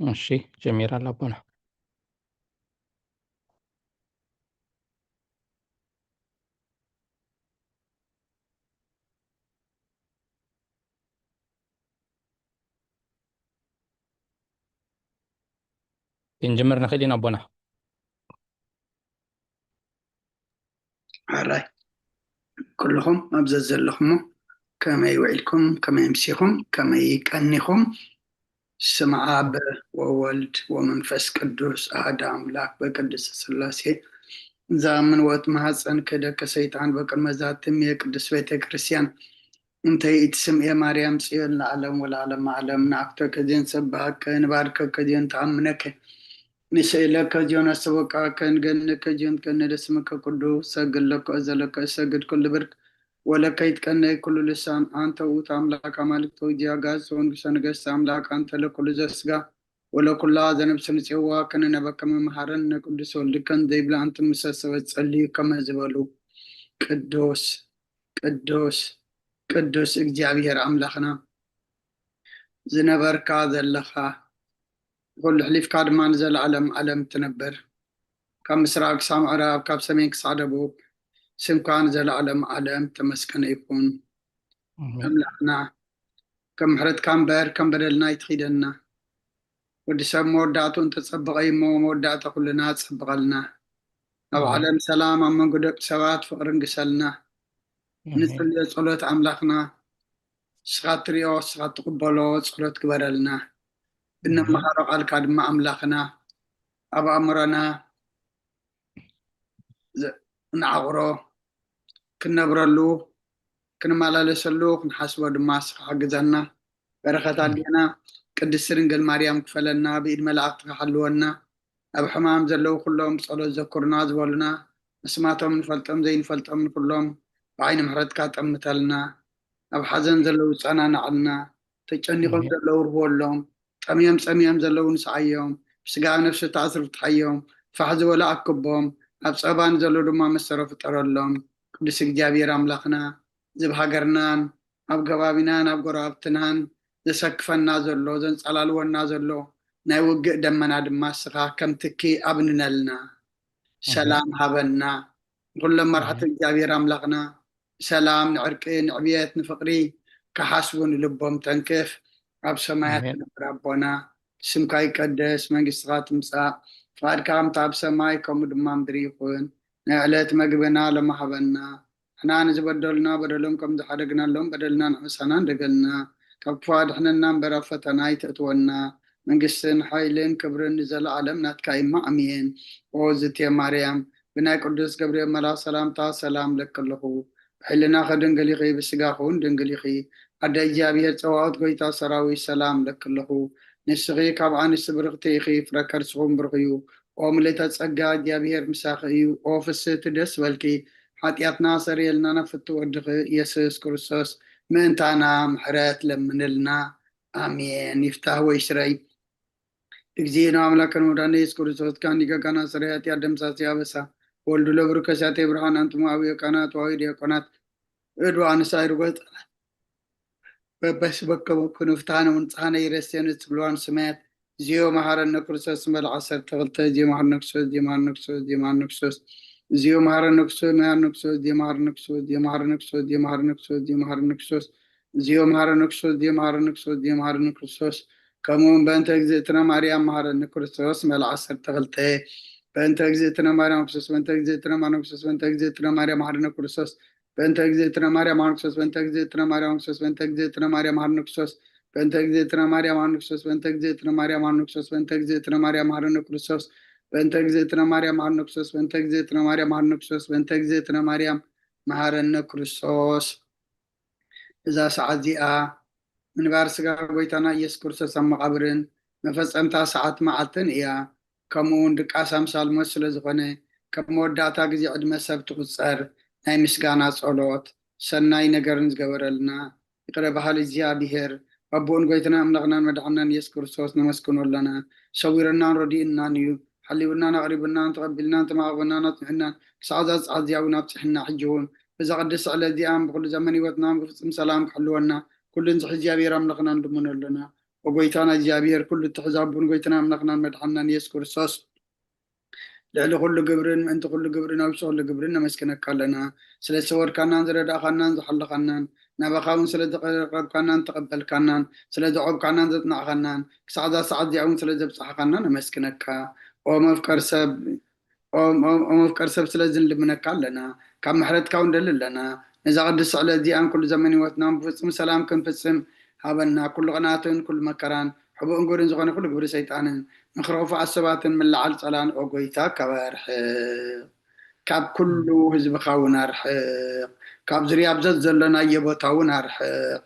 እሺ፣ ጀሚራ ኣላ ኣቦና። ክንጅምር ንኽእል ኢና ኣቦና። ሕራይ ኩልኹም ኣብ ዘዘለኹሞ፣ ከመይ ውዒልኩም፣ ከመይ ኣምሲኹም፣ ከመይ ቀኒኹም? ስም ኣብ ወወልድ ወመንፈስ ቅዱስ ኣሃደ ኣምላክ በቅድስት ስላሴ። እዛ ምንወት ማህፀን ክደከ ሰይጣን በቅድመ ዛትም የቅድስ ቤተ ክርስቲያን እንተ ኢትስምኤ ማርያም ጽዮን ለዓለም ወለዓለም ዓለም። ንኣክተከ ዚዮን ሰብሃከ ንባርከከ ዚዮን ተኣምነከ ንስእለከ ዚዮን ኣስተበቃከ ንገንከ ዚዮን ከነደ ስምከ ቅዱስ ሰግድ ለከ እዘለከ እሰግድ ኩሉ ብርክ ወለከ ይትቀነይ ኩሉ ልሳን። ኣንተ ውእቱ ኣምላክ ኣማልክተ ወእግዚእ ኣጋእዝት ወንጉሰ ነገስት ኣምላክ ኣንተ ለኩሉ ዘስጋ ወለኩላ ዘነብስ ንጽዋ ከነነበከ መምሃረን ነቅዱስ ወልድከን ዘይብላ ኣንተ ምሰ ሰበት ጸልዩ ከመ ዝበሉ ቅዱስ ቅዱስ ቅዱስ እግዚኣብሔር ኣምላኽና ዝነበርካ ዘለኻ ኩሉ ሕሊፍካ ድማ ንዘለዓለም ዓለም ትነብር። ካብ ምስራቅ ክሳብ ምዕራብ ካብ ሰሜን ክሳብ ደቡብ ስምካ ንዘለዓለም ዓለም ተመስገነ ይኹን። ኣምላኽና ከም ምሕረትካ እምበር ከም በደልና ይትኺደና። ወዲ ሰብ መወዳእቱ እንተጸበቐ እሞ መወዳእታ ኩልና ጸብቐልና። ኣብ ዓለም ሰላም ኣብ መንጎ ደቂ ሰባት ፍቕርን ግሰልና። ንጽልዮ ጸሎት ኣምላኽና ንስኻ ትሪኦ ንስኻ ትቕበሎ ጸሎት ግበረልና። ብንመሃሮ ቃልካ ድማ ኣምላኽና ኣብ ኣእምሮና ንዓቕሮ ክንነብረሉ ክንመላለሰሉ ክንሓስቦ ድማ ንስኻ ሓግዘና። በረኸት ኣዴና ቅድስቲ ድንግል ማርያም ክፈለና፣ ብኢድ መላእክትካ ሓልወና። ኣብ ሕማም ዘለዉ ኩሎም ብጸሎት ዘኩርና ዝበሉና ኣስማቶም ንፈልጦም ዘይንፈልጦም ንኩሎም ብዓይኒ ምሕረትካ ጠምተልና። ኣብ ሓዘን ዘለዉ ጸናናዕልና። ተጨኒቖም ዘለዉ ርህወሎም። ጠምዮም ጸምዮም ዘለዉ ንስዓዮም። ብስጋ ኣብ ነፍሲ ተኣስሩ ፍትሓዮም። ፋሕ ዝበሉ ኣክቦም። ኣብ ጸባ ንዘለዉ ድማ መሰሮ ፍጠረሎም። ቅዱስ እግዚኣብሔር ኣምላኽና እዚ ኣብ ሃገርናን ኣብ ከባቢናን ኣብ ጎረባብትናን ዘሰክፈና ዘሎ ዘንጸላልወና ዘሎ ናይ ውግእ ደመና ድማ ንስኻ ከም ትኪ ኣብንነልና። ሰላም ሃበና። ንኹሎም መርዓቲ እግዚኣብሔር ኣምላኽና ሰላም ንዕርቂ ንዕብየት ንፍቕሪ ክሓስቡ ንልቦም ተንክፍ። ኣብ ሰማያት ንነብር ኣቦና ስምካ ይቀደስ መንግስትኻ ትምጻእ ፍቓድካ ከምታ ኣብ ሰማይ ከምኡ ድማ ምድሪ ይኹን። ናይ ዕለት መግብና ሎሚ ሃበና። ንሕና ንዝበደሉና በደሎም ከም ዝሓደግናሎም በደልና ንሕምሳና እንደገልና ካብ ክፉ ኣድሕነና እምበር ኣብ ፈተና ኣይተእትወና። መንግስትን ሓይልን ክብርን ንዘለኣለም ናትካ እማ ኣሜን። ኦ ዝቴ ማርያም ብናይ ቅዱስ ገብርኤል መልኣኽ ሰላምታ ሰላም ለኪ ኣለኹ። ብሕልናኺ ድንግል ኢኺ፣ ብስጋኺ እውን ድንግል ኢኺ። ኣደ እግዚኣብሔር ጸባኦት ጎይታ ሰራዊት ሰላም ለኪ ኣለኹ። ንስኺ ካብ ኣንስቲ ብርኽቲ ኢኺ፣ ፍረ ከርስኹም ብሩኽ እዩ። ኦ ምልእተ ጸጋ እግዚኣብሔር ምሳኺ እዩ። ኦ ፍስህቲ ደስ በልኪ፣ ሓጢኣትና ሰርየልና ናብ ፍቱ ወድኺ ኢየሱስ ክርስቶስ ምእንታና ምሕረት ለምንልና። ኣሜን። ይፍታህ ወይ ስረይ። እግዚእነ አምላክነ ወመድኃኒነ ኢየሱስ ክርስቶስ ካን ሊቀ ካህናት ሠራይ ኃጢአት ደምሳሴ አበሳ ወልዱ ለብሩክ ከሳቴ ብርሃን አንትሙ አብዮ ካህናት ወአዊ ዲያቆናት እዱ አንሳይ ርጎ ህፃናት በበስበከሙ ክንፍታነ ውንፃነ ይረሴኑ ትብልዋን ስማያት ዚዮ መሐረነ ክርስቶስ መል ዓሰርተ ክልተ ዚዮ መሐረነ ክርስቶስ ዚዮ መሐረነ ክርስቶስ ዚዮ መሐረነ ክርስቶስ ዚዮ መሐረነ ክርስቶስ መሐረነ ክርስቶስ ዚዮ መሐረነ ክርስቶስ ዚዮ መሐረነ ክርስቶስ ዚዮ መሐረነ ክርስቶስ ዚዮ መሐረነ ክርስቶስ ዚዮ መሐረነ ክርስቶስ ዚዮ መሐረነ ክርስቶስ ዚዮ መሐረነ ክርስቶስ ከምኡ እውን በእንተ እግዝእትነ ማርያም መሐረነ ክርስቶስ መል ዓሰርተ ክልተ በእንተ እግዝእትነ ማርያም ክርስቶስ በእንተ እግዝእትነ ማርያም ክርስቶስ በእንተ እግዝእትነ ማርያም መሐረነ ክርስቶስ በእንተ እግዝእትነ ማርያም መሐረነ ክርስቶስ በእንተ እግዝእትነ ማርያም ክርስቶስ በእንተ እግዝእትነ ማርያም መሐረነ ክርስቶስ በእንተ እግዝእትነ ማርያም መሐረነ ክርስቶስ በእንተ እግዝእትነ ማርያም መሐረነ ክርስቶስ በእንተ እግዝእትነ ማርያም መሐረነ ክርስቶስ በእንተ እግዝእትነ ማርያም መሐረነ ክርስቶስ በእንተ እግዝእትነ ማርያም መሐረነ ክርስቶስ በእንተ እግዝእትነ ማርያም መሐረነ ክርስቶስ እዛ ሰዓት እዚኣ ምንባር ስጋ ጎይታና ኢየሱስ ክርስቶስ ኣብ መቓብርን መፈጸምታ ሰዓት መዓልትን እያ። ከምኡ እውን ድቃስ ኣምሳል ሞት ስለ ዝኾነ ካብ መወዳእታ ግዜ ዕድመ ሰብ ትቑጸር ናይ ምስጋና ጸሎት ሰናይ ነገርን ዝገበረልና ይቕረ በሃሊ እግዚኣብሔር ኣቦኡን ጎይታና ኣምላኽናን መድሓናን ኢየሱስ ክርስቶስ ነመስግኖ ኣለና። ሰዊርናን ረዲእናን እዩ። ሓሊውናን ኣቕሪቡናን ተቐቢልናን ተማቕበናን ኣጽኒሑናን ክሳዕ እዛ ሰዓት እዚኣ እውን ኣብጺሕና። ሕጂ እውን በዛ ቅድስቲ ዕለት እዚኣን ብኩሉ ዘመን ህይወትናን ብፍጹም ሰላም ክሕልወና ኩሉ ንዝሒ እግዚኣብሔር ኣምላኽና ንልምኖ ኣለና። ወጎይታና እግዚኣብሔር ኩሉ ትሕዛቡን ጎይታና ኣምላኽናን መድሓንናን ኢየሱስ ክርስቶስ ልዕሊ ኩሉ ግብርን ምእንቲ ኩሉ ግብርን ኣብ ውሽጢ ኩሉ ግብርን ነመስግነካ ኣለና። ስለ ዝሰወርካናን ዝረዳእኻናን ዝሓለኻናን ናባኻ እውን ስለ ዘቐረብካናን ተቐበልካናን ስለ ዘዕቆብካናን ዘጽናዕኻናን ክሳዕ እዛ ሰዓት እዚኣ እውን ስለ ዘብጻሕኻና ነመስግነካ። ኦ መፍቀር ሰብ ኦ መፍቀር ሰብ ስለዚ ንልምነካ ኣለና። ካብ ምሕረትካ እውን ደሊ ኣለና። ነዛ ቅድስቲ ዕለት እዚኣን ኩሉ ዘመን ህይወትናን ብፍጹም ሰላም ክንፍጽም ሃበና። ኩሉ ቅንኣትን ኩሉ መከራን ሕቡእን ግብርን ዝኾነ ኩሉ ግብሪ ሰይጣንን ምኽሪ ክፉኣት ሰባትን ምልዓል ጸላን ኦ ጎይታ ካብ ኣርሕቕ። ካብ ኩሉ ህዝብኻ እውን ኣርሕቕ። ካብ ዙርያ ብዘት ዘሎናዮ ቦታ እውን ኣርሕቕ።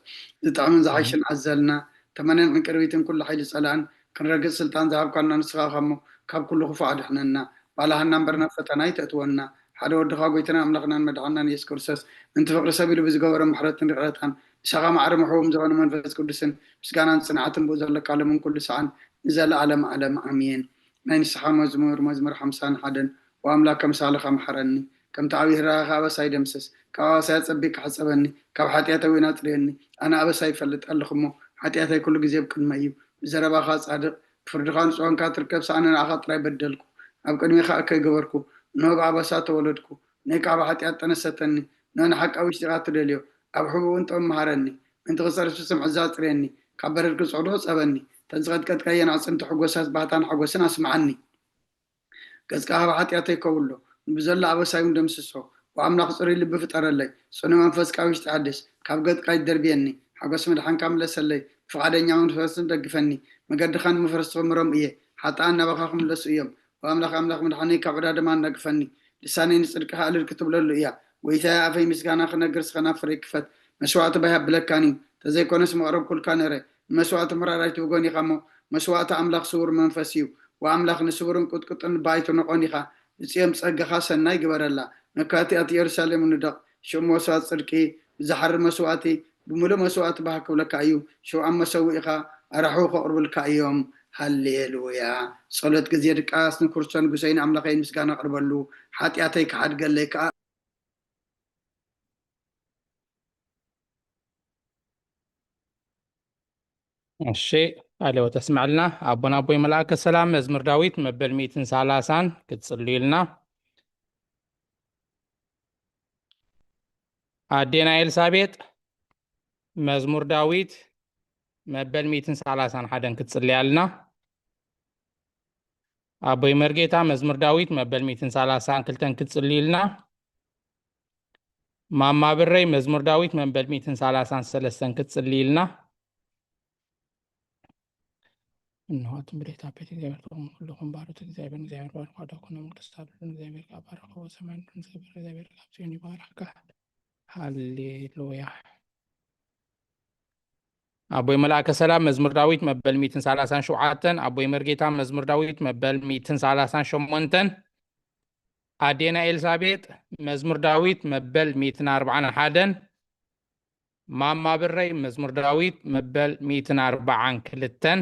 ዝጥዕምን ዝሓይሽን ኣዘልና ተመነን ዕንቅርቢትን ኩሉ ሓይሊ ጸላእን ክንረግጽ ስልጣን ዝሃብካና ንስኻ ኢኻ እሞ ካብ ኩሉ ክፉእ ኣድሕነና። ባልሃና እምበር ናብ ፈተና ኣይተእትወና። ሓደ ወድኻ ጎይታና ኣምላኽናን መድሓንናን ኢየሱስ ክርስቶስ ምእንቲ ፍቕሪ ሰብ ኢሉ ብዝገበሮ ምሕረትን ይቕረታን ምሳኻ ማዕረ ምሕቡም ዝኾነ መንፈስ ቅዱስን ምስጋናን ጽንዓትን ብኡ ዘለካ ሎምን ኩሉ ሰዓን ንዘለኣለም ዓለም ኣሜን። ናይ ንስሓ መዝሙር መዝሙር ሓምሳን ሓደን። ኦ ኣምላኽ ከምሳልኻ ምሓረኒ፣ ከምቲ ዓብዪ ርህራኸ ኣበሳይ ደምስስ፣ ካብ ኣበሳይ ኣጸቢቕካ ሕጸበኒ፣ ካብ ሓጢኣተይ እውን ኣጽርየኒ። ኣነ ኣበሳይ ይፈልጥ ኣለኹ እሞ፣ ሓጢኣተይ ኩሉ ግዜ ኣብ ቅድመይ እዩ። ብዘረባኻ ጻድቕ፣ ብፍርድኻ ንጹህ ኳንካ ትርከብ፣ ኣነ ንዓኻ ጥራይ በደልኩ፣ ኣብ ቅድሜኻ እከይ ገበርኩ። እንሆ ብኣበሳ ተወለድኩ፣ እነሆ ካብ ሓጢኣት ጠነሰተኒ። እንሆ ንሓቂ ኣብ ውሽጢኻ ትደልዮ፣ ኣብ ሕቡእ እውን ጥበብ ምሃረኒ። ምእንቲ ክጸርፊ ስምዒት ኣጽርየኒ፣ ካብ በረድ ክጽዕዶ ጸበኒ። እተን ዝቐጥቀጥካየን ኣዕጽምቲ ሕጎሳት ባህታን ሓጎስን ኣስምዓኒ። ገጽካ ካብ ሓጢኣተይ ከውሎ፣ ንብዘሎ ኣበሳይ እውን ደምስሶ። ኦ ኣምላኽ ጽሩይ ልቢ ፍጠረለይ፣ ጽኑዕ መንፈስ ካብ ውሽጢ ሓድስ። ካብ ገጽካ ኣይትደርብየኒ፣ ሓጎስ ምድሓንካ ምለሰለይ። ብፍቓደኛ መንፈስን ደግፈኒ፣ መገድኻ ንምፈረስቲ ክምሮም እየ። ሓጥኣን ናባኻ ክምለሱ እዮም። ኦ ኣምላኽ ኣምላኽ ምድሓነይ ካብ ዕዳ ድማ ኣናግፈኒ። ልሳነይ ንጽድቅኻ እልል ክትብለሉ እያ። ጎይታየ ኣፈይ ምስጋና ክነግር ስኸ ናብ ፍረይ ክፈት። መስዋእቲ ባይ ኣብለካን እዩ፣ ተዘይኮነስ መቕረብኩልካ ነረ። ንመስዋእቲ ምራር ኣይትብጎን ኢኻ እሞ፣ መስዋእቲ ኣምላኽ ስውር መንፈስ እዩ። ወኣምላኽ ንስውርን ቁጥቁጥን ልባ ኣይትንቖን ኢኻ። ብጽዮም ጸጋኻ ሰናይ ግበረላ። መካቲኣት ኢየሩሳሌም ንደቕ። ሽም መስዋእቲ ጽድቂ ብዝሓሪ መስዋእቲ ብምሉእ መስዋእቲ ባህ ክብለካ እዩ። ሽውዓም መሰውኢኻ ኣራሕዉ ከቕርብልካ እዮም። ሃሌሉያ። ጸሎት ግዜ ድቃስ ንክርስቶስ ንጉሰይ ንኣምላኸይ ምስጋና ኣቕርበሉ። ሓጢኣተይ ክሓድገለይ ከኣ እሺ፣ ቃለ ሕይወት ኣስምዐልና። ኣቦና ኣቦይ መልኣከ ሰላም መዝሙር ዳዊት መበል ሚእትን ሰላሳን ክትጽልዩልና። ኣዴና ኤልሳቤጥ መዝሙር ዳዊት መበል ሚእትን ሰላሳን ሓደን ክትጽልያልና። ኣቦይ መርጌታ መዝሙር ዳዊት መበል ሚእትን ሰላሳን ክልተን ክትጽልዩልና። ማማ ብረይ መዝሙር ዳዊት መበል ሚእትን ሰላሳን ሰለስተን ክትጽልይልና። እንሆ ትንቢት ቤት እግዚኣብሔር ትቕሙ ኩልኹም ባሮት እግዚኣብሔር እግዚኣብሔር ባርኳ ዳኩነ መቅደስ ታብሉን እግዚኣብሔር ካብ ባረኸ ወሰማይ ንዝገብር እግዚኣብሔር ካብ ጽዮን ይባርካ። ሃሌሉያ። ኣቦይ መልኣከ ሰላም መዝሙር ዳዊት መበል ሚእትን ሰላሳን ሸውዓተን። ኣቦይ መርጌታ መዝሙር ዳዊት መበል ሚእትን ሰላሳን ሸሞንተን። ኣዴና ኤልሳቤጥ መዝሙር ዳዊት መበል ሚእትን ኣርባዓን ሓደን። ማማ ብረይ መዝሙር ዳዊት መበል ሚእትን ኣርባዓን ክልተን።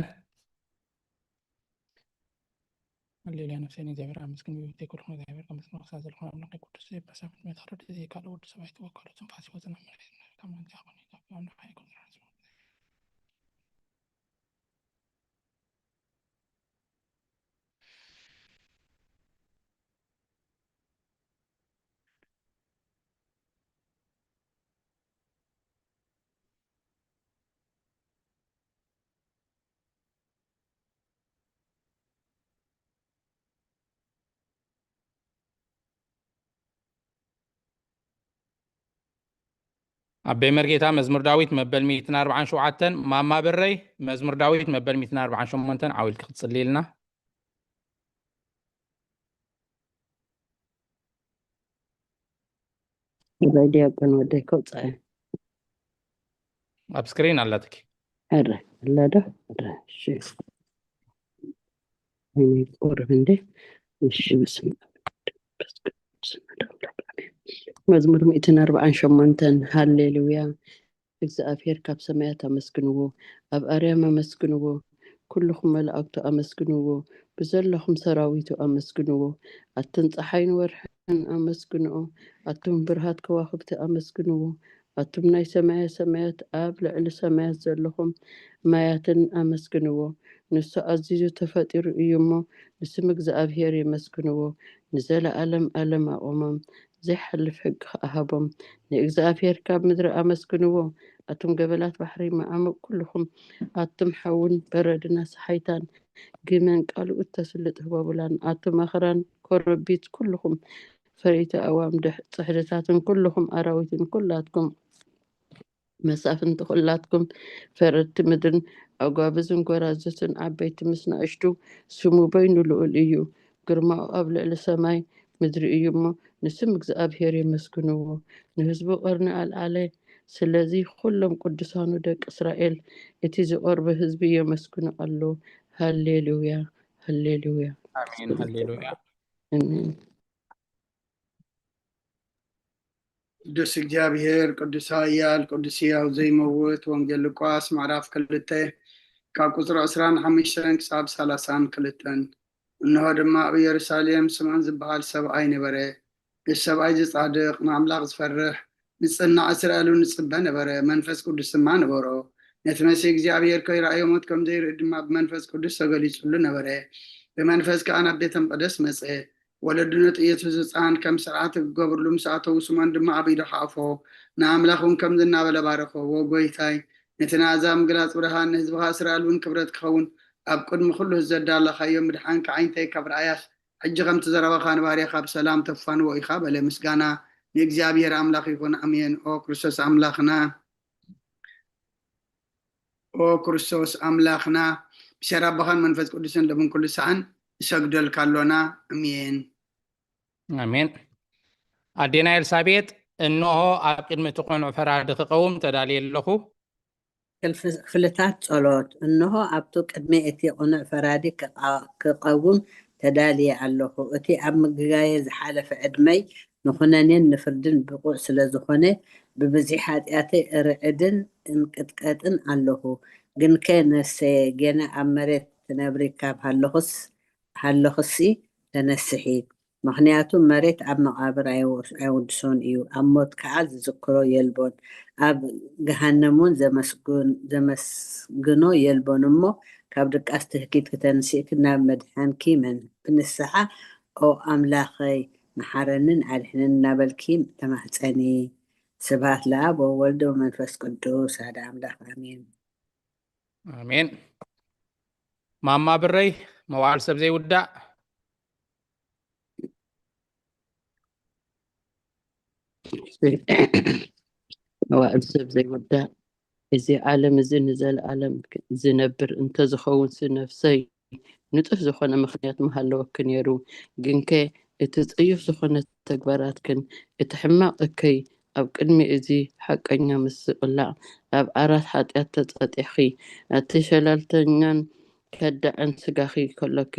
ሃሌሉያ። ነፍሰይ ንእግዚኣብሔር ኣመስግን፣ ብህይወተይ ኩሉ እግዚኣብሔር ከመስግኖ ክሳብ ዘለኹ ኣምላኸይ ቅዱስ እዩ። በሳምንት መታረድ እዚ ካልእ ወዲ ሰብ ኣይትወከሉ፣ ትንፋስ ህይወትን ኣብ መሬት ካብ ማንቲያ ኾነ ካብ ኣምላኸይ ይኩን። ኣበይ መርጌታ መዝሙር ዳዊት መበል ሚእትን ኣርባዓን ሸውዓተን። ማማ በረይ መዝሙር ዳዊት መበል ሚእትን ኣርባዓን ሸሞንተን። ዓው ኢልኪ ክትጽልይልና። እዛ ዲያቆን ወደይ ከውፅኣ። ኣብ ስክሪን ኣላትኪ። ሕረ ኣላ ዶ? ሕረ፣ እሺ። ወይኔ፣ ቁሩብ እንዴ። እሺ፣ በስመ ኣብ ወወልድ ወመንፈስ ቅዱስ። መዝሙር ሚእትን ኣርባዓን ሸሞንተን። ሃሌሉያ። እግዚኣብሔር ካብ ሰማያት ኣመስግንዎ፣ ኣብ ኣርያም ኣመስግንዎ፣ ኩልኹም መላእክቱ ኣመስግንዎ፣ ብዘለኹም ሰራዊቱ ኣመስግንዎ፣ ኣትን ጸሓይን ወርሕን ኣመስግንኦ፣ ኣቱም ብርሃት ከዋኽብቲ ኣመስግንዎ፣ ኣቱም ናይ ሰማየ ሰማያት ኣብ ልዕሊ ሰማያት ዘለኹም ማያትን ኣመስግንዎ። ንሱ ኣዚዙ ተፈጢሩ እዩ እሞ ንስም እግዚኣብሔር የመስግንዎ። ንዘለኣለም ኣለም ኣቆሞም። ዘይሓልፍ ሕጊ ከኣ ሃቦም። ንእግዚኣብሔር ካብ ምድሪ ኣመስግንዎ። ኣቱም ገበላት ባሕሪ መዓሙቕ ኩልኹም፣ ኣቱም ሓውን በረድን ኣስሓይታን ግመን ቃልኡ እተስልጥ ህቦብላን፣ ኣቱም ኣኽራን ኮረቢት ኩልኹም ፈረይቲ ኣእዋም ድሕ-፣ ጽሕድታትን ኩልኹም ኣራዊትን ኩላትኩም መሳፍንቲ ኩላትኩም ፈረድቲ ምድርን ኣጓብዝን ጎራዙትን ዓበይቲ ምስ ንኣሽቱ ስሙ በይኑ ልኡል እዩ። ግርማኡ ኣብ ልዕሊ ሰማይ ምድሪ እዩ እሞ ንስም እግዚኣብሔር የመስግንዎ። ንህዝቡ ቀርኒ ኣልዓለ። ስለዚ ኩሎም ቅዱሳኑ ደቂ እስራኤል እቲ ዝቐርቡ ህዝቢ የመስግኑ ኣሎ። ሃሌሉያ፣ ሃሌሉያ። ኣሜን። ሃሌሉያ። ኣሜን። ቅዱስ እግዚኣብሔር፣ ቅዱስ ኃያል፣ ቅዱስ ሕያው ዘይመውት። ወንጌል ሉቃስ ምዕራፍ ክልተ ካብ ቁጽሪ ዕስራን ሓሙሽተን ክሳብ ሰላሳን ክልተን። እንሆ ድማ ኣብ ኢየሩሳሌም ስምዖን ዝበሃል ሰብኣይ ነበረ። እዚ ሰብኣይ እዚ ጻድቕ፣ ንኣምላኽ ዝፈርሕ፣ ንጽናዕ እስራኤል እውን ዝጽበ ነበረ። መንፈስ ቅዱስ ድማ ነበሮ። ነቲ መሲሕ እግዚኣብሔር ከይረኣዮ ሞት ከም ዘይርኢ ድማ ብመንፈስ ቅዱስ ተገሊጹሉ ነበረ። ብመንፈስ ከኣ ናብ ቤተ መቕደስ መጸ። ወለዱ ነቲ ኢየሱስ ህፃን ከም ስርዓት ክገብርሉ ምስ ኣተዉ፣ ስምዖን ድማ ኣብ ኢዱ ሓቆፎ፣ ንኣምላኽ እውን ከምዚ እናበለ ባረኾ፣ "ወ ጎይታይ፣ ነቲ ናዛ ምግላጽ ብርሃን ንህዝብኻ እስራኤል እውን ክብረት ክኸውን ኣብ ቅድሚ ኩሉ ዘዳለኻዮ ምድሓንካ ዓይንተይ ካብ ረኣያስ፣ ሕጂ ከምቲ ዘረባኻ ንባርያኻ ብሰላም ተፋንዎ ኢኻ" በለ። ምስጋና ንእግዚኣብሔር ኣምላኽ ይኹን፣ ኣሜን። ኦ ክርስቶስ ኣምላኽና፣ ኦ ክርስቶስ ኣምላኽና፣ ብሰር ኣቦኻን መንፈስ ቅዱስን ለብን ኩሉ ሰዓን እሰግደልካ ኣሎና። ኣሜን። ኣሜን። ኣዴና ኤልሳቤጥ፣ እንሆ ኣብ ቅድሚ እቲ ቅኑዕ ፈራዲ ክቐውም ተዳልየ ኣለኹ። ክፍልታት ጸሎት። እንሆ ኣብቲ ቅድሚ እቲ ቅኑዕ ፈራዲ ክቐውም ተዳልየ ኣለኹ። እቲ ኣብ ምግጋየ ዝሓለፈ ዕድመይ ንኹነኔን ንፍርድን ብቑዕ ስለ ዝኾነ፣ ብብዝሒ ሓጢኣተይ እርዕድን እንቅጥቀጥን ኣለኹ። ግንከ ነፍሰየ፣ ገና ኣብ መሬት ትነብሪ ካብ ሃለኹስ፣ ሃለኹሲ ተነስሒ። ምኽንያቱ መሬት ኣብ መቓብር ኣይወ-፣ ኣይውድሶን እዩ፣ ኣብ ሞት ከኣ ዝዝክሮ የልቦን፣ ኣብ ገሃነም እውን ዘመስግን-፣ ዘመስግኖ የልቦን። እሞ ካብ ድቃስ ትህኪት ክተንስእኪ ናብ መድሓንኪ መን-፣ ብንስሓ፣ "ኦ ኣምላኸይ፣ መሓረንን ኣድሕንን" እናበልኪ ተማህጸኒ። ስብሐት ለኣብ ወወልድ ወመንፈስ ቅዱስ፣ ሓደ ኣምላኽ፣ ኣሜን። ኣሜን። ማማ ብረይ፣ መዋዕል ሰብ ዘይውዳእ። መዋዕል ሰብ ዘይውዳእ። እዚ ዓለም እዚ ንዘለኣለም ዝነብር እንተዝኸውንሲ፣ ነፍሰይ ንጡፍ ዝኾነ ምኽንያት ምሃለወኪ ነይሩ። ግንከ እቲ ጽዩፍ ዝኾነ ተግባራትክን፣ እቲ ሕማቕ እከይ ኣብ ቅድሚ እዚ ሓቀኛ ምስቕላዕ፣ ኣብ ዓራት ሓጢኣት ተጸጢሕኺ፣ ኣቲ ሸለልተኛን ከዳዕን ስጋኺ ከሎኪ፣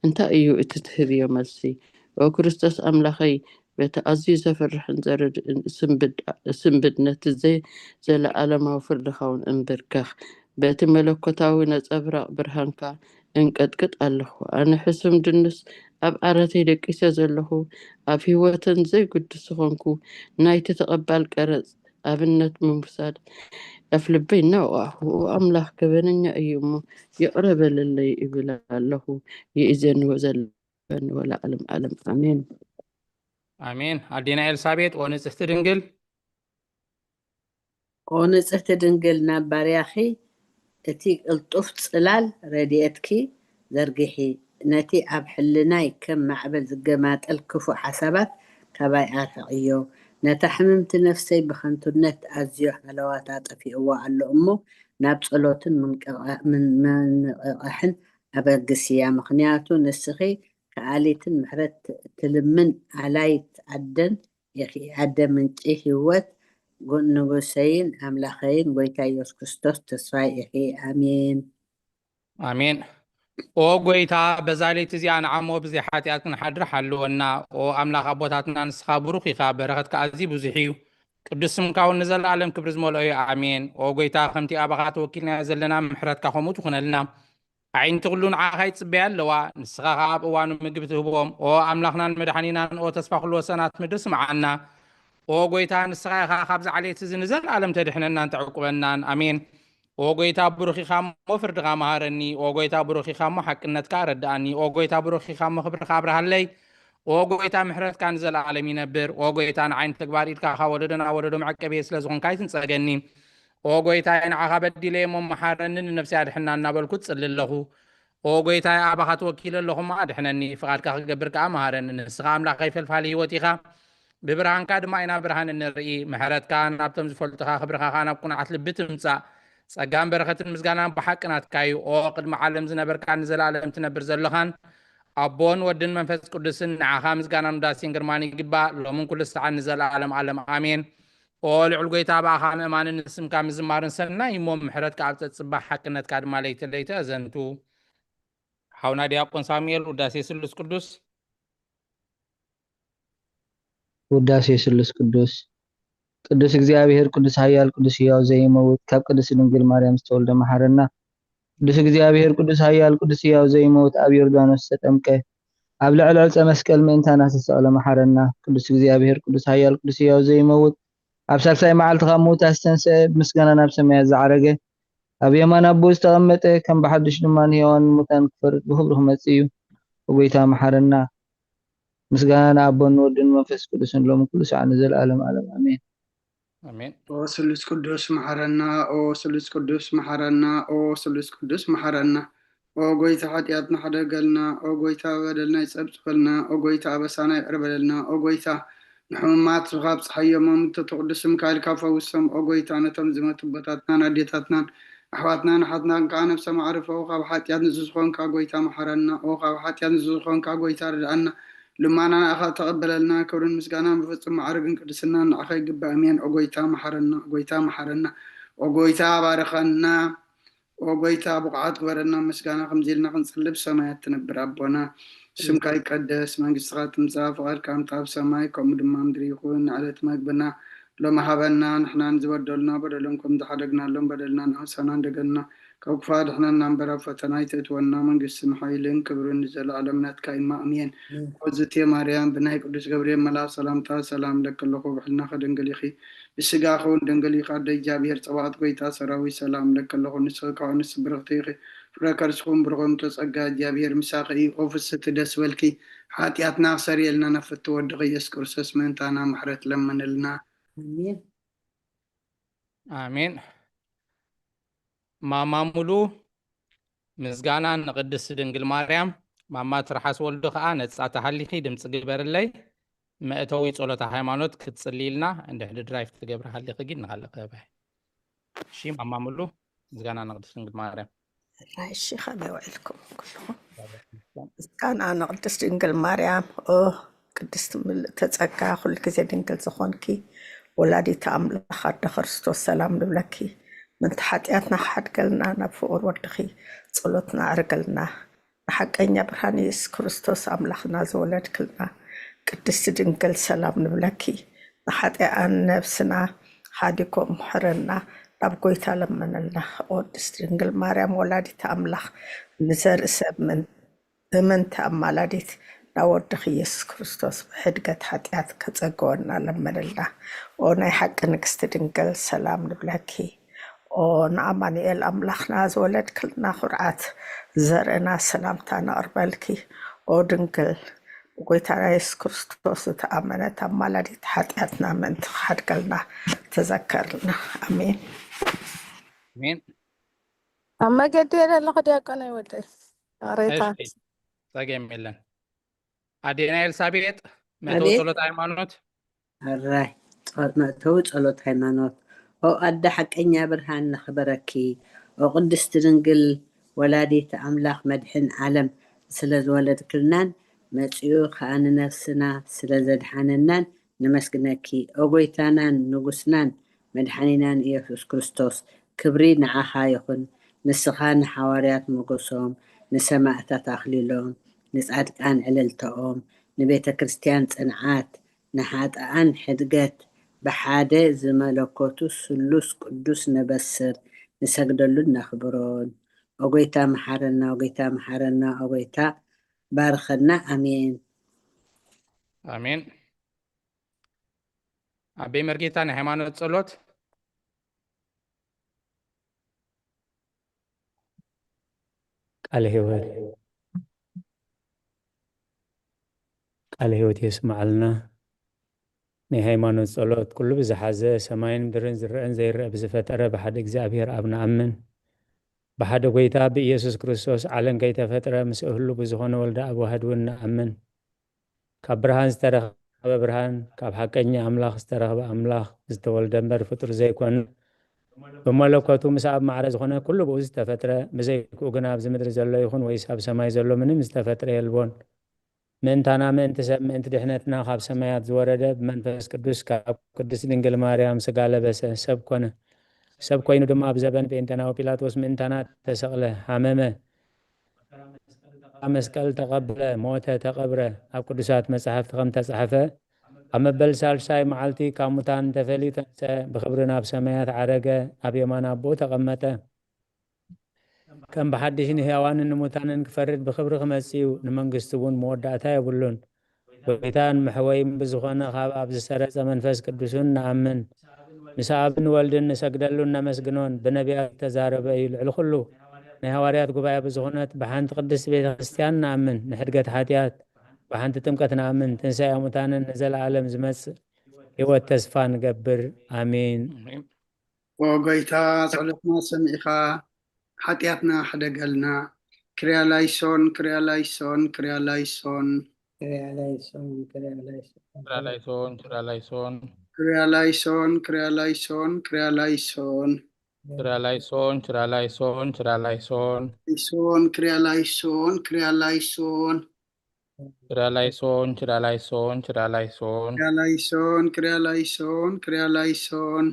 እንታይ እዩ እቲ ትህብዮ መልሲ? ኦ ክርስቶስ ኣምላኸይ፣ በቲ ኣዝዩ ዘፍርሕን ዘርድእን ስንብድ-፣ ስንብድ ነቲ ዘይ-፣ ዘለኣለማዊ ፍርድኻ እውን እንብርከኽ። በቲ መለኮታዊ ነጸብራቕ ብርሃንካ እንቀጥቅጥ ኣለኹ። ኣነ ሕሱም ድኑስ ኣብ ዓራተይ ደቂሰ ዘለኹ፣ ኣብ ህይወተን ዘይግዱስ ዝኾንኩ፣ ናይቲ ተቐባል ቀረጽ ኣብነት ምውሳድ ኣፍልበይ እናወቃዕኹ፣ "ኦ ኣምላኽ ገበነኛ እዩ እሞ ይቕረ በለለይ" እብል ኣለኹ። ይእዘኒ ወዘልፈኒ ወለዓለም ዓለም። ኣሜን። ኣሜን። ኣዴና ኤልሳቤጥ፣ ኦ ንጽሕቲ ድንግል። ኦ ንጽሕቲ ድንግል፣ ናብ ባርያኺ እቲ ቅልጡፍ ጽላል ረድኤትኪ ዘርግሒ። ነቲ ኣብ ሕልናይ ከም ማዕበል ዝገማጠል ክፉእ ሓሳባት ካባይ ኣርሕቕዮ። ነታ ሕምምቲ ነፍሰይ ብኸንቱነት ኣዝዮ ሃለዋታ ጠፊእዋ ኣሎ እሞ፣ ናብ ጸሎትን ምንቅቓ-፣ ምን-፣ ምንቕቓሕን ኣበግስያ። ምኽንያቱ ንስኺ ከኣሊትን ምሕረት ትልምን ኣላይት ኣደን ኢኺ። ኣደ ምንጪ ህይወት፣ ጎ-፣ ንጉሰይን ኣምላኸይን ጎይታ ኢየሱስ ክርስቶስ ተስፋይ ኢኺ። ኣሜን። ኣሜን። ኦ ጎይታ፣ በዛ ለይቲ እዚኣ ንዓሞ ብዘይ ሓጢኣት ክንሓድር ሓልወና። ኦ ኣምላኽ ኣቦታትና፣ ንስኻ ብሩኽ ኢኻ፣ በረኸትካ ኣዝዩ ብዙሕ እዩ። ቅዱስ ስምካ እውን ንዘለኣለም ክብሪ ዝመልኦ እዩ። ኣሜን። ኦ ጎይታ፣ ከምቲ ኣባኻ ተወኪልና ዘለና ምሕረትካ ከምኡ ትኹነልና። ኣዒንቲ ኩሉ ንዓኻ ይጽበያ ኣለዋ፣ ንስኻ ኸኣ ኣብ እዋኑ ምግቢ ትህቦም። ኦ ኣምላኽናን መድሓኒናን፣ ኦ ተስፋ ኩሉ ወሰናት ምድሪ፣ ስምዓና። ኦ ጎይታ፣ ንስኻ ኢኻ ካብዚ ዓሌት እዚ ንዘለኣለም ተድሕነናን ተዕቁበናን። ኣሜን። ኦ ጎይታ፣ ብሩኽ ኢኻ እሞ ፍርድኻ መሃረኒ። ኦ ጎይታ፣ ብሩኽ ኢኻ እሞ ሓቅነትካ ኣረድኣኒ። ኦ ጎይታ፣ ብሩኽ ኢኻ እሞ ክብርኻ ኣብርሃለይ። ኦ ጎይታ፣ ምሕረትካ ንዘለኣለም ይነብር። ኦ ጎይታ፣ ንዓይ ንተግባር ኢድካ ካብ ወለዶ ናብ ወለዶ መዕቀብየ ስለ ዝኾንካ ኣይትንጸገኒ። ኦ ጎይታ፣ ንዓኻ በዲለ እሞ መሓረኒ፣ ንነፍሰይ ኣድሕና እናበልኩ ጽሊ ኣለኹ። ኦ ጎይታይ፣ ኣባኻ ተወኪለ ኣለኹ እሞ ኣድሕነኒ፣ ፍቓድካ ክገብር ከኣ መሃረኒ። ንስኻ ኣምላኸይ ፈልፋሊ ህይወት ኢኻ፣ ብብርሃንካ ድማ ኢና ብርሃን እንርኢ። ምሕረትካ ናብቶም ዝፈልጡኻ፣ ክብርኻ ከኣ ናብ ቅኑዓት ልቢ ትምጻእ። ጸጋን በረኸትን ምስጋናን ብሓቂ ናትካ እዩ። ኦ ቅድሚ ዓለም ዝነበርካን ንዘለኣለም ትነብር ዘለኻን ኣቦን ወድን መንፈስ ቅዱስን፣ ንዓኻ ምስጋናን ውዳሴን ግርማን ይግባእ፣ ሎምን ኩሉ ሰዓት ንዘለኣለም ዓለም ኣሜን። ኦ ልዑል ጎይታ፣ ብኣኻ ምእማንን ንስምካ ምዝማርን ሰናይ እሞ፣ ምሕረትካ ኣብ ጸጽባሕ፣ ሓቅነትካ ድማ ለይቲ ለይቲ ኣዘንቱ። ሓውና ዲያቆን ሳሙኤል፣ ውዳሴ ስሉስ ቅዱስ። ውዳሴ ስሉስ ቅዱስ። ቅዱስ እግዚኣብሔር፣ ቅዱስ ኃያል፣ ቅዱስ ሕያው ዘይመውት፣ ካብ ቅድስት ድንግል ማርያም ዝተወልደ መሐረና። ቅዱስ እግዚኣብሔር፣ ቅዱስ ኃያል፣ ቅዱስ ሕያው ዘይመውት፣ ኣብ ዮርዳኖስ ዝተጠምቀ፣ ኣብ ልዕሊ ዕፀ መስቀል ምእንታና ዝተሰቕለ መሐረና። ቅዱስ እግዚኣብሔር፣ ቅዱስ ኃያል፣ ቅዱስ ሕያው ዘይመውት፣ ኣብ ሳልሳይ መዓልቲ ካብ ምዉታት ዝተንስአ፣ ብምስጋና ናብ ሰማያት ዝዓረገ፣ ኣብ የማን ኣቦኡ ዝተቐመጠ፣ ከም ብሓድሽ ድማ ንሕያዋን ንሙታን ክፈርድ ብኽብሪ ክመጽእ እዩ። ኦ ጐይታ መሓረና። ምስጋና ንኣቦን ንወድን ንመንፈስ ቅዱስን ሎሚ ኩሉ ሰዓት ንዘለኣለም ዓለም ኣሜን። ኣሜን። ኦ ስሉስ ቅዱስ መሓረና፣ ኦ ስሉስ ቅዱስ መሓረና፣ ኦ ስሉስ ቅዱስ መሓረና። ኦ ጐይታ ሓጢኣትና ሕደገልና፣ ኦ ጐይታ በደልና ይጸብጽበልና፣ ኦ ጐይታ ኣበሳና ይቕር በለልና፣ ኦ ጐይታ ንሕሙማት ስብኻ ኣብጽሓዮም፣ ኣምልቶ ቅዱስ ስምካ ኢልካ ፈውሶም። ኦ ጐይታ ነቶም ዝመቱ ኣቦታትናን ኣዴታትናን ኣሕዋትናን ኣሓትናን ከኣ ነብሰ ማዕርፎ። ኦ ካብ ሓጢኣት ንጹህ ዝኾንካ ጐይታ መሓረና፣ ኦ ካብ ሓጢኣት ንጹህ ዝኾንካ ጐይታ ርድኣና። ልማናና ኢኻ ተቐበለልና። ክብርን ምስጋናን ብፍጹም ማዕርግን ቅድስናን ንዓኻ ይግባእ። ኣሜን። ኦ ጐይታ መሓረና፣ ኦ ጐይታ መሓረና፣ ኦ ጐይታ ባርኸና። ኦ ጐይታ ብቑዓት ግበረና። ምስጋና ከምዚ ኢልና ክንጽሊ ብሰማያት ትነብር ኣቦና፣ ስምካ ይቀደስ፣ መንግስትኻ ትምጻእ፣ ፍቓድካ ከምቲ ኣብ ሰማይ ከምኡ ድማ ምድሪ ይኹን። ንዕለት መግብና ሎሚ ሃበና፣ ንሕናን ዝበደሉና በደሎም ከም ዝሓደግናሎም በደልና ንኣሳና እንደገና ካብ ክፉእ ኣድሕነና እምበር ኣብ ፈተና ኣይተእትወና፣ መንግስትን ሓይልን ክብርን ንዘለኣለም ናትካ እዩ፣ ኣሜን። ኦዝቴ ማርያም ብናይ ቅዱስ ገብርኤል መልኣኽ ሰላምታ ሰላም እለኪ ኣለኹ፣ ብሕልናኺ ድንግል ኢኺ፣ ብስጋኺ እውን ድንግል ኢኺ፣ ኣደ እግዚኣብሔር ጸባኦት ጐይታ ሰራዊት ሰላም እለኪ ኣለኹ፣ ንስኺ ካብ ኣንስቲ ብርኽቲ ኢኺ፣ ፍረ ከርስኺ እውን ብሩኽ እዩ፣ ጸጋ እግዚኣብሔር ምሳኺ እዩ፣ ኦ ፍስሕቲ ደስ በልኪ፣ ሓጢኣትና ክሰርየልና ናብ ፍትው ወድኺ ኢየሱስ ክርስቶስ ምእንታና ምሕረት ለምንልና። ኣሜን። ኣሜን። ማማ ሙሉ ምስጋና ንቅድስቲ ድንግል ማርያም። ማማ ትርሓስ ወልዱ ከኣ ነጻ ተሃሊኺ ድምጺ ግበርለይ። መእተዊ ጸሎተ ሃይማኖት ክትጽልይልና እንድሕር ድራይቭ ትገብሪ ሃሊኺ ግን ንኻልእ ክህበ። እሺ ማማ ሙሉ ምስጋና ንቅድስቲ ድንግል ማርያም። እሺ ከመይ ውዒልኩም ኩልኹም? ምስጋና ንቅድስቲ ድንግል ማርያም። ኦ ቅድስቲ ምልእተ ጸጋ፣ ኩሉ ግዜ ድንግል ዝኾንኪ ወላዲተ ኣምላኽ ኣደ ክርስቶስ ሰላም ንብለኪ። ምእንቲ ሓጢኣትና ክሓድገልና ናብ ፍቑር ወድኺ ጸሎትና ኣዕርገልና። ንሓቀኛ ብርሃን የሱስ ክርስቶስ ኣምላኽና ዝወለድክልና ቅድስቲ ድንግል ሰላም ንብለኪ። ንሓጢኣን ነብስና ሓዲጎም ምሕረና ናብ ጎይታ ለመነልና። ቅድስቲ ድንግል ማርያም ወላዲተ ኣምላኽ ንዘርኢ ሰብ ምን እምንቲ ኣማላዲት ናብ ወድኺ ኢየሱስ ክርስቶስ ብሕድገት ሓጢኣት ከጸግወና ለምንልና። ኦ ናይ ሓቂ ንግስቲ ድንግል ሰላም ንብለኪ። ኦ ንኣማኑኤል ኣምላኽና ዝወለድክልና ኩርዓት ዘርእና ሰላምታ ነቕርበልኪ። ኦ ድንግል ብጎይታና የሱስ ክርስቶስ ዝተኣመነት ኣማላዲት ሓጢኣትና ምእንቲ ክሓድገልና ተዘከርልና። ኣሜን። ኣሜን። ኣብ መገዲ እየ ዘለኹ ዲያቆን ኣይወደይ ሬታ እሺ፣ ጸገም የለን። ኣዴና ኤልሳቤጥ መእተዊ ኣቤት። ጸሎት ሃይማኖት። ኣራይ ጸሎት መእተዊ ጸሎት ሃይማኖት። ኦ ኣደ ሓቀኛ ብርሃን ነኽበረኪ። ኦ ቅድስቲ ድንግል ወላዲት ኣምላኽ መድሕን ዓለም ስለ ዝወለድክልናን መጺኡ ኸኣ ንነፍስና ስለ ዘድሓነናን ነመስግነኪ። ኦ ጎይታናን ንጉስናን መድሓኒናን ኢየሱስ ክርስቶስ ክብሪ ንዓኻ ይኹን። ንስኻ ንሓዋርያት ሞገሶም፣ ንሰማእታት ኣኽሊሎም፣ ንጻድቃን ዕልልታኦም፣ ንቤተ ክርስቲያን ጽንዓት፣ ንሓጥኣን ሕድገት፣ ብሓደ ዝመለኮቱ ስሉስ ቅዱስ ነበስር፣ ንሰግደሉን ነኽብሮን። ኦ ጎይታ መሓረና፣ ኦ ጎይታ መሓረና፣ ኦ ጎይታ ባርኸና። ኣሜን። ኣሜን። ኣበይ መርጌታ ናይ ሃይማኖት ጸሎት። ቃለ ህይወት፣ ቃለ ህይወት የስምዓልና። ናይ ሃይማኖት ጸሎት። ኩሉ ብዝሓዘ ሰማይን ምድርን ዝረአን ዘይረአ ብዝፈጠረ ብሓደ እግዚኣብሔር ኣብ ንኣምን። ብሓደ ጎይታ ብኢየሱስ ክርስቶስ ዓለም ከይተፈጥረ ምስ እህሉ ብዝኾነ ወልደ ኣብ ዋህድ እውን ንኣምን። ካብ ብርሃን ዝተረኸበ ብርሃን፣ ካብ ሓቀኛ ኣምላኽ ዝተረኸበ ኣምላኽ ዝተወልደ እምበር ፍጡር ዘይኮነ፣ ብመለኮቱ ምስ ኣብ ማዕረ ዝኾነ ኩሉ ብኡ ዝተፈጥረ፣ ብዘይክኡ ግና ኣብዚ ምድሪ ዘሎ ይኹን ወይስ ኣብ ሰማይ ዘሎ ምንም ዝተፈጥረ የልቦን። ምእንታና፣ ምእንቲ ሰብ፣ ምእንቲ ድሕነትና ካብ ሰማያት ዝወረደ፣ ብመንፈስ ቅዱስ ካብ ቅድስት ድንግል ማርያም ስጋ ለበሰ፣ ሰብ ኮነ። ሰብ ኮይኑ ድማ ኣብ ዘበን ጴንጠናዊ ጲላጦስ ምእንታና ተሰቕለ፣ ሃመመ፣ መስቀል ተቐብለ፣ ሞተ፣ ተቐብረ። ኣብ ቅዱሳት መጻሕፍቲ ከም ተጻሕፈ፣ ኣብ መበል ሳልሳይ መዓልቲ ካብ ሙታን ተፈልዩ ተንስአ፣ ብኽብሪ ናብ ሰማያት ዓረገ፣ ኣብ የማን ኣቦኡ ተቐመጠ። ከም ብሓድሽ ንሕያዋንን ንሙታንን ክፈርድ ብኽብሪ ክመጽእ እዩ፣ ንመንግስቱ እውን መወዳእታ የብሉን። ጎይታን መሕወይን ብዝኾነ ካብ ኣብ ዝሰረጸ መንፈስ ቅዱስን ንኣምን። ምስ ኣብን ወልድን ንሰግደሉን ነመስግኖን፣ ብነቢያት ዝተዛረበ እዩ። ልዕሊ ኩሉ ናይ ሃዋርያት ጉባኤ ብዝኾነት ብሓንቲ ቅድስቲ ቤተ ክርስቲያን ንኣምን። ንሕድገት ሓጢኣት ብሓንቲ ጥምቀት ንኣምን። ትንሳኤ ሙታንን ንዘለዓለም ዝመጽእ ህይወት ተስፋ ንገብር። ኣሜን። ኣሜን። ኦ ጎይታ፣ ጸሎትና ሰሚዕኻ ሓጢኣትና ሕደገልና። ክርያ ላይሶን፣ ክርያ ላይሶን፣ ክርያ ላይሶን። ክርያ ላይሶን፣ ክርያ ላይሶን። ክርያ ላይሶን፣ ክርያ ላይሶን። ክርያ ላይሶን፣ ክርያ ላይሶን፣ ክርያ ላይሶን። ክርያ ላይሶን፣ ክርያ ላይሶን፣ ክርያ ላይሶን። ላይሶን፣ ክርያ ላይሶን፣ ክርያ ላይሶን። ክርያ ላይሶን፣ ክርያ ላይሶን፣ ክርያ ላይሶን። ክርያ ላይሶን፣ ክርያ ላይሶን፣ ክርያ ላይሶን።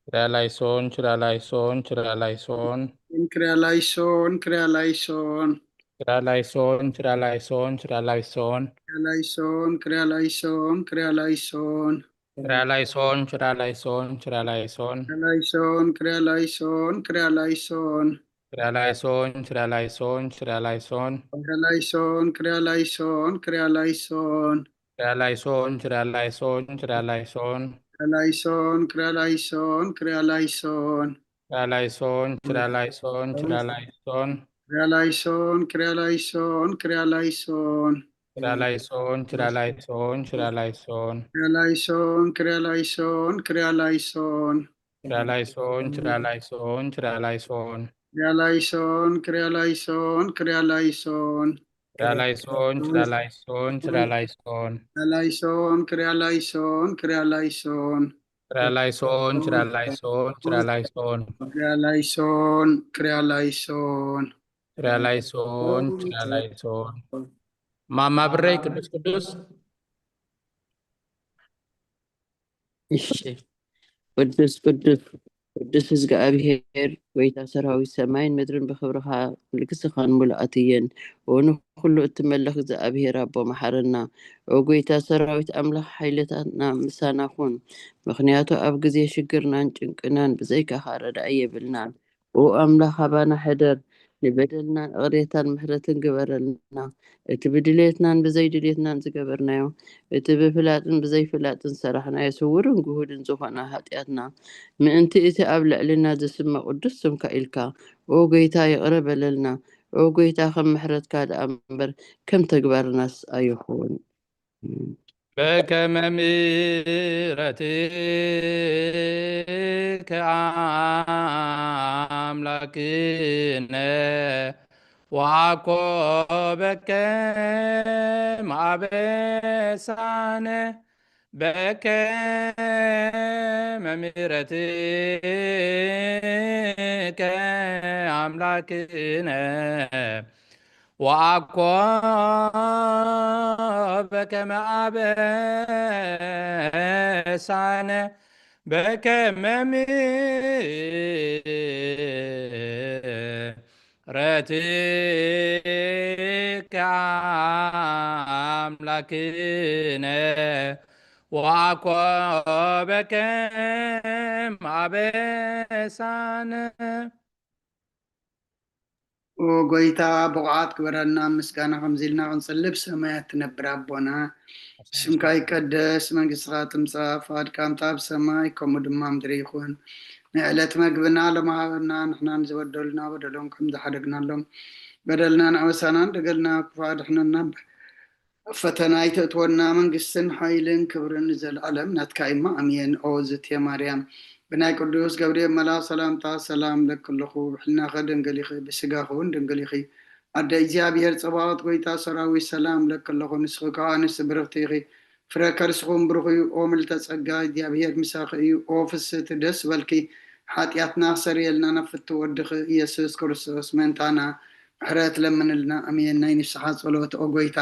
ክርያ ላይሶን፣ ክርያ ላይሶን፣ ክርያ ላይሶን። ክርያ ላይሶን፣ ክርያ ላይሶን። ክርያ ላይሶን፣ ክርያ ላይሶን፣ ክርያ ላይሶን። ክርያ ላይሶን፣ ክርያ ላይሶን፣ ክርያ ላይሶን። ክርያ ላይሶን፣ ክርያ ላይሶን፣ ክርያ ላይሶን። ክርያ ላይሶን፣ ክርያ ላይሶን፣ ክርያ ላይሶን። ክርያ ላይሶን፣ ክርያ ላይሶን፣ ክርያ ላይሶን። ክርያ ላይሶን፣ ክርያ ላይሶን፣ ክርያ ላይሶን። ክርያ ላይሶን፣ ክርያ ላይሶን፣ ክርያ ላይሶን። ክርያ ላይሶን፣ ክርያ ላይሶን፣ ክርያ ላይሶን። ክርያ ላይሶን፣ ክርያ ላይሶን፣ ክርያ ላይሶን። ክርያ ላይሶን፣ ክርያ ላይሶን፣ ክርያ ላይሶን። ክርያ ላይሶን፣ ክርያ ላይሶን፣ ክርያ ላይሶን። ክርያ ላይሶን፣ ክርያ ላይሶን፣ ክርያ ላይሶን። ክርያ ላይሶን፣ ክርያ ላይሶን፣ ክርያ ላይሶን። ክርያ ላይሶን፣ ክርያ ላይሶን፣ ክርያ ላይሶን። ክርያ ላይሶን፣ ክርያ ላይሶን፣ ክርያ ላይሶን። ክርያ ላይሶን፣ ክርያ ላይሶን፣ ክርያ ላይሶን። ክርያ ላይሶን፣ ክርያ ላይሶን፣ ክርያ ላይሶን። ክርያ ላይሶን፣ ክርያ ላይሶን። ክርያ ላይሶን፣ ክርያ ላይሶን። ማማ ብረይ ቅዱስ ቅዱስ። እሺ። ቅዱስ፣ ቅዱስ፣ ቅዱስ እግዚኣብሔር፣ ጎይታ ሰራዊት፣ ሰማይን ምድርን ብኽብርኻ ልግስኻን ምሉኣት እየን። ኦ ንኹሉ እትመልኽ እግዚኣብሔር ኣቦ፣ መሓረና። ኦ ጎይታ ሰራዊት ኣምላኽ፣ ሓይልታትና ምሳና ኩን። ምኽንያቱ ኣብ ግዜ ሽግርናን ጭንቅናን ብዘይካኻ ረዳኢ የብልናን። ኦ ኣምላኽ፣ ኣባና ሕደር፣ ንበደልናን እቕሬታን ምሕረትን ግበረልና። እቲ ብድሌትናን ብዘይድሌትናን ዝገበርናዮ፣ እቲ ብፍላጥን ብዘይፍላጥን ዝሰራሕናዮ ስውርን ግሁድን ዝኾነ ሓጢኣትና፣ ምእንቲ እቲ ኣብ ልዕልና ዝስመ ቅዱስ ስምካ ኢልካ፣ ኦ ጎይታ፣ ይቕረ በለልና። ኦ ጎይታ፣ ከም ምሕረትካ ደኣ እምበር ከም ተግባርናስ ኣይኹን። በከመ ምሕረትከ አምላክነ ወአኮ በከመ አበሳነ በከመ ምሕረትከ አምላክነ ወአኮ በከመ አበሳነ በከመ ምሕረትከ አምላክነ ወአኮ በከመ አበሳነ። ኦ ጎይታ፣ ብቑዓት ግበረና፣ ምስጋና ከምዚ ኢልና ክንጽሊ፣ ብሰማያት ትነብር ኣቦና፣ ስምካ ይቀደስ፣ መንግስትኻ ትምጻእ፣ ፍቓድካ ከምታ ኣብ ሰማይ፣ ከምኡ ድማ ኣብ ምድሪ ይኹን። ናይ ዕለት መግብና ሎሚ ሃበና፣ ንሕና ንዝበደሉና በደሎም ከም ዝሓደግናሎም፣ በደልና ንኣበሳና፣ ንደገልና ክፉእ ኣድሕነና እምበር፣ ኣብ ፈተና ኣይተእትወና፣ መንግስትን ሓይልን ክብርን ንዘለኣለም ናትካ እዩማ፣ ኣሜን። ኦ ዝትየ ማርያም፣ ብናይ ቅዱስ ገብርኤል መልኣኽ ሰላምታ ሰላም እለኪ ኣለኹ፣ ብሕልናኺ ድንግል ኢኺ፣ ብስጋኺ እውን ድንግል ኢኺ። ኣደ እግዚኣብሔር ጸባኦት፣ ጎይታ ሰራዊት፣ ሰላም እለኪ ኣለኹ፣ ንስኺ ከኣ ኣንስቲ ብርኽቲ ኢኺ፣ ፍረ ከርስኹም ብሩኽ እዩ። ኦ ምልዕተ ጸጋ፣ እግዚኣብሔር ምሳኺ እዩ። ኦ ፍስህቲ፣ ደስ በልኪ፣ ሓጢኣትና ክሰርየልና ናብ ፍትው ወድኺ ኢየሱስ ክርስቶስ ምእንታና ምሕረት ለምንልና። ኣሜን። ናይ ንስሓ ጸሎት። ኦ ጎይታ፣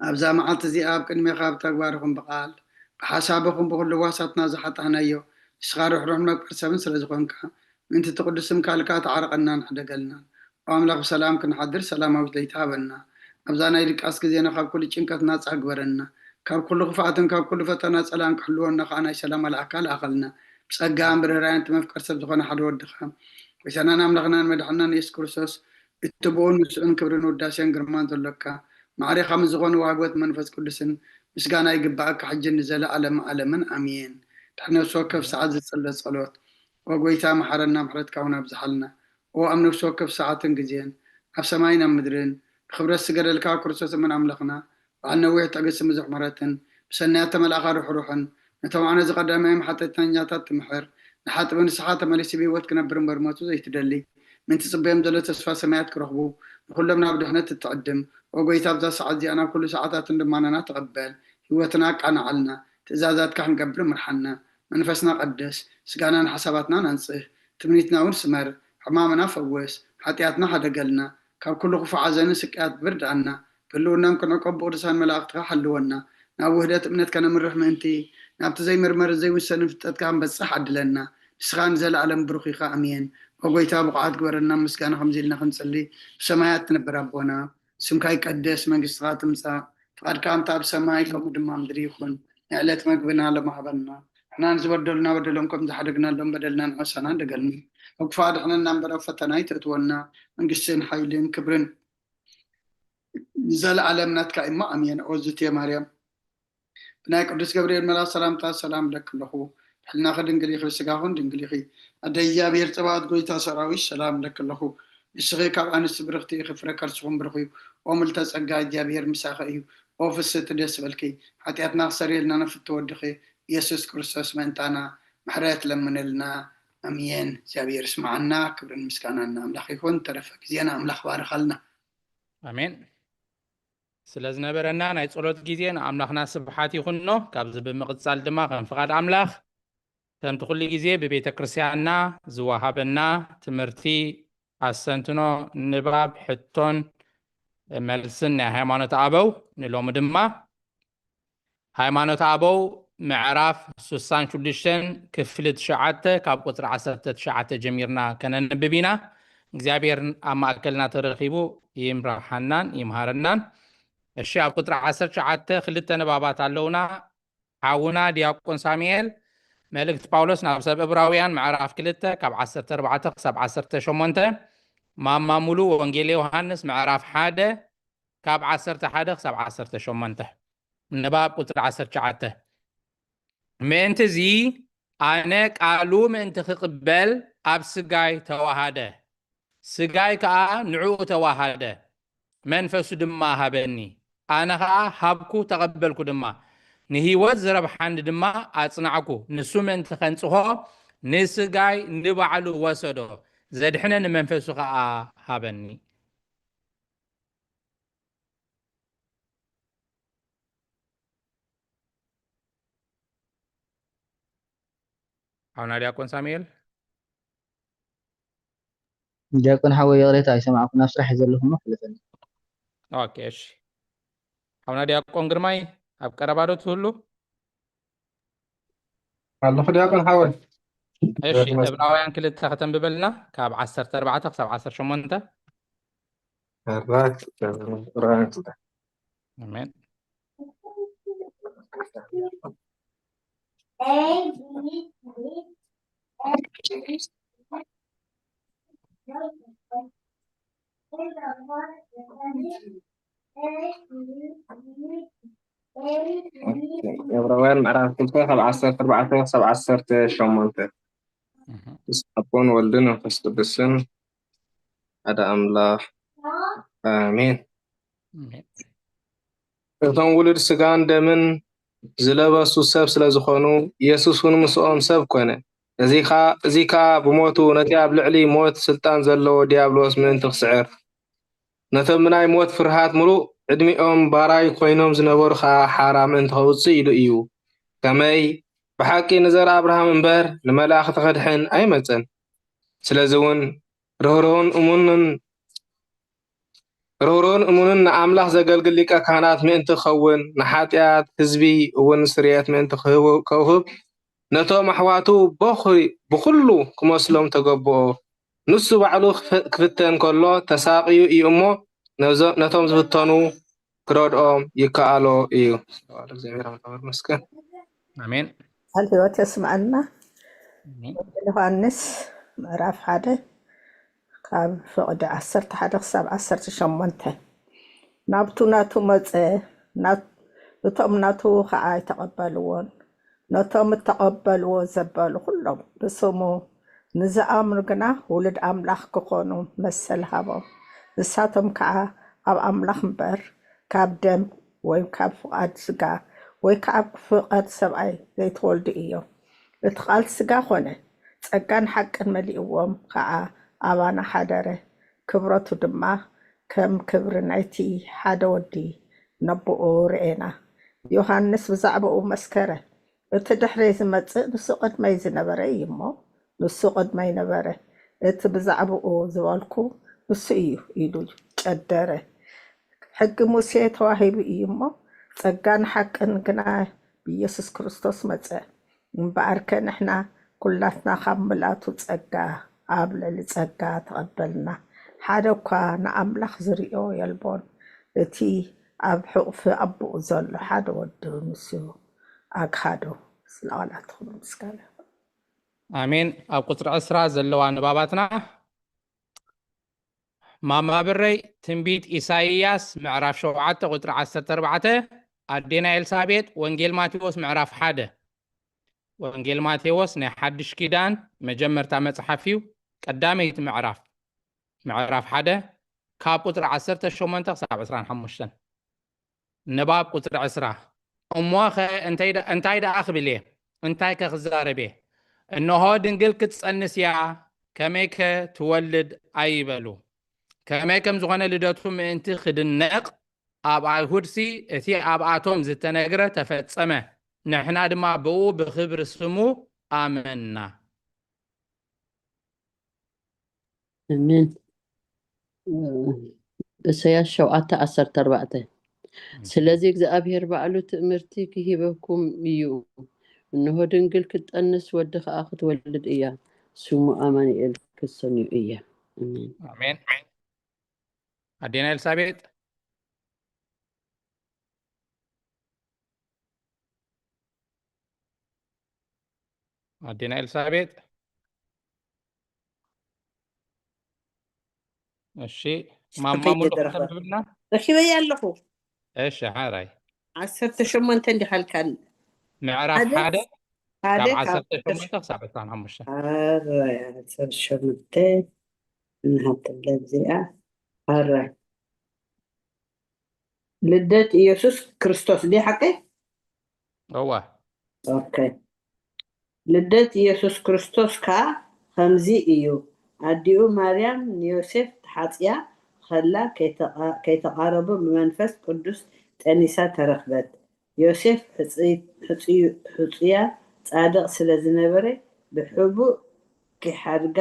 ኣብዛ መዓልቲ እዚኣ ኣብ ቅድሜኻ ብተግባር ይኹን ብቓል፣ ብሓሳብ ይኹን ብኹሉ ዋሳትና ዝሓጣናዮ፣ ንስኻ ርሕሩሕን መፍቀር ሰብን ስለ ዝኾንካ፣ ምእንቲ እቲ ቅዱስ ስምካ ኢልካ ተዓረቐናን ሕደገልናን። ኦ ኣምላኽ፣ ብሰላም ክንሓድር ሰላማዊት ለይቲ ሃበና። ኣብዛ ናይ ድቃስ ግዜና ካብ ኩሉ ጭንቀት ናጻ ግበረና። ካብ ኩሉ ክፍኣትን ካብ ኩሉ ፈተና ጸላን ክሕልወና ከኣ ናይ ሰላም መልኣካ ልኣኸልና። ብጸጋን ብርህራየን እቲ መፍቀር ሰብ ዝኾነ ሓደ ወድኻ፣ ጎይታናን ኣምላኽናን መድሓናን የሱስ ክርስቶስ፣ እቲ ብኡን ምስኡን ክብርን ውዳሴን ግርማን ዘሎካ፣ ማዕሬኻ ምስ ዝኾኑ ዋህጎት መንፈስ ቅዱስን ምስጋና ይግባኣካ፣ ሕጂ ንዘለኣለም ዓለምን ኣሜን። ድሕሪ ነፍሲ ወከፍ ሰዓት ዝጽለ ጸሎት። ኦ ጎይታ፣ መሓረና፣ ምሕረትካ እውን ኣብዝሓልና። ኦ ኣብ ነፍሲ ወከፍ ሰዓትን ግዜን፣ ኣብ ሰማይን ኣብ ምድርን፣ ብኽብረት ዝገደልካ ክርስቶስ እመን ኣምላኽና፣ በዓል ነዊሕ ትዕግስትን ብዙሕ ምሕረትን፣ ብሰናያት ተመልኣኻ ርሕሩሕን፣ ነቶም ኣነ ዝቐዳማዮም ሓጢኣተኛታት ትምሕር፣ ንሓጥቢ ንስኻ ተመሊሱ ብህይወት ክነብር እምበር ሞቱ ዘይትደሊ፣ ምእንቲ ጽበዮም ዘሎ ተስፋ ሰማያት ክረኽቡ፣ ንኹሎም ናብ ድሕነት እትዕድም፣ ኦ ጎይታ፣ ኣብዛ ሰዓት እዚኣ ናብ ኩሉ ሰዓታትን ልማናና ተቐበል፣ ህይወትና ኣቃንዓልና፣ ትእዛዛትካ ክንገብር ምርሓና፣ መንፈስና ቀድስ፣ ስጋናን ሓሳባትናን ኣንጽህ፣ ትምኒትና እውን ስመር፣ ሕማምና ፈውስ፣ ሓጢኣትና ሓደገልና፣ ካብ ኩሉ ክፉእ ሓዘንን ስቅያት ብርድኣና፣ ብህልውናን ክንዕቆብ ብቅዱሳን መላእኽትኻ ሓልወና፣ ናብ ውህደት እምነት ከነምርሕ ምእንቲ፣ ናብቲ ዘይምርመርን ዘይውሰንን ፍልጠትካ ክንበጽሕ ዓድለና። ንስኻ ንዘለኣለም ብሩኽ ኢኻ። ኣሜን። ኦ ጎይታ፣ ብቑዓት ግበረና፣ ምስጋና ከምዚ ኢልና ክንጽሊ፣ ብሰማያት ትነብር ኣቦና፣ ስምካ ይቀደስ፣ መንግስትኻ ትምጻእ፣ ፍቓድካ ከምታ ኣብ ሰማይ፣ ከምኡ ድማ ኣብ ምድሪ ይኹን። ንዕለት መግብና ሎሚ ሃበና። ንሕና ንዝበደሉና በደሎም ከም ዝሓደግናሎም በደልና ንሕሰና እንደገልና። ካብ ክፉእ ኣድሕነና እምበር ኣብ ፈተና ኣይተእትወና። መንግስትን ሓይልን ክብርን ንዘለኣለም ናትካ እሞ ኣሜን። ኦ ዝትየ ማርያም፣ ብናይ ቅዱስ ገብርኤል መልኣኽ ሰላምታ ሰላም እለኪ ኣለኹ። ብሕልናኺ ድንግል ኢኺ፣ ብስጋኽን ድንግል ኢኺ። ኣደ እግዚኣብሔር ጸባኦት፣ ጎይታ ሰራዊት፣ ሰላም እለኪ ኣለኹ። ንስኺ ካብ ኣንስቲ ብርኽቲ ኢኺ፣ ፍረ ከርስኹም ብሩኽ እዩ። ኦ ምልዕተ ጸጋ፣ እግዚኣብሔር ምሳኺ እዩ። ኦ ፍስህቲ፣ ደስ በልኪ። ሓጢኣትና ክሰርየልና ንፍቲ ወድኺ ኢየሱስ ክርስቶስ ምእንታና ምሕረት ለምንልና። ኣሜን። እግዚኣብሔር ይስምዓና። ክብርን ምስጋናን ንኣምላኽ ይኹን። ተረፈ ግዜና ኣምላኽ ባርኻልና። ኣሜን። ስለ ዝነበረና ናይ ጸሎት ግዜ ንኣምላኽና ስብሓት ይኹኖ። ካብዚ ብምቕጻል ድማ ከም ፍቓድ ኣምላኽ ከምቲ ኩሉ ግዜ ብቤተ ክርስቲያንና ዝወሃበና ትምህርቲ፣ ኣስተንትኖ፣ ንባብ፣ ሕቶን መልስን ናይ ሃይማኖት ኣበው፣ ንሎሚ ድማ ሃይማኖት ኣበው ምዕራፍ ስሳን ሽዱሽተን ክፍሊ ትሽዓተ ካብ ቁጽሪ ዓሰርተ ትሽዓተ ጀሚርና ከነንብብ ኢና። እግዚኣብሔር ኣብ ማእከልና ተረኺቡ ይምርሓናን ይምሃረናን። እሺ፣ ኣብ ቁጽሪ ዓሰርተ ትሽዓተ ክልተ ንባባት ኣለውና። ሓውና ዲያቆን ሳሙኤል፣ መልእክቲ ጳውሎስ ናብ ሰብ ዕብራውያን ምዕራፍ ክልተ ካብ ዓሰርተ ኣርባዕተ ክሳብ ዓሰርተ ሸሞንተ፣ ማማ ሙሉ ወንጌል ዮሃንስ ምዕራፍ ሓደ ካብ ዓሰርተ ሓደ ክሳብ ዓሰርተ ሸሞንተ። ንባብ ቁጽሪ ዓሰርተ ትሽዓተ። ምእንቲ እዚ ኣነ ቃሉ ምእንቲ ክቕበል ኣብ ስጋይ ተዋሃደ፣ ስጋይ ከኣ ንዕኡ ተዋሃደ፣ መንፈሱ ድማ ሃበኒ። ኣነ ኸኣ ሃብኩ፣ ተቐበልኩ ድማ፣ ንህይወት ዝረብሓኒ ድማ ኣጽናዕኩ። ንሱ ምእንቲ ኸንጽሆ ንስጋይ ንባዕሉ ወሰዶ፣ ዘድሕነኒ መንፈሱ ኸኣ ሃበኒ። ሓውና ዲያቆን ሳሙኤል። ዲያቆን ሓወይ፣ ይቕሬታ ኣይሰማዕኩን፣ ኣብ ስራሕ እየ ዘለኹ እሞ ሕለፈኒ። ኦኬ፣ እሺ። ሓውና ዲያቆን ግርማይ ኣብ ቀረባ ዶ ትህሉ? ኣለኹ ዲያቆን ሓወይ። እሺ፣ ዕብራውያን ክልተ ከተንብበልና ካብ ዓሰርተ ኣርባዕተ ክሳብ ዓሰርተ ሸሞንተ። ኣርባዕተ፣ ዕብራውያን ክልተ። ኣሜን። ዕብራውያን ምዕራፍ ክልተ ካብ ዓሰርተ ኣርባዕተ ክሳብ ዓሰርተ ሸሞንተ። ምስ ኣቦን ወልድን መንፈስ ቅዱስን ሓደ ኣምላኽ ኣሜን። እቶም ውሉድ ስጋን ደምን ዝለበሱ ሰብ ስለ ዝኾኑ፣ ኢየሱስ እውን ምስኦም ሰብ ኮነ። እዚ ኸኣ፣ እዚ ከኣ ብሞቱ ነቲ ኣብ ልዕሊ ሞት ስልጣን ዘለዎ ዲያብሎስ ምእንቲ ክስዕር፣ ነቶም ብናይ ሞት ፍርሃት ምሉእ ዕድሚኦም ባራይ ኮይኖም ዝነበሩ ኸኣ ሓራ ምእንቲ ከውጽእ ኢሉ እዩ። ከመይ ብሓቂ ንዘር ኣብርሃም እምበር ንመላእኽቲ ከድሕን ኣይመጸን። ስለዚ እውን ርህሩህን እሙንን ርህሩህን እሙንን ንኣምላኽ ዘገልግል ሊቀ ካህናት ምእንቲ ክኸውን፣ ንሓጢኣት ህዝቢ እውን ስርየት ምእንቲ ክህቡ-፣ ከውህብ፣ ነቶም ኣሕዋቱ በኹሪ-፣ ብኹሉ ክመስሎም ተገብኦ። ንሱ ባዕሉ ክፍ-፣ ክፍተን ከሎ ተሳቕዩ እዩ እሞ፣ ነዞ-፣ ነቶም ዝፍተኑ ክረድኦም ይከኣሎ እዩ። እግዚኣብሔር ኣምላኽ ይመስገን። ኣሜን። ቃል ህይወት የስምዐና። ወንጌል ዮሃንስ ምዕራፍ ሓደ ካብ ፍቕዲ ዓሰርተ ሓደ ክሳብ ዓሰርተ ሸሞንተ። ናብቱ ናቱ መጸ፣ ናት-፣ እቶም ናቱ ኸዓ ኣይተቐበልዎን። ነቶም እተቐበልዎ ዘበሉ ኩሎም ብስሙ ንዝኣምኑ ግና ውሉድ ኣምላኽ ክኾኑ መሰል ሃቦም። ንሳቶም ከኣ ኣብ ኣምላኽ እምበር ካብ ደም ወይ ካብ ፍቓድ ስጋ ወይ ከኣ ካብ ፍቓድ ሰብኣይ ዘይተወልዱ እዮም። እቲ ቃል ስጋ ኾነ፣ ጸጋን ሓቅን መሊእዎም ከኣ ኣባና ሓደረ። ክብረቱ ድማ ከም ክብሪ ናይቲ ሓደ ወዲ ነቦኡ ርኤና። ዮሃንስ ብዛዕባኡ መስከረ፣ እቲ ድሕረይ ዝመጽእ ንሱ ቅድመይ ዝነበረ እዩ እሞ፣ ንሱ ቅድመይ ነበረ። እቲ ብዛዕባኡ ዝበልኩ ንሱ እዩ ኢሉ ጨደረ። ሕጊ ሙሴ ተዋሂቡ እዩ እሞ፣ ጸጋን ሓቅን ግና ብኢየሱስ ክርስቶስ መጸ። እምበኣርከ ንሕና ኩላትና ካብ ምልኣቱ ጸጋ ኣብ ልዕሊ ጸጋ ተቐበልና። ሓደ እኳ ንኣምላኽ ዝርእዮ የልቦን። እቲ ኣብ ሕቑፊ ኣቦኡ ዘሎ ሓደ ወዱ ንሱ ኣግሃዶ። ስለ ቃላትኩም ምስጋና። ኣሜን። ኣብ ቁጽሪ ዕስራ ዘለዋ ንባባትና ማማ ብረይ ትንቢት ኢሳይያስ ምዕራፍ ሸውዓተ ቁጽሪ ዓሰርተ ኣርባዕተ፣ ኣዴና ኤልሳቤጥ ወንጌል ማቴዎስ ምዕራፍ ሓደ። ወንጌል ማቴዎስ ናይ ሓድሽ ኪዳን መጀመርታ መጽሓፍ እዩ። ቀዳመይቲ ምዕራፍ፣ ምዕራፍ ሓደ ካብ ቁጽሪ ዓሰርተ ሸሞንተ ክሳብ ዕስራን ሓሙሽተን። ንባብ ቁጽሪ ዕስራ። እሞኸ እንታይ ደ-፣ እንታይ ደኣ ክብል እየ? እንታይከ ክዛረብ እየ? እንሆ ድንግል ክትጸንስ እያ፣ ከመይከ ትወልድ ኣይበሉ። ከመይ ከም ዝኾነ ልደቱ ምእንቲ ክድነቕ ኣብ ኣይሁድሲ እቲ ኣብኣቶም ዝተነግረ ተፈጸመ። ንሕና ድማ ብኡ ብኽብሪ ስሙ ኣመንና። ኣሜን። ኢሳያስ ሸውዓተ ዓሰርተ ኣርባዕተ። ስለዚ እግዚኣብሔር ባዕሉ ትእምርቲ ክሂበኩም እዩ። እንሆ ድንግል ክትጠንስ ወዲ ከኣ ክትወልድ እያ። ስሙ ኣማኑኤል ክትሰምዩ እያ። ኣሜን። ኣሜን። ኣዴና ኤልሳቤጥ። ኣዴና ኤልሳቤጥ። እሺ፣ ማማ ሙሉ ከተንብብልና? ረኪበያ ኣለኹ። እሺ፣ ሓራይ። ዓሰርተ ሸሞንተ እንዲኻ ልካኒ። ምዕራፍ ሓደ፣ ሓደ ካብ ዓሰርተ ሸሞንተ ክሳብ ዕስራን ሓሙሽተን። ሓራይ፣ ዓሰርተ ሸሞንተ። እናሃተለ እዚኣ። ሓራይ። ልደት ኢየሱስ ክርስቶስ ድያ ሓቀይ? እዋ። ኦኬ። ልደት ኢየሱስ ክርስቶስ ከኣ ከምዚ እዩ። ኣዲኡ ማርያም ንዮሴፍ ተሓጽያ ኸላ ከይተቓ-፣ ከይተቓረቡ ብመንፈስ ቅዱስ ጠኒሳ ተረኽበት። ዮሴፍ ሕጽይ-፣ ሕጽዩ-፣ ሕጹያ ጻድቕ ስለ ዝነበረ ብሕቡእ ኪሓድጋ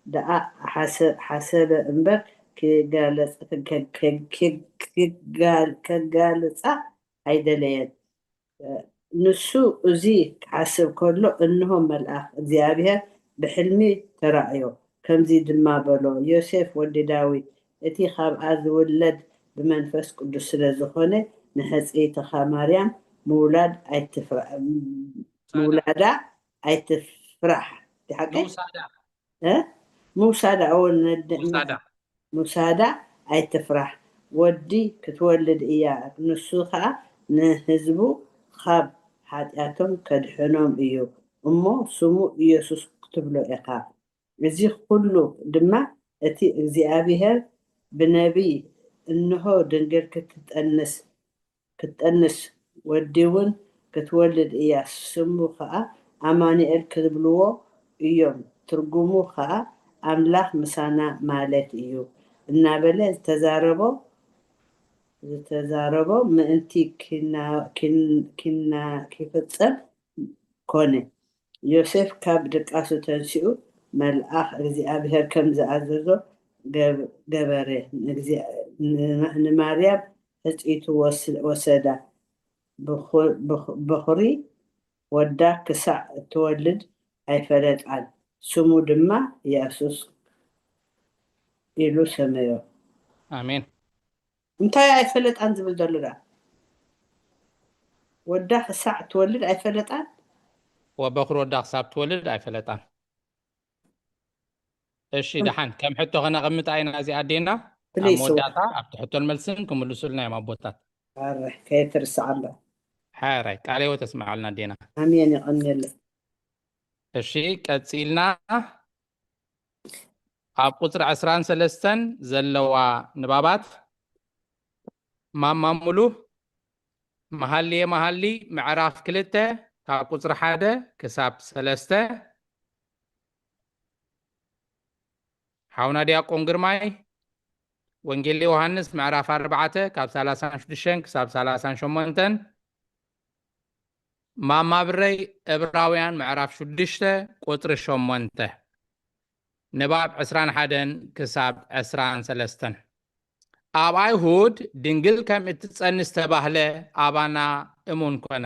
ደኣ ሓሰ-፣ ሓሰበ እምበር ኪጋለጽ-፣ ኪ-፣ ኪ-፣ ኪ-፣ ኪጋል-፣ ከጋልጻ ኣይደለየን። ንሱ እዚ ክሓስብ ከሎ፣ እንሆ፣ መልኣኽ እግዚኣብሔር ብሕልሚ ተራእዮ፣ ከምዚ ድማ በሎ፣ ዮሴፍ ወዲ ዳዊት፣ እቲ ካብኣ ዝውለድ ብመንፈስ ቅዱስ ስለ ዝኾነ፣ ንሕጽይትኻ ማርያም ምውላድ ኣይትፍራ-፣ ምውላዳ ኣይትፍራሕ። ድሓቂ? ምውሳዳ። እ? ምውሳዳ፣ እወ፣ ነደ-፣ ምውሳዳ። ምውሳዳ ኣይትፍራሕ፣ ወዲ ክትወልድ እያ፣ ንሱ ኸኣ ንህዝቡ ካብ ሓጢኣቶም ከድሕኖም እዩ እሞ፣ ስሙ ኢየሱስ ክትብሎ ኢኻ። እዚ ኹሉ ድማ እቲ እግዚኣብሔር ብነቢይ፣ እንሆ፣ ድንግል ክትጠንስ ክትጠንስ፣ ወዲ እውን ክትወልድ እያ፣ ስሙ ኸዓ ኣማኑኤል ክብልዎ እዮም፣ ትርጉሙ ኸዓ ኣምላኽ ምሳና ማለት እዩ እናበለ ዝተዛረቦ ዝተዛረቦ ምእንቲ ኪፈጸም ኮነ። ዮሴፍ ካብ ድቃሱ ተንሲኡ፣ መልኣኽ እግዚኣብሔር ከም ዝኣዘዞ ገበረ። ንማርያም ሕጽይቱ ወሰዳ። በኹሪ ወዳ ክሳዕ እትወልድ ኣይፈለጣን። ስሙ ድማ የሱስ ኢሉ ሰመዮ። ኣሜን። እንታይ ኣይፈለጣን ዝብል ዘሎ ደኣ? ወዳ ክሳዕ ትወልድ ኣይፈለጣን? ወበኹር ወዳ ክሳብ ትወልድ ኣይፈለጣን። እሺ፣ ደሓን፣ ከም ሕቶ ከነቐምጣ ኢና እዚኣ ኣዴና። ኣብ ፕሊስ። መወዳእታ ኣብቲ ሕቶን መልስን ክምልሱልና እዮም ኣቦታት። ኣረ፣ ከየትርስዓ እምበር። ሓራይ፣ ቃለ ህይወት ተስምዓልና ኣዴና። ኣሜን፣ የቐንየለይ። እሺ፣ ቀጺልና ኣብ ቁጽሪ ዕስራን ሰለስተን ዘለዋ ንባባት ማማ ሙሉ፣ መሃልየ መሃሊ ምዕራፍ ክልተ ካብ ቁጽሪ ሓደ ክሳብ ሰለስተ፣ ሓውና ዲያቆን ግርማይ፣ ወንጌል ዮሃንስ ምዕራፍ ኣርባዕተ ካብ ሰላሳን ሽዱሽተን ክሳብ ሰላሳን ሸሞንተን፣ ማማ ብረይ፣ ዕብራውያን ምዕራፍ ሽዱሽተ ቁጽሪ ሸሞንተ፣ ንባብ ዕስራን ሓደን ክሳብ ዕስራን ሰለስተን። ኣብ ኣይሁድ ድንግል ከም እትጸንስ ተባህለ፣ ኣባና እሙን ኮነ።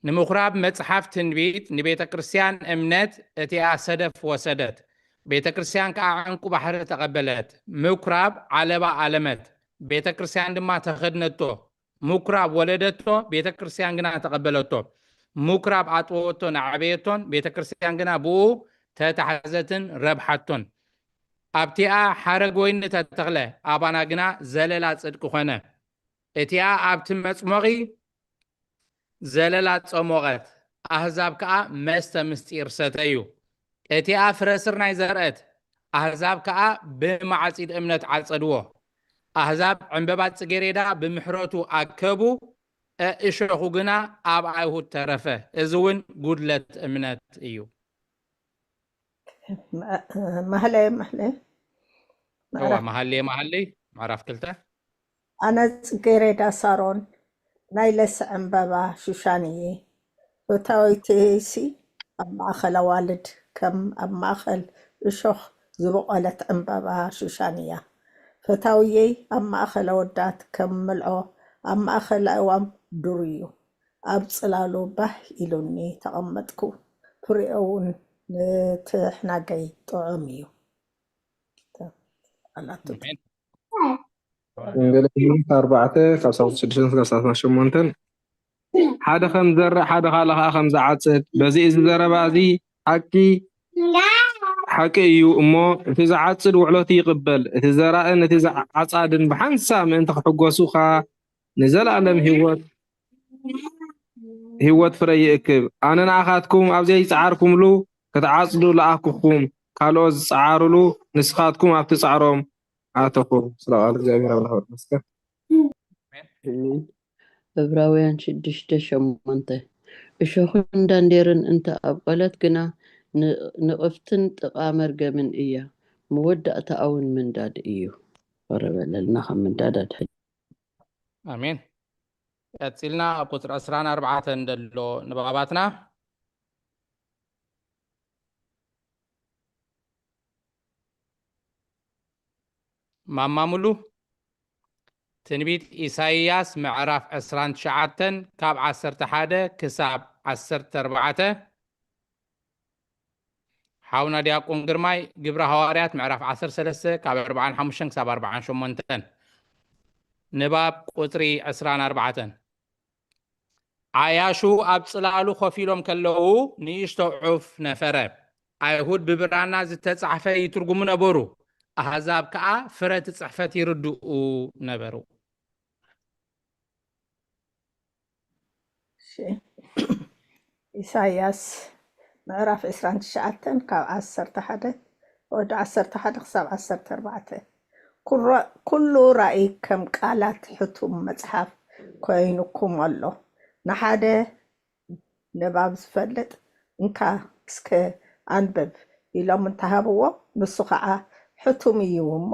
ንምኹራብ መጽሓፍ ትንቢት፣ ንቤተ ክርስቲያን እምነት እቲኣ ሰደፍ ወሰደት፣ ቤተ ክርስቲያን ከኣ ዕንቁ ባሕሪ ተቐበለት፣ ምኩራብ ዓለባ ኣለመት፣ ቤተ ክርስቲያን ድማ ተኸድነቶ። ምኩራብ ወለደቶ፣ ቤተ ክርስቲያን ግና ተቐበለቶ። ምኩራብ ኣጥወወቶን ኣዕበየቶን፣ ቤተ ክርስቲያን ግና ብኡ ተታሕዘትን ረብሓቶን። ኣብቲኣ ሓረግ ወይኒ ተተኽለ፣ ኣባና ግና ዘለላ ጽድቂ ኾነ። እቲኣ ኣብቲ መጽሞቒ ዘለላ ጸሞቐት፣ ኣህዛብ ከኣ መስተ ምስጢር ሰተዩ። እቲኣ ፍረ ስርናይ ዘርአት፣ ኣህዛብ ከኣ ብማዕጺድ እምነት ዓጸድዎ። ኣህዛብ ዕምበባ ጽጌሬዳ ብምሕረቱ ኣከቡ፣ እሾኹ ግና ኣብ ኣይሁድ ተረፈ። እዚ እውን ጉድለት እምነት እዩ። መ-፣ መህለየ መህለየ እዋ፣ ምዕራፍ መሃልየ መሃልይ ምዕራፍ ክልተ። ኣነ ጽጌሬዳ ሳሮን ናይ ለስዕ ዕምበባ ሹሻን እየ። ፈታዊተይሲ ኣብ ማእከል ኣዋልድ ከም ኣብ ማእከል እሾኽ ዝበቖለት ዕምበባ ሹሻን እያ። ፈታውየይ ኣብ ማእከል ኣወዳት ከም ምልዖ ኣብ ማእከል ኣእዋም ዱር እዩ። ኣብ ጽላሉ ባህ ኢሉኒ ተቐመጥኩ። ፍሬኡ እውን ንትሕናገይ ጥዑም እዩ። ኣሜን። ወንጌል ዮሃንስ ኣርባዕተ ካብ ሰላሳ ሽዱሽተ ክሳብ ሰላሳ ሸሞንተ፣ ሓደ ከም ዝዘርእ ሓደ ካልእ ኸዓ ከም ዝዓጽድ፣ በዚ እዚ ዘረባ እዚ ሓቂ ሓቂ እዩ እሞ፣ እቲ ዝዓጽድ ውዕለቱ ይቕበል፣ እቲ ዘራእን እቲ ዝዓ-፣ ዓጻድን ብሓንሳብ ምእንቲ ክሕጎሱ ኸኣ ንዘለኣለም ህይወት ህይወት ፍረ ይእክብ። ኣነ ንኣኻትኩም ኣብ ዘይጸዓርኩምሉ ክትዓጽዱ ለኣኽኩኹም፣ ካልኦት ዝጸዓሩሉ ንስኻትኩም ኣብቲ ጻዕሮም ኣተኹ። ስለ ቃል እግዚኣብሔር ኣምላኽ ይመስገን። ዕብራውያን ሽዱሽተ ሸሞንተ፣ እሾኽን ዳንዴርን እንተ ኣብቆለት ግና፣ ን-፣ ንቕፍትን ጥቓ መርገምን እያ፣ መወዳእታኣ እውን ምንዳድ እዩ። ወረበለልና ካብ ምንዳድ ኣድሕን። ኣሜን። ቀጺልና ኣብ ቁጽሪ ዕስራን ኣርባዕተን ደሎ ንባባትና። ማማ ሙሉ፣ ትንቢት ኢሳይያስ ምዕራፍ ዕስራን ትሽዓተን ካብ ዓሰርተ ሓደ ክሳብ ዓሰርተ ኣርባዕተ። ሓውና ዲያቆን ግርማይ፣ ግብረ ሃዋርያት ምዕራፍ ዓሰርተ ሰለስተ ካብ ኣርብዓን ሓሙሽተን ክሳብ ኣርብዓን ሸሞንተን። ንባብ ቁጽሪ ዕስራን ኣርባዕተን። ዓያሹ ኣብ ጽላሉ ኮፍ ኢሎም ከለዉ፣ ንእሽቶ ዑፍ ነፈረ። ኣይሁድ ብብራና ዝተጻሕፈ ይትርጉሙ ነበሩ፣ ኣህዛብ ከኣ ፍረ እቲ ጽሕፈት ይርድኡ ነበሩ። እሺ፣ እሺ። ኢሳይያስ ምዕራፍ ዕስራን ትሽዓተን ካብ ዓሰርተ ሓደ ወዲ ዓሰርተ ሓደ ክሳብ ዓሰርተ ኣርባዕተ። ኩረ-፣ ኩሉ ራእይ ከም ቃላት ሕቱም መጽሓፍ ኮይኑኩም ኣሎ። ንሓደ ንባብ ዝፈልጥ እንካ እስከ ኣንብብ ኢሎም እንተሃብዎ፣ ንሱ ኸዓ ሕቱም እዩ እሞ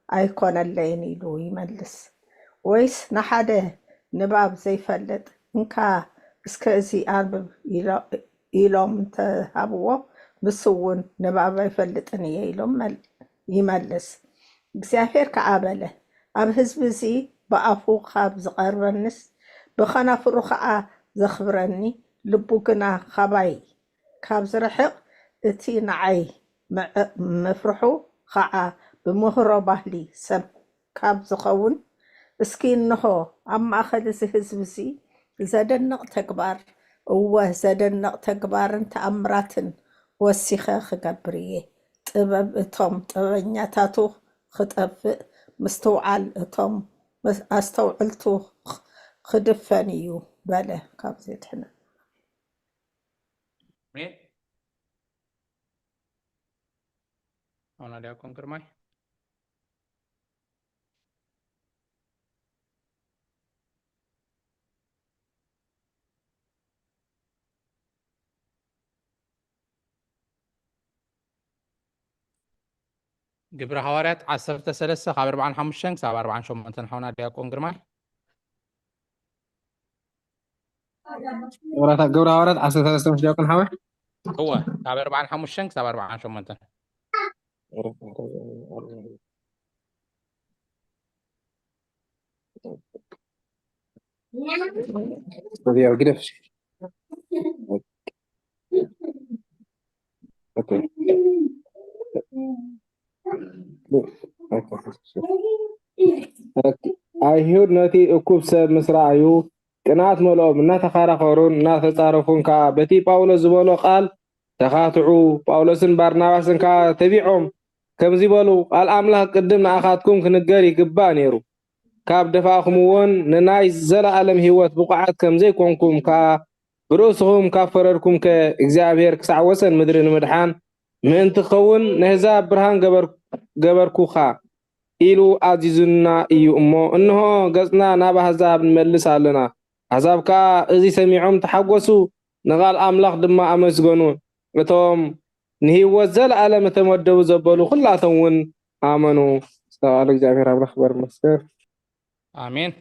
ኣይኮነለይን ኢሉ ይመልስ። ወይስ ንሓደ ንባብ ዘይፈልጥ እንካ እስከ እዚ ኣንብብ ኢሎ-፣ ኢሎም እንተሃብዎ፣ ንሱ እውን ንባብ ኣይፈልጥን እየ ኢሎም መል-፣ ይመልስ። እግዚኣብሔር ከኣ በለ፣ ኣብ ህዝቢ እዚ ብኣፉ ካብ ዝቐርበኒስ ብኸናፍሩ ኸዓ ዘኽብረኒ፣ ልቡ ግና ኻባይ ካብ ዝርሕቕ፣ እቲ ንዓይ ምዕ-፣ ምፍርሑ ኸዓ ብምህሮ ባህሊ ሰብ ካብ ዝኸውን፣ እስኪ እንሆ ኣብ ማእኸል እዚ ህዝቢ እዚ ዘደንቕ ተግባር፣ እወ ዘደንቕ ተግባርን ተኣምራትን ወሲኸ ክገብር እየ። ጥበብ እቶም ጥበበኛታቱ ክጠፍእ፣ ምስትውዓል እቶም መስ-፣ ኣስተውዕልቱ ኽ-፣ ክድፈን እዩ በለ። ካብዚ የድሕነና። ኣሜን። ኣቡና ዲያቆን ግርማይ። ግብሪ ሃዋርያት ዓሰርተ ሰለስተ ካብ ኣርብዓን ሓሙሽተን ክሳብ ኣርብዓን ሸሞንተን ሓውና ዲያቆን ግርማይ። ግብረ ሃዋርያት ዓሰርተ ሰለስተ ምስ ዲያቆን ሓወይ። እወ፣ ካብ ኣርብዓን ሓሙሽተን ክሳብ ኣርብዓን ሸሞንተን። ያው ግደፍ። ኦኬ። ኦኬ። ኦኬ። ኣይሁድ ነቲ እኩብ ሰብ ምስ ረኣዩ ቅንኣት መለኦም፣ እናተኸራኸሩን እናተጻረፉን ከኣ በቲ ጳውሎስ ዝበሎ ቃል ተኻትዑ። ጳውሎስን ባርናባስን ከኣ ተቢዖም ከምዚ በሉ፣ ቃል ኣምላኽ ቅድም ንኣኻትኩም ክንገር ይግባእ ነይሩ። ካብ ደፋእኩምዎን ንናይ ዘለኣለም ህይወት ብቑዓት ከም ዘይኮንኩም ከኣ ብርእስኹም ካብ ፈረድኩምከ፣ እግዚኣብሔር ክሳዕ ወሰን ምድሪ ንምድሓን ምእንቲ ክኸውን ነህዛብ ብርሃን ገበር-፣ ገበርኩኻ ኢሉ ኣዚዙና እዩ እሞ፣ እንሆ ገጽና ናብ ኣህዛብ ንመልስ ኣለና። ኣህዛብ ከኣ እዚ ሰሚዖም ተሓጎሱ፣ ንቓል ኣምላኽ ድማ ኣመስገኑ። እቶም ንህይወት ዘለኣለም እተመደቡ ዘበሉ ኩላቶም እውን ኣመኑ። ዝተባህለ እግዚኣብሔር ኣምላኽ ክበር ይመስገን። ኣሜን።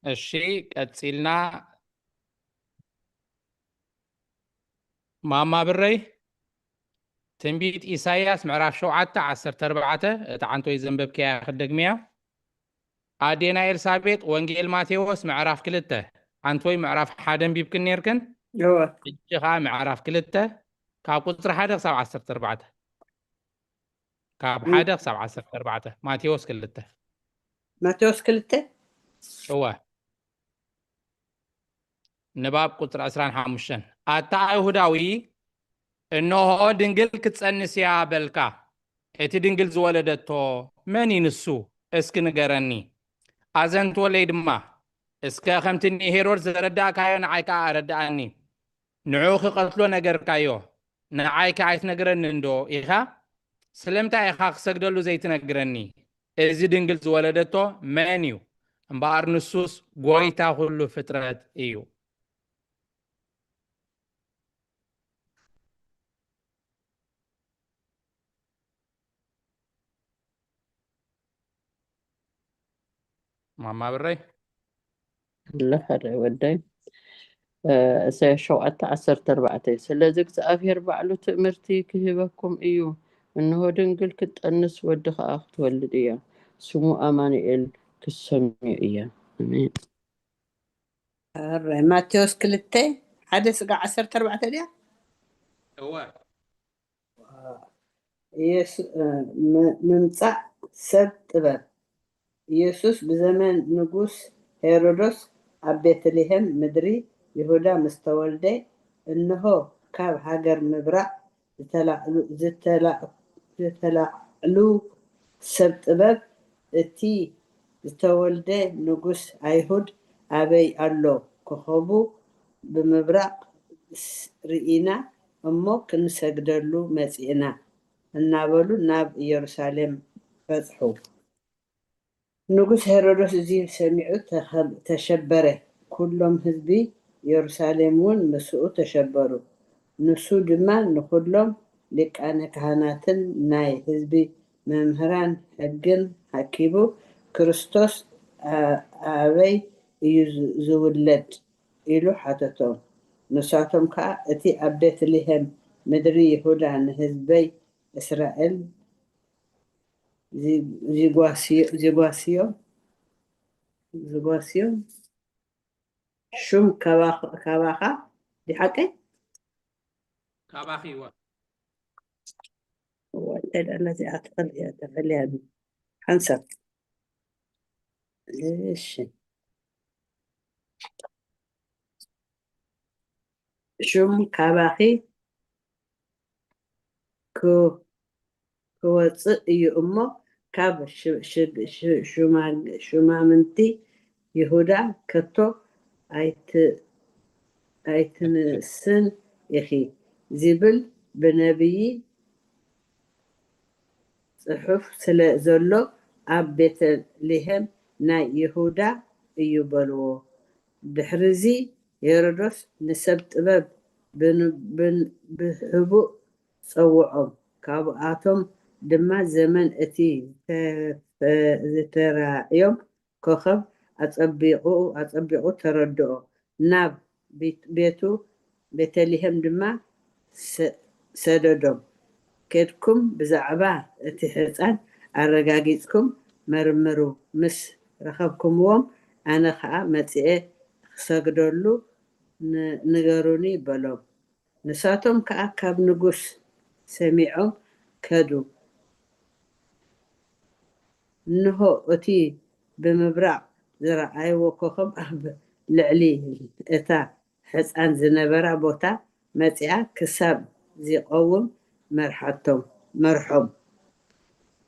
እሺ፣ ቀጺልና ማማ ብረይ፣ ትንቢት ኢሳይያስ ምዕራፍ ሸውዓተ ዓሰርተ ኣርባዕተ፣ እታ ዓንቶይ ዘንበብክያ ክደግምያ። ኣዴና ኤልሳቤጥ፣ ወንጌል ማቴዎስ ምዕራፍ ክልተ፣ ዓንቶይ ምዕራፍ ሓደ ኣንቢብክን ነይርክን። እወ። ሕጂ ኸኣ ምዕራፍ ክልተ ካብ ቁጽሪ ሓደ ክሳብ ዓሰርተ ኣርባዕተ። ካብ እም። ሓደ ክሳብ ዓሰርተ ኣርባዕተ፣ ማቴዎስ ክልተ። ማቴዎስ ክልተ? እወ። ንባብ ቁጽሪ ዕስራን ሓሙሽተን። ኣታ ኣይሁዳዊ፣ እንሆ ድንግል ክትጸንስ እያ በልካ። እቲ ድንግል ዝወለደቶ መን እዩ ንሱ? እስኪ ንገረኒ። ኣዘንትወለይ ድማ፣ እስከ ከምቲ ንሄሮድስ ዘረዳእካዮ ንዓይ ከኣ ኣረድኣኒ። ንዕኡ ክቐትሎ ነገርካዮ፣ ንዓይ ከ ኣይትነግረንን ዶ ኢኻ? ስለምንታይ ኢኻ ክሰግደሉ ዘይትነግረኒ? እዚ ድንግል ዝወለደቶ መን እዩ? እምበኣር ንሱስ ጐይታ ኹሉ ፍጥረት እዩ። ማማ ብረይ? ኣሎ ሓደ ወደይ። እ፣ እሳያስ ሸውዓተ ዓሰርተ ኣርባዕተ። ስለዚ እግዚኣብሔር ባዕሉ ትእምርቲ ክህበኩም እዩ። እንሆ ድንግል ክትጠንስ ወዲ ኸኣ ክትወልድ እያ። ስሙ ኣማኑኤል ክትሰምዮ እያ። ኣሜን። ሕራይ። ማቴዎስ ክልተ፣ ሓደ ስጋዕ ዓሰርተ ኣርባዕተ ድያ? እወ። ኢየሱ-፣ እ፣ ም-፣ ምምጻእ ሰብ ጥበብ። ኢየሱስ ብዘመን ንጉስ ሄሮዶስ ኣብ ቤተልሔም ምድሪ ይሁዳ ምስ ተወልደ፣ እንሆ፣ ካብ ሃገር ምብራቕ ዝተላዕሉ፣ ዝተላ-፣ ዝተላዕሉ ሰብ ጥበብ፣ እቲ ዝተወልደ ንጉስ ኣይሁድ ኣበይ ኣሎ? ኮኸቡ ብምብራቕ ርኢና እሞ ክንሰግደሉ መጺእና እናበሉ ናብ ኢየሩሳሌም በጽሑ። ንጉስ ሄሮዶስ እዚ ሰሚዑ ተሸበረ፣ ኩሎም ህዝቢ ኢየሩሳሌም እውን ምስኡ ተሸበሩ። ንሱ ድማ ንኹሎም ሊቃነ ካህናትን ናይ ህዝቢ መምህራን ሕግን ኣኪቡ፣ ክርስቶስ ኣበይ እዩ ዝውለድ? ኢሉ ሓተቶም። ንሳቶም ከኣ፣ እቲ ኣብ ቤትልሄም ምድሪ ይሁዳ ንህዝበይ እስራኤል ዚጓስዮም ዚጓስዮም ዚጓስዮም ሹም ካባኻ ድዩ ሓቀይ? ካባኺ እዋ። እዋ እንታይ ደኣ ነዚኣ ትኽእል እያ ተፈልያ ሓንሳብ። እሺ ሹም ካባኺ ክወጽእ እዩ እሞ፣ ካብ ሹማምንቲ ይሁዳ ከቶ ኣይትንእስን ኢኺ ዝብል ብነብዪ ጽሑፍ ስለ ዘሎ፣ ኣብ ቤተልሄም ናይ ይሁዳ እዩ በልዎ። ድሕርዚ ሄሮዶስ ንሰብ ጥበብ ብህቡእ ጸውዖም፣ ካብኣቶም ድማ ዘመን እቲ ዝተራእዮም ኮኸብ ኣጸቢቑ ተረድኦ። ናብ ቤቱ ቤተልሄም ድማ ሰደዶም፣ ከድኩም ብዛዕባ እቲ ሕጻን ኣረጋጊጽኩም መርምሩ፣ ምስ ረኸብኩምዎም ኣነ ኸኣ መጺኤ ክሰግደሉ ንገሩኒ በሎም። ንሳቶም ከኣ ካብ ንጉስ ሰሚዖም ከዱ። እንሆ እቲ ብምብራቕ ዝረኣይዎ ኮኸብ ኣብ ልዕሊ እታ ሕጻን ዝነበራ ቦታ መጺኣ ክሳብ ዚቐውም መርሓቶም መርሖም።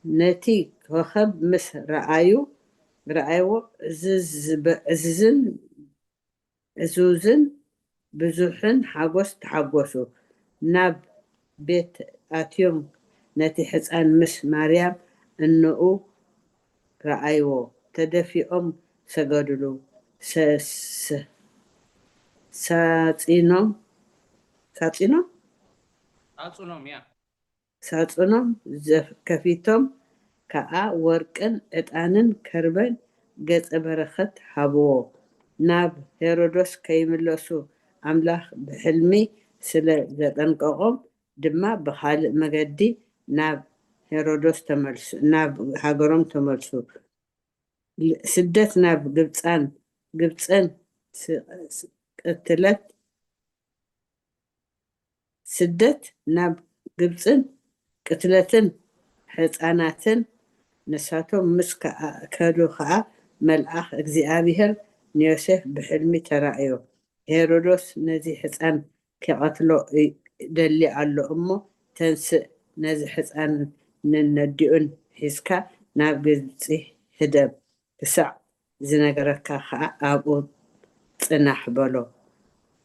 ነቲ ኮኸብ ምስ ረኣዩ ረኣይዎ ዕዝዝን ዕዙዝን ብዙሕን ሓጎስ ተሓጎሱ። ናብ ቤት ኣትዮም ነቲ ሕጻን ምስ ማርያም እንኡ ረኣይዎ፣ ተደፊኦም ሰገዱሉ። ሳጺኖም ሳጺኖም ሳጹኖም ያ ሳጹኖም ከፊቶም ከኣ ወርቅን ዕጣንን ከርበን ገጸ በረኸት ሃብዎ። ናብ ሄሮዶስ ከይምለሱ ኣምላኽ ብሕልሚ ስለ ዘጠንቀቖም ድማ ብኻልእ መገዲ ናብ ሄሮዶስ ተመልሱ ናብ ሃገሮም ተመልሱ። ስደት ናብ ግብጻን ግብጽን ቅትለት ስደት ናብ ግብጽን ቅትለትን ሕጻናትን ንሳቶም ምስ ከዱ ከኣ መልኣኽ እግዚኣብሔር ንዮሴፍ ብሕልሚ ተራእዮ። ሄሮዶስ ነዚ ሕጻን ኪቐትሎ ደሊ ኣሎ እሞ ተንስእ ነዚ ሕጻን ንነዲኡን ሒዝካ ናብ ግብጺ ህደም ክሳዕ ዝነግረካ ከኣ ኣብኡ ጽናሕ በሎ።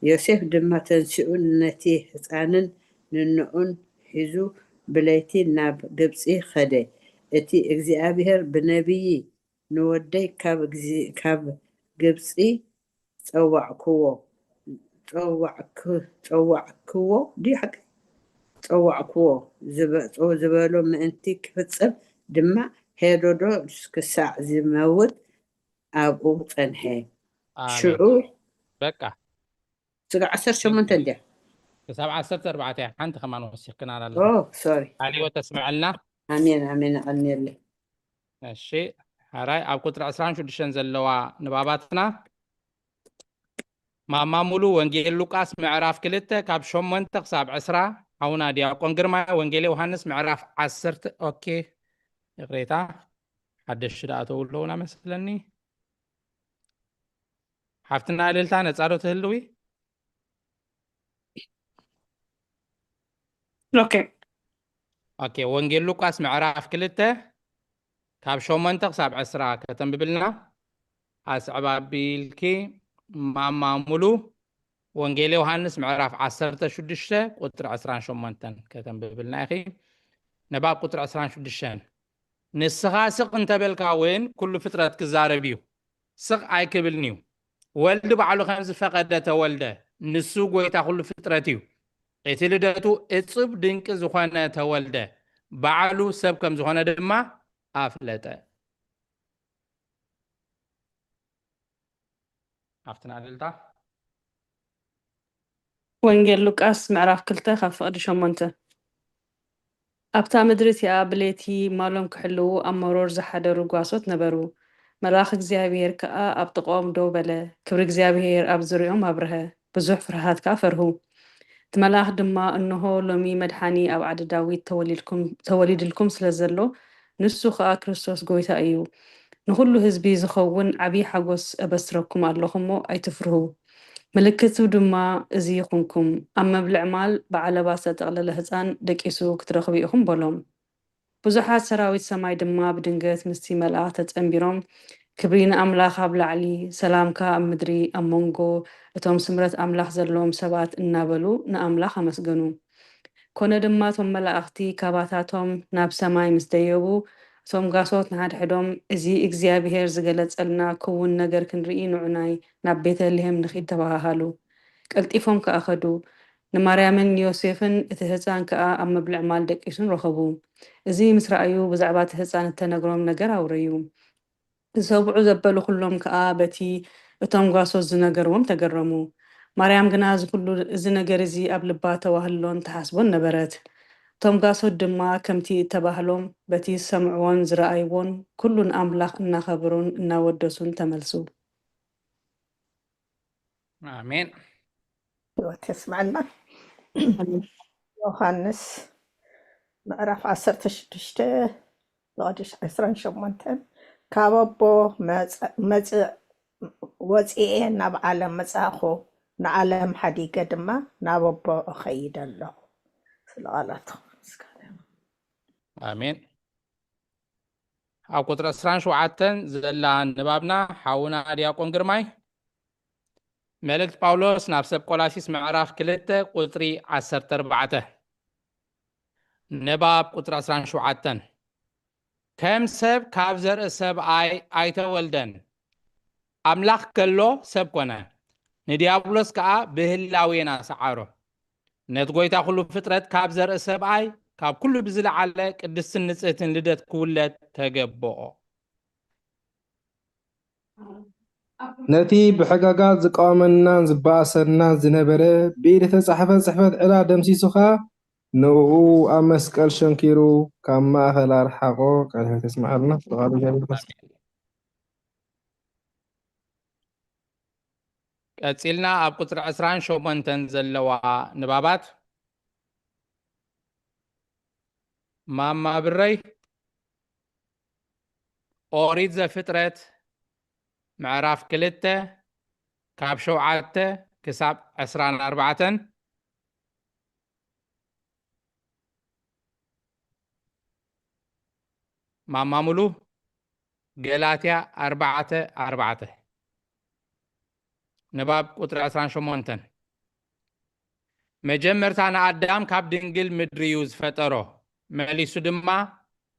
ዮሴፍ ድማ ተንሲኡ ነቲ ህጻንን ንንኡን ሒዙ ብለይቲ ናብ ግብጺ ኸደ። እቲ እግዚኣብሔር ብነቢይ ንወደይ ካብ ግብጺ ጸዋዕክዎ ጸዋዕክዎ ድዩ ሓቂ ጸዋዕክዎ ዝበሎ ምእንቲ ክፍጸም ድማ ሄሮዶስ ክሳዕ ዝመውት ኣብኡ ጸንሐ። ሽዑ በቃ ስጋ ዓሰርተ ሸሞንተ እንድያ ክሳብ ዓሰርተ ኣርባዕተ ሓንቲ ከማን ወሲኽክና ኣላ። ሶሪ ቃለ ሕይወት ተስምዐልና። ኣሜን ኣሜን። ኣቐንየለይ። እሺ ሓራይ ኣብ ቁፅሪ ዕስራን ሽዱሽተን ዘለዋ ንባባትና ማማ ሙሉ ወንጌል ሉቃስ ምዕራፍ ክልተ ካብ ሸሞንተ ክሳብ ዕስራ፣ ሓውና ዲያቆን ግርማይ ወንጌል ዮሃንስ ምዕራፍ ዓሰርተ። ኦኬ ይቕሬታ ሓደሽ ደኣ ተውለውና መስለኒ። ሓፍትና እልልታ ነፃ ዶ ትህልዊ? ኦኬ ኦኬ ወንጌል ሉቃስ ምዕራፍ ክልተ ካብ ሸሞንተ ክሳብ ዕስራ ከተንብብልና ኣስዕብ ኣቢልኪ። ማማ ሙሉ፣ ወንጌል ዮሃንስ ምዕራፍ ዓሰርተ ሽዱሽተ ቁፅሪ ዕስራን ሸሞንተን ከተንብብልና ኢኺ። ንባብ ቁፅሪ ዕስራን ሽዱሽተን፣ ንስኻ ስቕ እንተበልካ እውን ኩሉ ፍጥረት ክዛረብ እዩ፣ ስቕ ኣይክብልን እዩ። ወልድ ባዕሉ ከም ዝፈቐደ ተወልደ፣ ንሱ ጎይታ ኩሉ ፍጥረት እዩ። እቲ ልደቱ እጹብ ድንቂ ዝኾነ ተወልደ፣ ባዕሉ ሰብ ከም ዝኾነ ድማ ኣፍለጠ። ኣብቲ ናእደልታ። ወንጌል ሉቃስ ምዕራፍ ክልተ ካብ ፍቕዲ ሸሞንተ። ኣብታ ምድሪ እቲኣ ብለይቲ ማሎም ክሕልዉ ኣብ መሮር ዝሓደሩ ጓሶት ነበሩ። መልኣኽ እግዚኣብሔር ከኣ ኣብ ጥቓኦም ደው በለ፣ ክብሪ እግዚኣብሔር ኣብ ዙርያኦም ኣብርሀ፣ ብዙሕ ፍርሃት ከኣ ፈርሁ። እቲ መልኣኽ ድማ፣ እንሆ፣ ሎሚ መድሓኒ ኣብ ዓዲ ዳዊት ተወሊድኩም-፣ ተወሊድልኩም ስለ ዘሎ፣ ንሱ ኸኣ ክርስቶስ ጐይታ እዩ። ንኹሉ ህዝቢ ዝኸውን ዓብዪ ሓጎስ እበስረኩም ኣለኹ እሞ ኣይትፍርሁ። ምልክቱ ድማ እዚ ይኹንኩም፣ ኣብ መብልዕ ማል ብዓለባ ዝተጠቕለለ ህጻን ደቂሱ ክትረኽቡ ኢኹም በሎም። ብዙሓት ሰራዊት ሰማይ ድማ ብድንገት ምስቲ መልኣኽ ተጸንቢሮም፣ ክብሪ ንኣምላኽ ኣብ ላዕሊ፣ ሰላም ከኣ ኣብ ምድሪ፣ ኣብ መንጎ እቶም ስምረት ኣምላኽ ዘለዎም ሰባት እናበሉ ንኣምላኽ ኣመስገኑ። ኮነ ድማ እቶም መላእኽቲ ካባታቶም ናብ ሰማይ ምስ ደየቡ፣ እቶም ጓሶት ንሓድሕዶም፣ እዚ እግዚኣብሄር ዝገለጸልና ክውን ነገር ክንርኢ ንዑናይ ናብ ቤተልሄም ንኺድ ተባሃሃሉ። ቀልጢፎም ከኣ ኸዱ። ንማርያምን ንዮሴፍን እቲ ህጻን ከኣ ኣብ መብልዕ ማል ደቂሱን ረኸቡ። እዚ ምስ ረኣዩ ብዛዕባ እቲ ህጻን እተነግሮም ነገር ኣውረዩ። ዝሰብዑ ዘበሉ ኩሎም ከኣ በቲ እቶም ጓሶት ዝነገርዎም ተገረሙ። ማርያም ግና እዚ ኩሉ፣ እዚ ነገር እዚ ኣብ ልባ ተዋህሎን ተሓስቦን ነበረት። እቶም ጓሶት ድማ ከምቲ እተባህሎም በቲ ዝሰምዕዎን ዝረኣይዎን ኩሉ ንኣምላኽ እናኸበሩን እናወደሱን ተመልሱ። ኣሜን። ህይወት የስምዐልና። ዮሃንስ ምዕራፍ ዓሰርተ ሽዱሽተ ልቐድሽ ዕስራን ሸሞንተን፣ ካብ ኣቦ መጸ-፣ መጽእ-፣ ወጺኤ ናብ ዓለም መጻእኹ፣ ንዓለም ሓዲገ ድማ ናብ ኣቦ እኸይድ ኣለኹ። ስለ ቃላቱ ምስጋና ይኹን። ኣሜን። ኣብ ቁፅሪ ዕስራን ሸውዓተን ዘላ ንባብና ሓውና ዲያቆን ግርማይ፣ መልእክት ጳውሎስ ናብ ሰብ ቆላሲስ ምዕራፍ ክልተ ቁፅሪ ዓሰርተ ኣርባዕተ። ንባብ ቁፅሪ ዕስራን ሸውዓተን፣ ከም ሰብ ካብ ዘርኢ ሰብኣይ ኣይተወልደን፣ ኣምላኽ ከሎ ሰብ ኮነ፣ ንዲያብሎስ ከኣ ብህላዌና ሰዓሮ። ነቲ ጐይታ ኩሉ ፍጥረት ካብ ዘርኢ ሰብኣይ፣ ካብ ኩሉ ብዝለዓለ ቅድስትን ንጽህትን ልደት ክውለድ ተገብኦ። ነቲ ብሕጋጋት ዝቃወመናን ዝበኣሰናን ዝነበረ፣ ብኢድ እተጻሕፈ ጽሕፈት ዕዳ ደምሲሱ ኸኣ፣ ንእኡ ኣብ መስቀል ሸንኪሩ ካብ ማእኸል ኣርሓቖ። ቃል ሕይወት የስምዓልና። ብቓሉ እግዚኣብሔር ይመስገን። ቀጺልና ኣብ ቁጽሪ ዕስራን ሸሞንተን ዘለዋ ንባባት። ማማ ብረይ፣ ኦሪት ዘፍጥረት ምዕራፍ ክልተ ካብ ሸውዓተ ክሳብ ዕስራን ኣርባዕተን። ማማ ሙሉ፣ ገላትያ ኣርባዕተ ኣርባዕተ። ንባብ ቁጽሪ ዕስራን ሸሞንተን። መጀመርታ ንኣዳም ካብ ድንግል ምድሪ እዩ ዝፈጠሮ። መሊሱ ድማ፣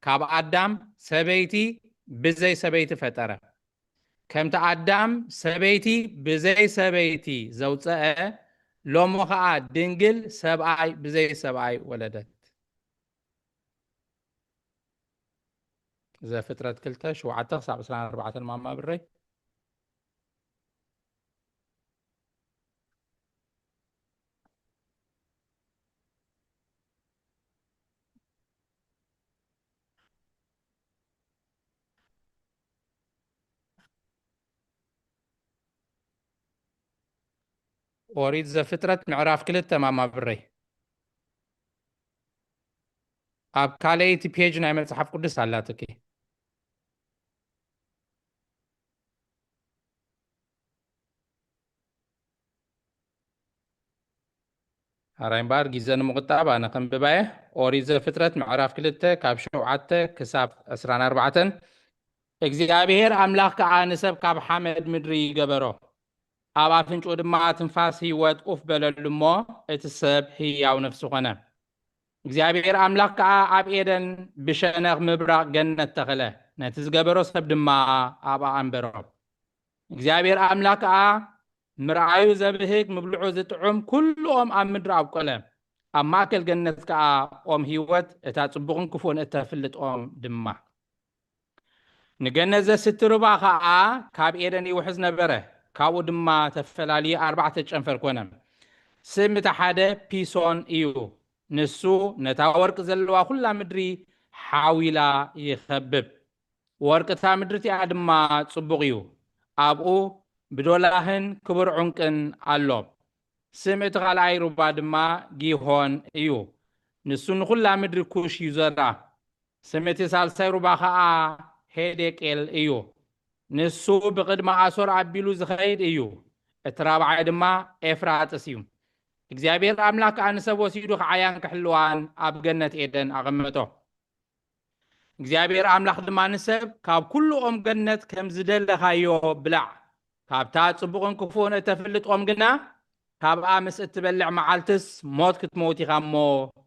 ካብ ኣዳም ሰበይቲ ብዘይ ሰበይቲ ፈጠረ። ከምቲ ኣዳም ሰበይቲ ብዘይ ሰበይቲ ዘውፀአ፣ ሎሚ ኸዓ ድንግል ሰብኣይ ብዘይ ሰብኣይ ወለደት። ዘፍጥረት ክልተ፣ ሸውዓተ ክሳብ ዕስራን ኣርባዕተን። ማማ ብረይ። ኦሪት ዘፍጥረት ምዕራፍ ክልተ። ማማ ብረይ፣ ኣብ ካልኣይቲ ፔጅ ናይ መጽሓፍ ቅዱስ ኣላትኪ። ሓራይ እምበኣር፣ ግዜ ንምቑጣብ ኣነ ከንብባ እየ። ኦሪት ዘፍጥረት ምዕራፍ ክልተ ካብ ሸውዓተ ክሳብ ዕስራን ኣርባዕተን። እግዚኣብሄር ኣምላኽ ከኣ ንሰብ ካብ ሓመድ ምድሪ ገበሮ። ኣብ ኣፍንጭኡ ድማ ትንፋስ ህይወት ኡፍ በለሉ እሞ፣ እቲ ሰብ ህያው ነፍሲ ኾነ። እግዚኣብሔር ኣምላኽ ከኣ ኣብ ኤደን ብሸነኽ ምብራቕ ገነት ተኸለ፣ ነቲ ዝገበሮ ሰብ ድማ ኣብኣ ኣንበሮ። እግዚኣብሔር ኣምላኽ ከኣ ምርኣዩ ዘብህግ፣ ምብልዑ ዝጥዑም ኩሉ ኦም ኣብ ምድሪ ኣብቆለ። ኣብ ማእከል ገነት ከኣ ኦም ህይወት፣ እታ ጽቡቕን ክፉእን እተፍልጥ ኦም ድማ። ንገነት ዘስቲ ሩባ ኸኣ ካብ ኤደን ይውሕዝ ነበረ፣ ካብኡ ድማ ተፈላልዩ ኣርባዕተ ጨንፈር ኮነ። ስም እቲ ሓደ ፒሶን እዩ። ንሱ ነታ ወርቂ ዘለዋ ኩላ ምድሪ ሓዊላ ይኸብብ። ወርቂ እታ ምድሪ እቲኣ ድማ ጽቡቕ እዩ። ኣብኡ ብዶላህን ክቡር ዑንቅን ኣሎ። ስም እቲ ካልኣይ ሩባ ድማ ጊሆን እዩ። ንሱ ንኹላ ምድሪ ኩሽ ይዞራ። ስም እቲ ሳልሳይ ሩባ ኸኣ ሄዴቄል እዩ። ንሱ ብቕድሚ ኣሶር ኣቢሉ ዝኸይድ እዩ። እቲ ራብዓይ ድማ ኤፍራጥስ እዩ። እግዚኣብሔር ኣምላኽ ከኣ ንሰብ ወሲዱ ኸዓያን ክሕልዋን ኣብ ገነት ኤደን ኣቐመጦ። እግዚኣብሔር ኣምላኽ ድማ ንሰብ፣ "ካብ ኩሉ ኦም ገነት ከም ዝደለኻዮ ብላዕ፣ ካብታ ጽቡቕን ክፉእን እተፍልጥ ኦም ግና፣ ካብኣ ምስ እትበልዕ መዓልትስ ሞት ክትመውት ኢኻ እሞ፣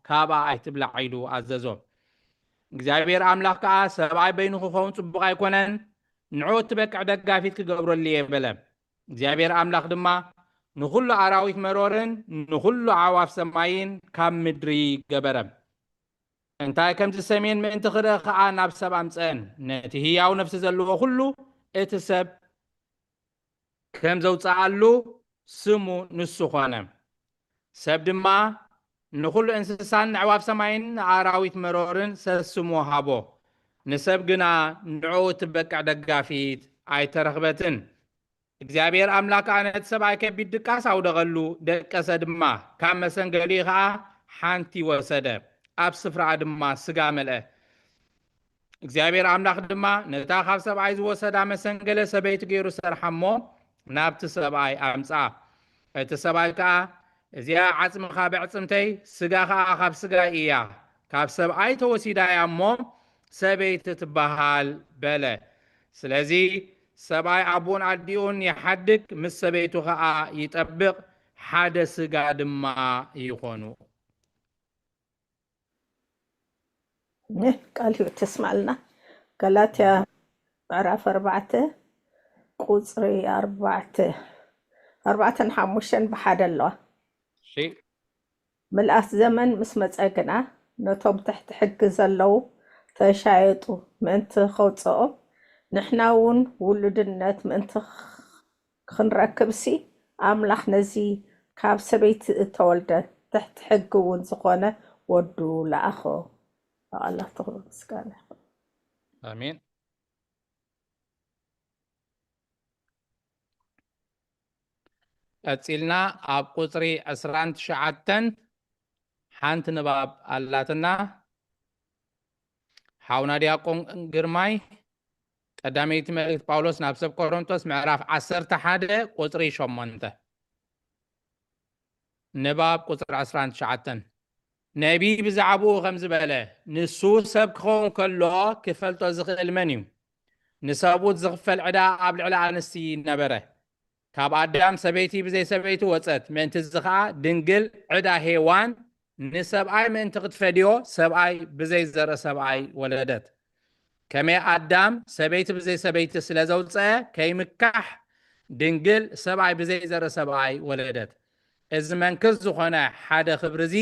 ካብኣ ኣይትብላዕ" ኢሉ ኣዘዞ። እግዚኣብሔር ኣምላኽ ከኣ፣ "ሰብኣይ በይኑ ክኸውን ጽቡቕ ኣይኮነን፣ ንዕኡ እትበቅዕ ደጋፊት ክገብረሉ እየ" በለ። እግዚኣብሔር ኣምላኽ ድማ ንኹሉ ኣራዊት መሮርን ንኹሉ ኣዕዋፍ ሰማይን ካብ ምድሪ ገበረ። እንታይ ከም ዝሰምየን ምእንቲ ክርኢ ኸኣ ናብ ሰብ ኣምጽአን። ነቲ ህያው ነፍሲ ዘለዎ ኩሉ እቲ ሰብ ከም ዘውጽኣሉ ስሙ ንሱ ኾነ። ሰብ ድማ ንኹሉ እንስሳን ንኣዕዋፍ ሰማይን ንኣራዊት መሮርን ሰስሙ ሃቦ። ንሰብ ግና ንዕኡ እትበቅዕ ደጋፊት ኣይተረኽበትን። እግዚኣብሔር ኣምላኽ ከኣ ነቲ ሰብኣይ ከቢድ ድቃስ ኣውደቐሉ፣ ደቀሰ ድማ። ካብ መሰንገሊኡ ኸኣ ሓንቲ ወሰደ፣ ኣብ ስፍራኣ ድማ ስጋ መልአ። እግዚኣብሔር ኣምላኽ ድማ ነታ ካብ ሰብኣይ ዝወሰዳ መሰንገለ ሰበይቲ ገይሩ ሰርሓ እሞ ናብቲ ሰብኣይ ኣምጽኣ። እቲ ሰብኣይ ከኣ፣ "እዚኣ ዓጽምኻ ብዕጽምተይ፣ ስጋ ኸኣ ካብ ስጋይ እያ፣ ካብ ሰብኣይ ተወሲዳ እያ እሞ ሰበይቲ ትበሃል" በለ። ስለዚ ሰብኣይ ኣቦኡን ኣዲኡን ይሓድግ፣ ምስ ሰበይቱ ኸኣ ይጠብቕ፣ ሓደ ስጋ ድማ ይኾኑ። ቃል ህይወት ተስማልና። ገላትያ ምዕራፍ ኣርባዕተ ቁፅሪ ኣርባዕተ ኣርባዕተን ሓሙሽተን ብሓደ ኣለዋ። እሺ። ምልኣት ዘመን ምስ መጸ ግና፣ ነቶም ትሕቲ ሕጊ ዘለዉ ተሻየጡ ምእንቲ ከውጽኦም፣ ንሕና እውን ውሉድነት ምእንቲ ክንረክብሲ፣ ኣምላኽ ነዚ ካብ ሰበይቲ እተወልደ ትሕቲ ሕጊ እውን ዝኾነ ወዱ ለኣኾ። ኣላ ትኹሉ ምስጋና ይኹን። ኣሜን። ቀጺልና ኣብ ቁጽሪ ዕስራን ትሽዓተን ሓንቲ ንባብ ኣላትና። ሓውና ዲያቆን ግርማይ፣ ቀዳመይቲ መልእክቲ ጳውሎስ ናብ ሰብ ቆሮንቶስ ምዕራፍ ዓሰርተ ሓደ ቁጽሪ ሸሞንተ። ንባብ ቁጽሪ ዕስራን ትሽዓተን። ነቢይ ብዛዕባኡ ከምዚ በለ፣ "ንሱ ሰብ ክኸውን ከሎ ክፈልጦ ዝኽእል መን እዩ? ንሰብኡት ዝኽፈል ዕዳ ኣብ ልዕሊ ኣንስቲ ነበረ። ካብ ኣዳም ሰበይቲ ብዘይ ሰበይቲ ወጸት፣ ምእንቲ እዚ ኸኣ ድንግል ዕዳ ሄዋን ንሰብኣይ ምእንቲ ክትፈድዮ፣ ሰብኣይ ብዘይ ዘርኢ ሰብኣይ ወለደት። ከመይ ኣዳም ሰበይቲ ብዘይ ሰበይቲ ስለ ዘውጸአ፣ ከይምካሕ ድንግል ሰብኣይ ብዘይ ዘርኢ ሰብኣይ ወለደት። እዚ መንክር ዝኾነ ሓደ ክብሪ እዚ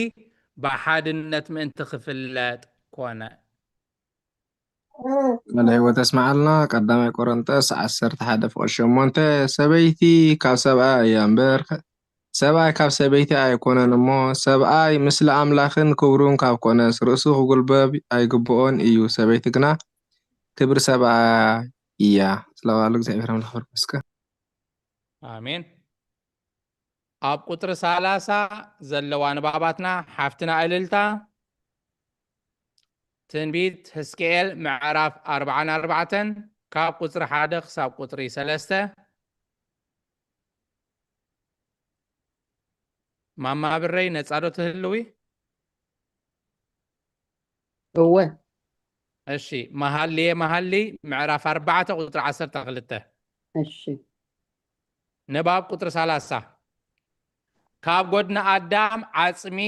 ብሓድነት ምእንቲ ክፍለጥ ኮነ።" ቃለ ሕይወት ተስምዓልና። ቀዳማይ ቆሮንጦስ ዓሰርተ ሓደ ፍቕዲ ሸሞንተ፣ ሰበይቲ ካብ ሰብኣይ እያ እምበር፣ ሰብኣይ ካብ ሰበይቲ ኣይኮነን እሞ፣ ሰብኣይ ምስለ ኣምላኽን ክብሩን ካብ ኮነስ፣ ርእሱ ክጉልበብ ኣይግብኦን እዩ። ሰበይቲ ግና ክብሪ ሰብኣይ እያ። ስለ ቃሉ እግዚኣብሔር ኣምላኽ ክብር ይመስገን። ኣሜን። ኣብ ቁጽሪ ሰላሳ ዘለዋ ንባባትና ሓፍትና እልልታ፣ ትንቢት ሕዝቅኤል ምዕራፍ ኣርባዓን ኣርባዕተን ካብ ቁጽሪ ሓደ ክሳብ ቁጽሪ ሰለስተ። ማማ ብረይ ነጻ ዶ ትህልዊ? እወ። እሺ፣ መሃልየ መሃሊ ምዕራፍ ኣርባዕተ ቁጽሪ ዓሰርተ ክልተ። እሺ። ንባብ ቁጽሪ ሰላሳ፣ ካብ ጎድኒ ኣዳም ዓጽሚ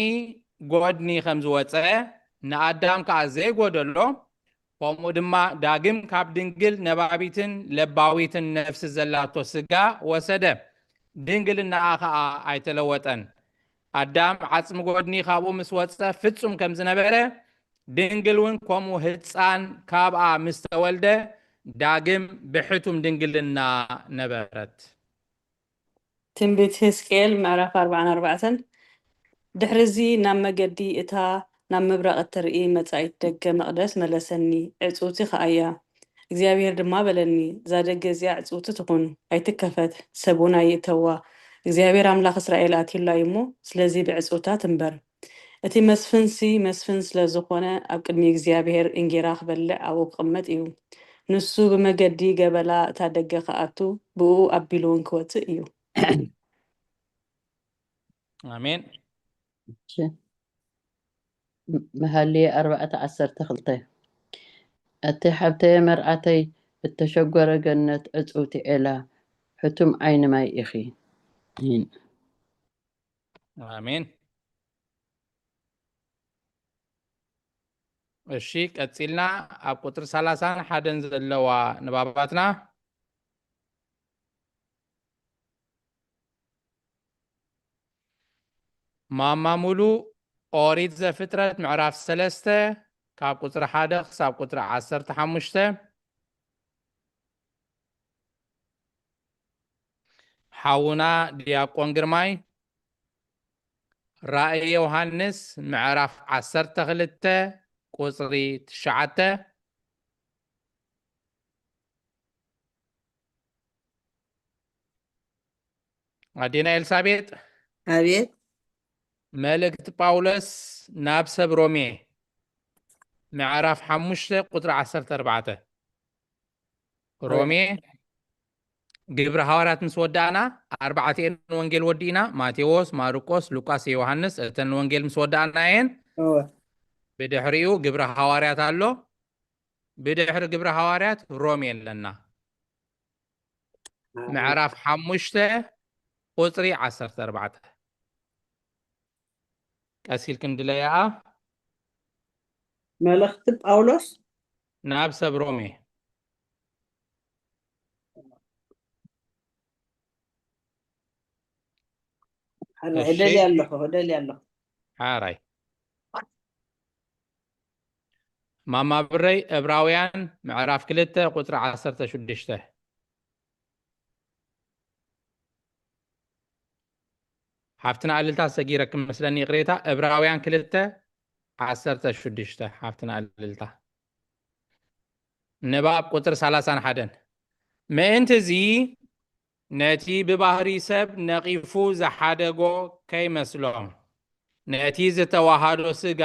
ጎድኒ ከም ዝወጸ፣ ንኣዳም ከኣ ዘይጎደሎ፣ ከምኡ ድማ ዳግም ካብ ድንግል ነባቢትን ለባዊትን ነፍሲ ዘላቶ ስጋ ወሰደ፣ ድንግልናኣ ከኣ ኣይተለወጠን። ኣዳም ዓጽሚ ጎድኒ ካብኡ ምስ ወጸ ፍጹም ከም ዝነበረ፣ ድንግል እውን ከምኡ ህጻን ካብኣ ምስ ተወልደ ዳግም ብሕቱም ድንግልና ነበረት። ትንቢት ሕዝቅኤል ምዕራፍ ኣርባዓን ኣርባዕተን። ድሕርዚ ናብ መገዲ እታ ናብ ምብራቕ እትርኢ መጻኢት ደገ መቕደስ መለሰኒ፣ ዕጽውቲ ኸኣ እያ። እግዚኣብሔር ድማ በለኒ፣ እዛ ደገ እዚኣ ዕጽውቲ ትኹን፣ ኣይትከፈት፣ ሰብ እውን ኣይእተዋ። እግዚኣብሔር ኣምላኽ እስራኤል ኣትዩላ እዩ እሞ፣ ስለዚ ብዕጽውታ ትንበር። እቲ መስፍንሲ መስፍን ስለ ዝኾነ፣ ኣብ ቅድሚ እግዚኣብሔር እንጌራ ክበልዕ ኣብኡ ክቕመጥ እዩ። ንሱ ብመገዲ ገበላ እታ ደገ ክኣቱ፣ ብእኡ ኣቢሉ እውን ክወጽእ እዩ። ኣሜን። እሺ። መሃልየ ኣርባዕተ ዓሰርተ ክልተ። ኣቲ ሓብተየ መርዓተይ፣ እተሸጎረ ገነት ዕጽውቲ ዔላ፣ ሕቱም ዓይኒ ማይ ኢኺ። ኣሜን። እሺ፣ ቀጺልና ኣብ ቁጽሪ ሰላሳን ሓደን ዘለዋ ንባባትና። ማማ ሙሉ፣ ኦሪት ዘፍጥረት ምዕራፍ ሰለስተ ካብ ቁጽሪ ሓደ ክሳብ ቁጽሪ ዓሰርተ ሓሙሽተ። ሓውና ዲያቆን ግርማይ፣ ራእይ ዮሃንስ ምዕራፍ ዓሰርተ ክልተ ቁጽሪ ትሽዓተ። ኣዴና ኤልሳቤጥ፣ ኣቤት። መልእክቲ ጳውሎስ ናብ ሰብ ሮሜ ምዕራፍ ሓሙሽተ ቁጽሪ ዓሰርተ ኣርባዕተ። ሮሜ ግብሪ ሃዋርያት ምስ ወዳእና፣ ኣርባዕቲኤን ወንጌል ወዲእና፣ ማቴዎስ፣ ማርቆስ፣ ሉቃስ፣ ዮሃንስ። እተን ወንጌል ምስ ወዳእና እየን። እወ። ብድሕሪኡ ግብሪ ሃዋርያት ኣሎ። ብድሕሪ ግብሪ ሃዋርያት ሮሜ ኣለና። ምዕራፍ ሓሙሽተ ቁጽሪ ዓሰርተ ኣርባዕተ። ቀስ ኢልክን ድለያኣ። መልእኽቲ ጳውሎስ ናብ ሰብ ሮሜ። ሓራይ እሺ። እደልያ ኣለኹ፣ እደልያ ኣለኹ። ሓራይ። ማማ ብረይ፣ ዕብራውያን ምዕራፍ ክልተ ቁጽሪ ዓሰርተ ሽዱሽተ። ሓፍትና ኣልልታ ሰጊረኪ መስለኒ፣ ይቕሬታ። ዕብራውያን ክልተ ዓሰርተ ሽዱሽተ፣ ሓፍትና ኣልልታ። ንባብ ቁጽሪ ሰላሳን ሓደን። ምእንቲ እዚ ነቲ ብባህሪ ሰብ ነቒፉ ዝሓደጎ ከይመስሎም፣ ነቲ ዝተዋሃዶ ስጋ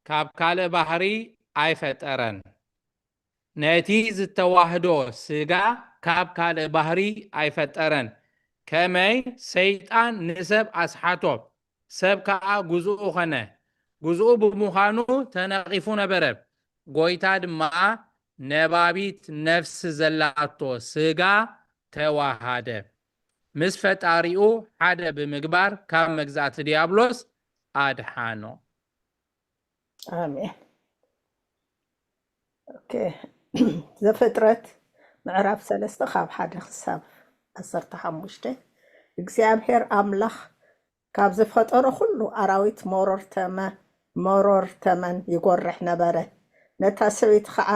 ካብ ካልእ ባህሪ ኣይፈጠረን። ነቲ ዝተዋህዶ ስጋ ካብ ካልእ ባህሪ ኣይፈጠረን። ከመይ ሰይጣን ንሰብ ኣስሓቶ፣ ሰብ ከኣ ግዝኡ ኾነ። ግዝኡ ብምዃኑ ተነቒፉ ነበረ። ጎይታ ድማ ነባቢት ነፍሲ ዘላቶ ስጋ ተዋሃደ። ምስ ፈጣሪኡ ሓደ ብምግባር ካብ መግዛእቲ ዲያብሎስ ኣድሓኖ። ኣሜን። ኦኬ። ዘፍጥረት ምዕራፍ ሰለስተ ካብ ሓደ ክሳብ ዓሰርተ ሓሙሽተ። እግዚኣብሔር ኣምላኽ ካብ ዝፈጠሮ ኩሉ ኣራዊት መሮር ተመ-፣ መሮር ተመን ይጎርሕ ነበረ። ነታ ሰበይቲ ኸዓ፣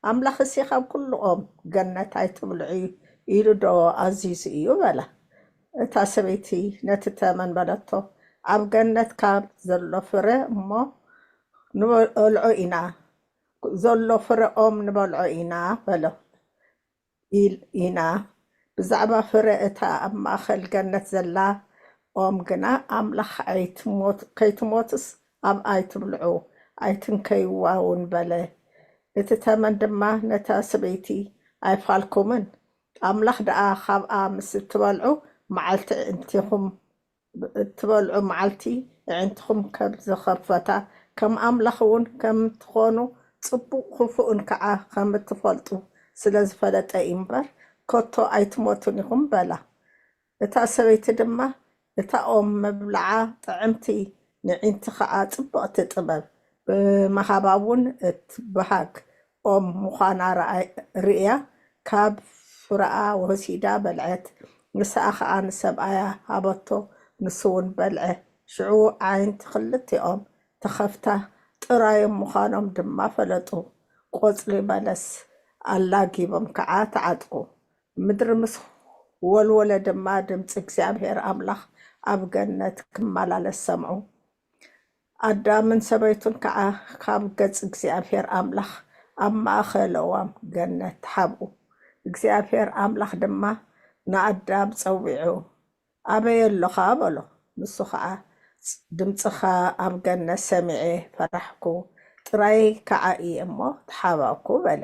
ኣምላኽሲ ካብ ኩሉ ኦም ገነት ኣይትብልዑ ኢሉ ዶ ኣዚዙ እዩ? በላ። እታ ሰበይቲ ነቲ ተመን በለቶ፣ ኣብ ገነት ካብ ዘሎ ፍረ እሞ ንበልዖ ኢና፣ ዘሎ ፍረ ኦም ንበልዖ ኢና በሎ። ኢል-፣ ኢና። ብዛዕባ ፍረ እታ ኣብ ማእከል ገነት ዘላ ኦም ግና፣ ኣምላኽ ኣይትሞት-፣ ከይትሞትስ ኣብኣ ኣይትብልዑ፣ ኣይትንከይዋ እውን በለ። እቲ ተመን ድማ ነታ ሰበይቲ፣ ኣይፋልኩምን፣ ኣምላኽ ደኣ ካብኣ ምስ እትበልዑ መዓልቲ ኣዒንትኹም እትበልዑ መዓልቲ ኣዒንትኹም ከም ዝኸፈታ፣ ከም ኣምላኽ እውን ከም ትኾኑ፣ ጽቡቕ ክፉእን ከዓ ከም እትፈልጡ ስለ ዝፈለጠ እዩ እምበር፣ ከቶ ኣይትሞቱን ኢኹም በላ። እታ ሰበይቲ ድማ እታ ኦም መብልዓ ጥዕምቲ፣ ንዒንቲ ኸዓ ጽብቕቲ ጥበብ ብምሃባ እውን እትበሃግ ኦም ምዃና ርኣይ-፣ ርእያ፣ ካብ ፍረኣ ወሲዳ በልዐት። ንስኣ ኸዓ ንሰብኣያ ሃበቶ፣ ንሱ እውን በልዐ። ሽዑ ኣዒንቲ ክልቲኦም ተኸፍታ፣ ጥራዮም ምዃኖም ድማ ፈለጡ። ቆጽሊ በለስ ኣላጊቦም ከዓ ተዓጥቁ። ምድሪ ምስ ወልወለ ድማ ድምፂ እግዚኣብሔር ኣምላኽ ኣብ ገነት ክመላለስ ሰምዑ። ኣዳምን ሰበይቱን ከዓ ካብ ገጽ እግዚኣብሔር ኣምላኽ ኣብ ማእኸል ኣእዋም ገነት ተሓብኡ። እግዚኣብሔር ኣምላኽ ድማ ንኣዳም ጸዊዑ፣ "ኣበይ ኣሎኻ?" በሎ። ንሱ ኸዓ፣ "ድምፅኻ ኣብ ገነት ሰሚዐ ፈራሕኩ፣ ጥራይ ከዓ እየ እሞ ተሓባእኩ" በለ።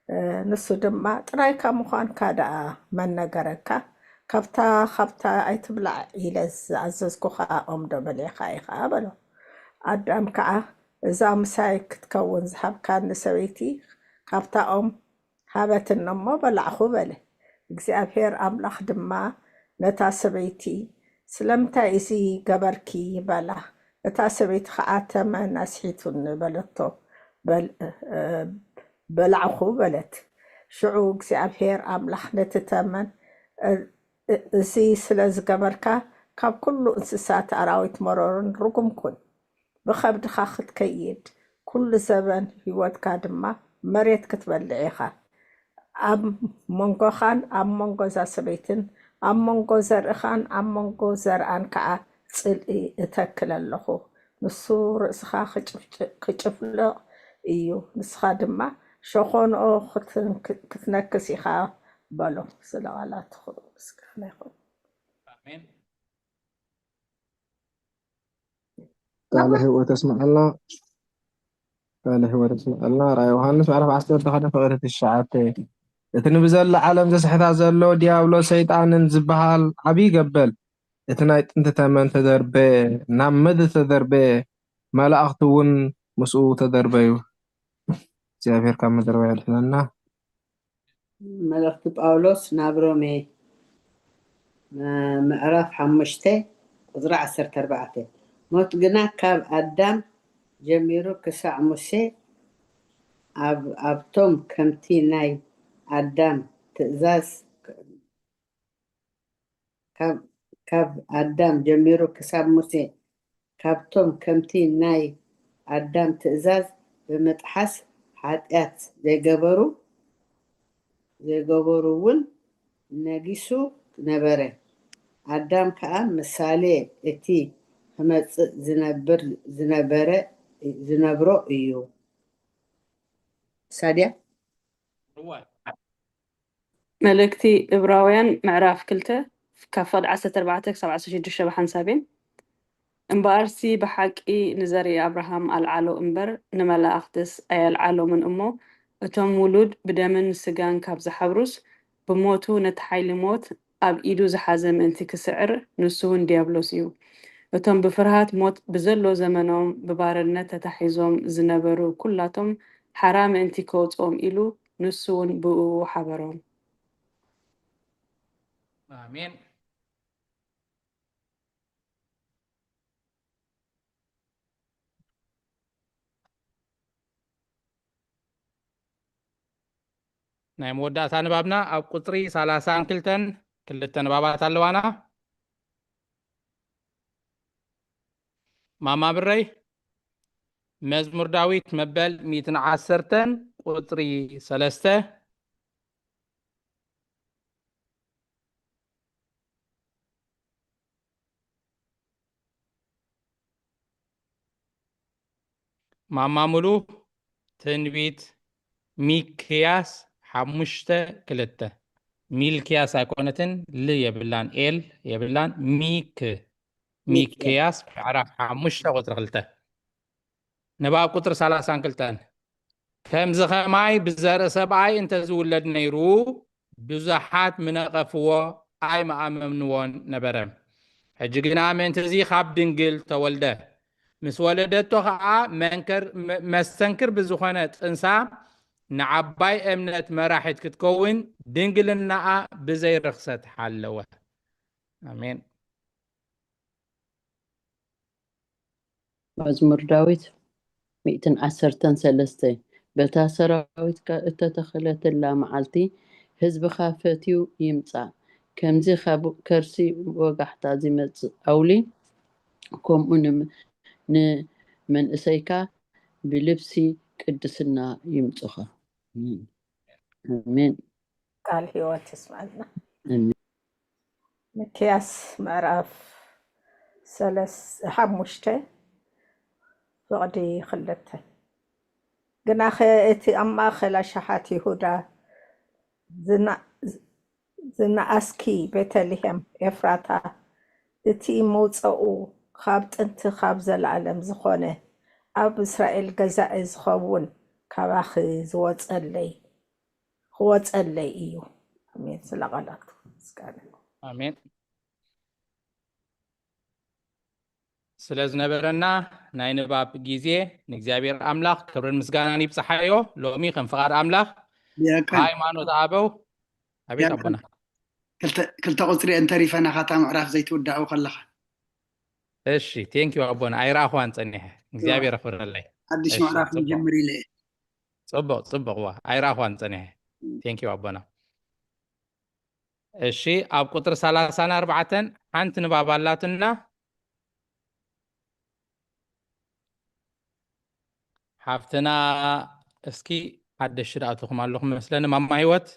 እ፣ ንሱ ድማ፣ "ጥራይካ ምዃንካ ደኣ መን ነገረካ? ካብታ፣ ካብታ ኣይትብላዕ ኢለ ዝኣዘዝኩኻ ኦም ዶ በሊዕኻ ኢኻ?" በሎ። ኣዳም ከዓ፣ "እዛ ምሳይ ክትከውን ዝሃብካኒ ሰበይቲ ካብታ ኦም ሃበትኒ እሞ በላዕኹ" በለ። እግዚኣብሔር ኣምላኽ ድማ ነታ ሰበይቲ፣ "ስለምንታይ እዚ ገበርኪ?" በላ። እታ ሰበይቲ ኸዓ፣ "ተመን ኣስሒቱኒ" በለቶ። በል-፣ እ፣ በላዕኹ በለት። ሽዑ እግዚኣብሔር ኣምላኽ ነቲ ተመን፣ እ፣ እ፣ "እዚ ስለ ዝገበርካ ካብ ኩሉ እንስሳት ኣራዊት መሮርን ርጉም ኩን። ብኸብድኻ ክትከይድ፣ ኩሉ ዘበን ህይወትካ ድማ መሬት ክትበልዕ ኢኻ። ኣብ መንጎኻን ኣብ መንጎ እዛ ሰበይትን፣ ኣብ መንጎ ዘርእኻን ኣብ መንጎ ዘርኣን ከዓ ጽልኢ እተክል ኣለኹ። ንሱ ርእስኻ ክጭፍጭ-፣ ክጭፍልቕ እዩ፣ ንስኻ ድማ ሸኾንኦ ክትንክ-፣ ክትነክስ ኢኻ" በሎ። ስለ ቃላትኹ ምስጋና ይኹን። ኣሜን። ቃለ ሕይወት ተስምዐልና። ቃለ ሕይወት ተስምዐልና። ራእይ ዮሃንስ ምዕራፍ ዓሰርተ ሓደ ፍቕሪ ትሽዓተ። እቲ ንብዘላ ዓለም ዘስሕታ ዘሎ ዲያብሎስ ሰይጣንን ዝበሃል ዓብዪ ገበል፣ እቲ ናይ ጥንቲ ተመን ተደርበ፣ ናብ ምድሪ ተደርበ፣ መላእኽቲ እውን ምስኡ ተደርበዩ። እግዚኣብሔር ካብ መደርበያ የድሕነና። መልእኽቲ ጳውሎስ ናብ ሮሜ፣ ም-፣ ምዕራፍ ሓሙሽተ ቁጽሪ ዓሰርተ ኣርባዕተ። ሞት ግና ካብ ኣዳም ጀሚሩ ክሳዕ ሙሴ ኣብ-፣ ኣብቶም ከምቲ ናይ ኣዳም ትእዛዝ፣ ካብ፣ ካብ ኣዳም ጀሚሩ ክሳብ ሙሴ፣ ካብቶም ከምቲ ናይ ኣዳም ትእዛዝ ብምጥሓስ ሓጢኣት ዘይገበሩ፣ ዘይገበሩ እውን ነጊሱ ነበረ። ኣዳም ከኣ ምሳሌ እቲ ክመጽእ ዝነብር፣ ዝነበረ፣ ዝነብሮ እዩ። ሳድያ? እዋይ። መልእክቲ እብራውያን ምዕራፍ ክልተ ካብ ፍቕዲ ዓሰርተ ኣርባዕተ ክሳብ ዓሰርተ ሽዱሽተ ብሓንሳብ እየን። እምበኣርሲ ብሓቂ ንዘርኢ ኣብርሃም ኣልዓሎ እምበር ንመላእኽትስ ኣየልዓሎምን እሞ፣ እቶም ውሉድ ብደምን ስጋን ካብ ዝሓብሩስ፣ ብሞቱ ነቲ ሓይሊ ሞት ኣብ ኢዱ ዝሓዘ ምእንቲ ክስዕር፣ ንሱ እውን ዲያብሎስ እዩ። እቶም ብፍርሃት ሞት ብዘሎ ዘመኖም ብባርነት ተታሒዞም ዝነበሩ ኩላቶም ሓራ ምእንቲ ከውጽኦም ኢሉ ንሱ እውን ብእኡ ሓበሮም። ኣሜን። ናይ መወዳእታ ንባብና ኣብ ቁጽሪ ሰላሳን ክልተን ክልተ ንባባት ኣለዋና። ማማ ብረይ፣ መዝሙር ዳዊት መበል ሚእትን ዓሰርተን ቁጽሪ ሰለስተ። ማማ ሙሉ፣ ትንቢት ሚክያስ ሓሙሽተ ክልተ። ሚልክያስ ኣይኮነትን፣ ል የብላን፣ ኤል የብላን። ሚክ-፣ ሚክያስ። ሚክያስ ምዕራፍ ሓሙሽተ ቁጽሪ ክልተ። ንባብ ቁጽሪ ሰላሳን ክልተን። ከምዚ ኸማይ ብዘርኢ ሰብኣይ እንተ ዝውለድ ነይሩ፣ ብዙሓት ምነቐፍዎ፣ ኣይምኣመንዎን ነበረ። ሕጂ ግና ምእንቲ እዚ ካብ ድንግል ተወልደ። ምስ ወለደቶ ኸኣ መንከር-፣ መ-፣ መስተንክር ብዝኾነ ጥንሳ ንዓባይ እምነት መራሒት ክትከውን ድንግልናኣ ብዘይ ርኽሰት ሓለወ። ኣሜን። መዝሙር ዳዊት ሚእትን ዓሰርተን ሰለስተ። በታ ሰራዊትካ እተተኸለትላ መዓልቲ፣ ህዝብኻ ፈትዩ ይምጻእ። ከምዚ ካብ ከርሲ ወጋሕታ ዝመጽእ ኣውሊ፣ ከምኡ ንም-፣ ንመንእሰይካ ብልብሲ ቅድስና ይምጹኻ። ኣሜን። ኣሜን። ቃል ህይወት ይስማልና። ኣሜን። ሚክያስ ምዕራፍ ሰለስ-፣ ሓሙሽተ ፍቕዲ ክልተ። ግናኸ እቲ ኣብ ማእኸል ኣሽሓት ይሁዳ ዝና-፣ ዝነኣስኪ ቤተልሔም ኤፍራታ፣ እቲ መውፀኡ ካብ ጥንቲ ካብ ዘለኣለም ዝኾነ ኣብ እስራኤል ገዛኢ ዝኸውን ካባኺ ዝወፀለይ ክወፀለይ እዩ። ኣሜን። ስለ ቃላቱ ምስጋና። ኣሜን። ስለ ዝነበረና ናይ ንባብ ግዜ ንእግዚኣብሔር ኣምላኽ ክብርን ምስጋናን ይብጽሓዮ። ሎሚ ከም ፍቓድ ኣምላኽ የቀን ሃይማኖት ኣበው ኣቤት የቀን ኣቦና ክልተ ክልተ ቁፅሪ እየን ተሪፈና ካታ ምዕራፍ ዘይትውዳኡ ከለኻ እሺ ቴንኪዩ ኣቦና ኣይረኣኽዋን ጸኒሐ እግዚኣብሔር ኣኽብረለይ ሓድሽ እሺ ምዕራፍ ጽቡቕ ንጀምር ኢለ እየ ጽቡቕ ጽቡቕ ዋ ኣይረኣኽዋን ጸኒሐ ቴንኪዩ ኣቦና እሺ ኣብ ቁጥሪ ሰላሳን ኣርባዕተን ሓንቲ ንባብ ኣላትና ሓፍትና እስኪ ሓደሽ ዳኣትኹም ኣለኹም መስለኒ ማማ ህይወት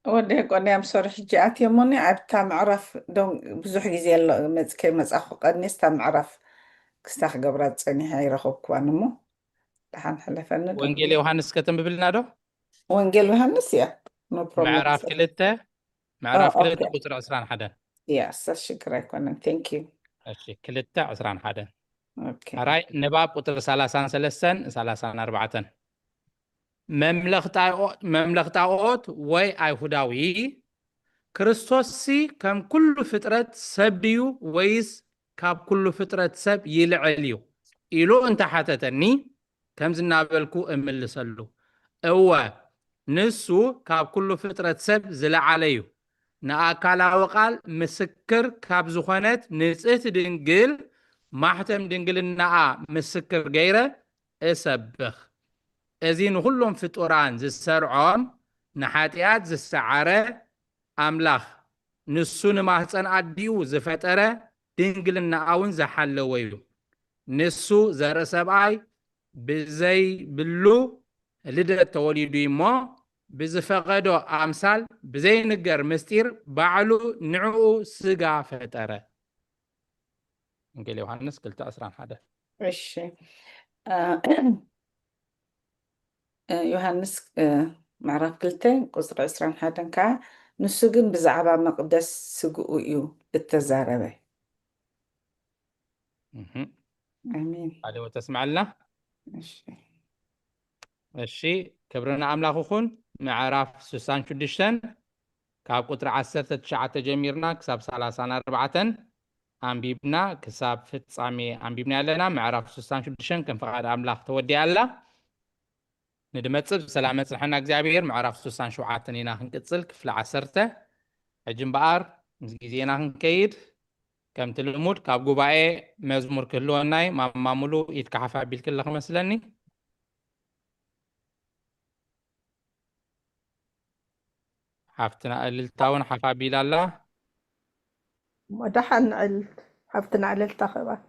ወደ ቆንዳይ ኣምሶሪ ሕጂ ኣትየ እሞኒ ኣብታ ምዕራፍ ዶን ብዙሕ ግዜ ኣሎ መጽ ከይመጻኹ ቀድሜስ እታ ምዕራፍ ክስታ ክገብራ ጸኒሐ ኣይረኸብኩዋን እሞ ደሓን ሕለፈኒ ዶ ወንጌል ዮሃንስ ከተንብብልና ዶ ወንጌል ዮሃንስ እያ no problem ምዕራፍ ክልተ ምዕራፍ ኦ፣ ክልተ ኦኬ። ቁፅሪ ዕስራን ሓደን እያ እሳ ሽግር ኣይኮነን thank you እሺ ክልተ ዕስራን ሓደን okay ሕራይ ንባብ ቁፅሪ ሰላሳን ሰለስተን ሰላሳን ኣርባዕተን መምለኽ ጣኦ- መምለኽ ጣኦት ወይ ኣይሁዳዊ ክርስቶስሲ ከም ኩሉ ፍጥረት ሰብ ድዩ ወይስ ካብ ኩሉ ፍጥረት ሰብ ይልዕል እዩ ኢሉ እንተሓተተኒ ከምዚ እናበልኩ እምልሰሉ እወ ንሱ ካብ ኩሉ ፍጥረት ሰብ ዝለዓለ እዩ ንኣካላዊ ቃል ምስክር ካብ ዝኾነት ንጽህቲ ድንግል ማሕተም ድንግልናኣ ምስክር ገይረ እሰብኽ እዚ ንኹሎም ፍጡራን ዝሰርዖም ንሓጢኣት ዝሰዓረ ኣምላኽ ንሱ ንማህፀን ኣዲኡ ዝፈጠረ ድንግልናኣ እውን ዝሓለወ እዩ ንሱ ዘርኢ ሰብኣይ ብዘይብሉ ልደት ተወሊዱ እሞ ብዝፈቐዶ ኣምሳል ብዘይንገር ምስጢር ባዕሉ ንዕኡ ስጋ ፈጠረ ወንጌል ዮሃንስ ክልተ ዕስራን ሓደ እሺ እ፣ እ፣ ዮሃንስ እ፣ ምዕራፍ ክልተ ቁፅሪ ዕስራን ሓደን ከዓ ንሱ ግን ብዛዕባ መቕደስ ስግኡ እዩ እተዛረበ እህም። ኣሜን ሓደ ተስማዕልና እሺ እሺ ክብሪ ንኣምላኽ ይኹን ምዕራፍ ስሳን ሽዱሽተን ካብ ቁጥሪ ዓሰርተ ትሽዓተ ጀሚርና ክሳብ ሰላሳን ኣርባዕተን ኣንቢብና ክሳብ ፍጻሜ ኣንቢብና ኣለና ምዕራፍ ስሳን ሽዱሽተን ከም ፍቓድ ኣምላኽ ተወዲኣ ኣላ ንድመጽእ ብሰላም መጽንሐና እግዚኣብሔር ምዕራፍ ስሳን ሸውዓተን ኢና ክንቅጽል ክፍሊ ዓሰርተ ሕጂ እምበኣር ምስ ግዜና ክንከይድ ከምቲ ልሙድ ካብ ጉባኤ መዝሙር ክህልወናይ ማማ ሙሉ ኢድካ ሓፍ ኣቢልክለ ክመስለኒ ሓፍትና እልልታ እውን ሓፍ ኣቢላ ኣላ እሞ ደሓን ንዕል ሓፍትና ዕልልታ ክእባት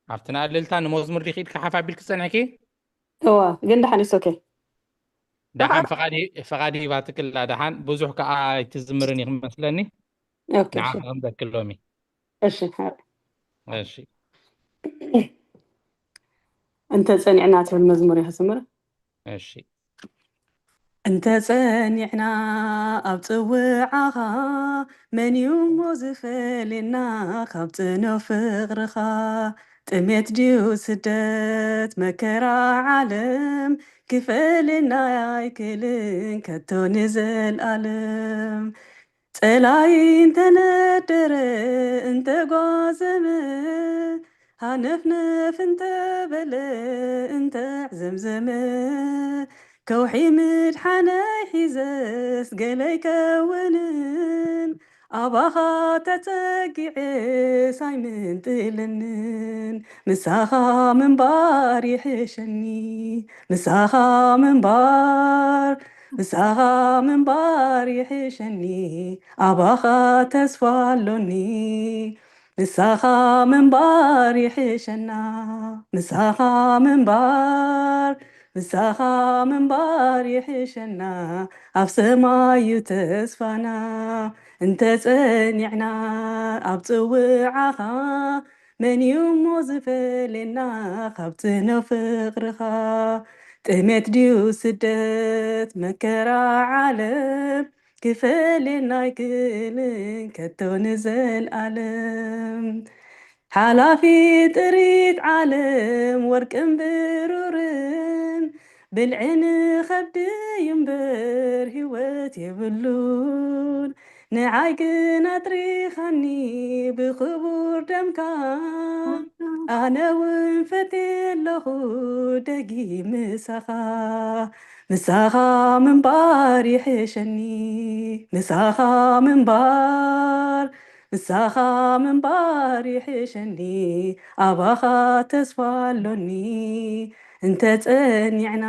ሓፍትና እልልታ ንመዝሙር ዲኺ ኢድካ ሓፍ ኣቢልክ ጸኒሕኪ እዋ ግን ደሓን is okay ደሓን ፈቓድ ሂ- ፈቓድ ሂባትክላ ደሓን ብዙሕ ከዓ ኣይትዝምርን እዩ ክመስለኒ okay ንዓ እሺ ክንበክሎሚ እሺ ሓ- እሺ እንተ ጸኒዕና ትብል መዝሙር እየ ክዝምር እሺ እንተጸኒዕና ኣብ ጽውዓኻ መን እዩ እሞ ዝፈልየና ካብ ጽኑዕ ፍቕርኻ ጥሜት ድዩ ስደት መከራ ዓለም ክፈልየና ኣይክልን ከቶ ንዘልኣለም ጸላይ እንተነደረ እንተጓዘመ ሃነፍነፍ እንተበለ እንተዕዘምዘመ፣ ከውሒ ምድሓነይ ሒዘስ ገለ ኣይከውንን፣ ኣባኻ ተጸጊዐስ ኣይምንጥለንን። ምሳኻ ምንባር ይሕሸኒ፣ ምሳኻ ምንባር፣ ምሳኻ ምንባር ይሕሸኒ፣ ኣባኻ ተስፋ ኣሎኒ። ምሳኻ ምንባር ይሕሸና፣ ምሳኻ ምንባር፣ ምሳኻ ምንባር ይሕሸና፣ ኣብ ሰማይ እዩ ተስፋና። እንተ ጸኒዕና ኣብ ጽውዓኻ፣ መን እዩ እሞ ዝፈልየና ካብ ጽኑዕ ፍቕርኻ? ጥሜት ድዩ ስደት መከራ ዓለም፣ ክፈልየና ኣይክእልን ከቶ ንዘልኣለም። ሓላፊ ጥሪት ዓለም ወርቅን ብሩርን፣ ብልዒ ንኸብዲ እዩ እምበር ህይወት የብሉን። ንዓይ ግን ኣጥሪኻኒ ብኽቡር ደምካ፣ ኣነ እውን ፈትየ ኣለኹ ደጊም ምሳኻ። ምሳኻ ምንባር ይሕሸኒ፣ ምሳኻ ምንባር፣ ምሳኻ ምንባር ይሕሸኒ፣ ኣባኻ ተስፋ ኣሎኒ። እንተ ጸኒዕና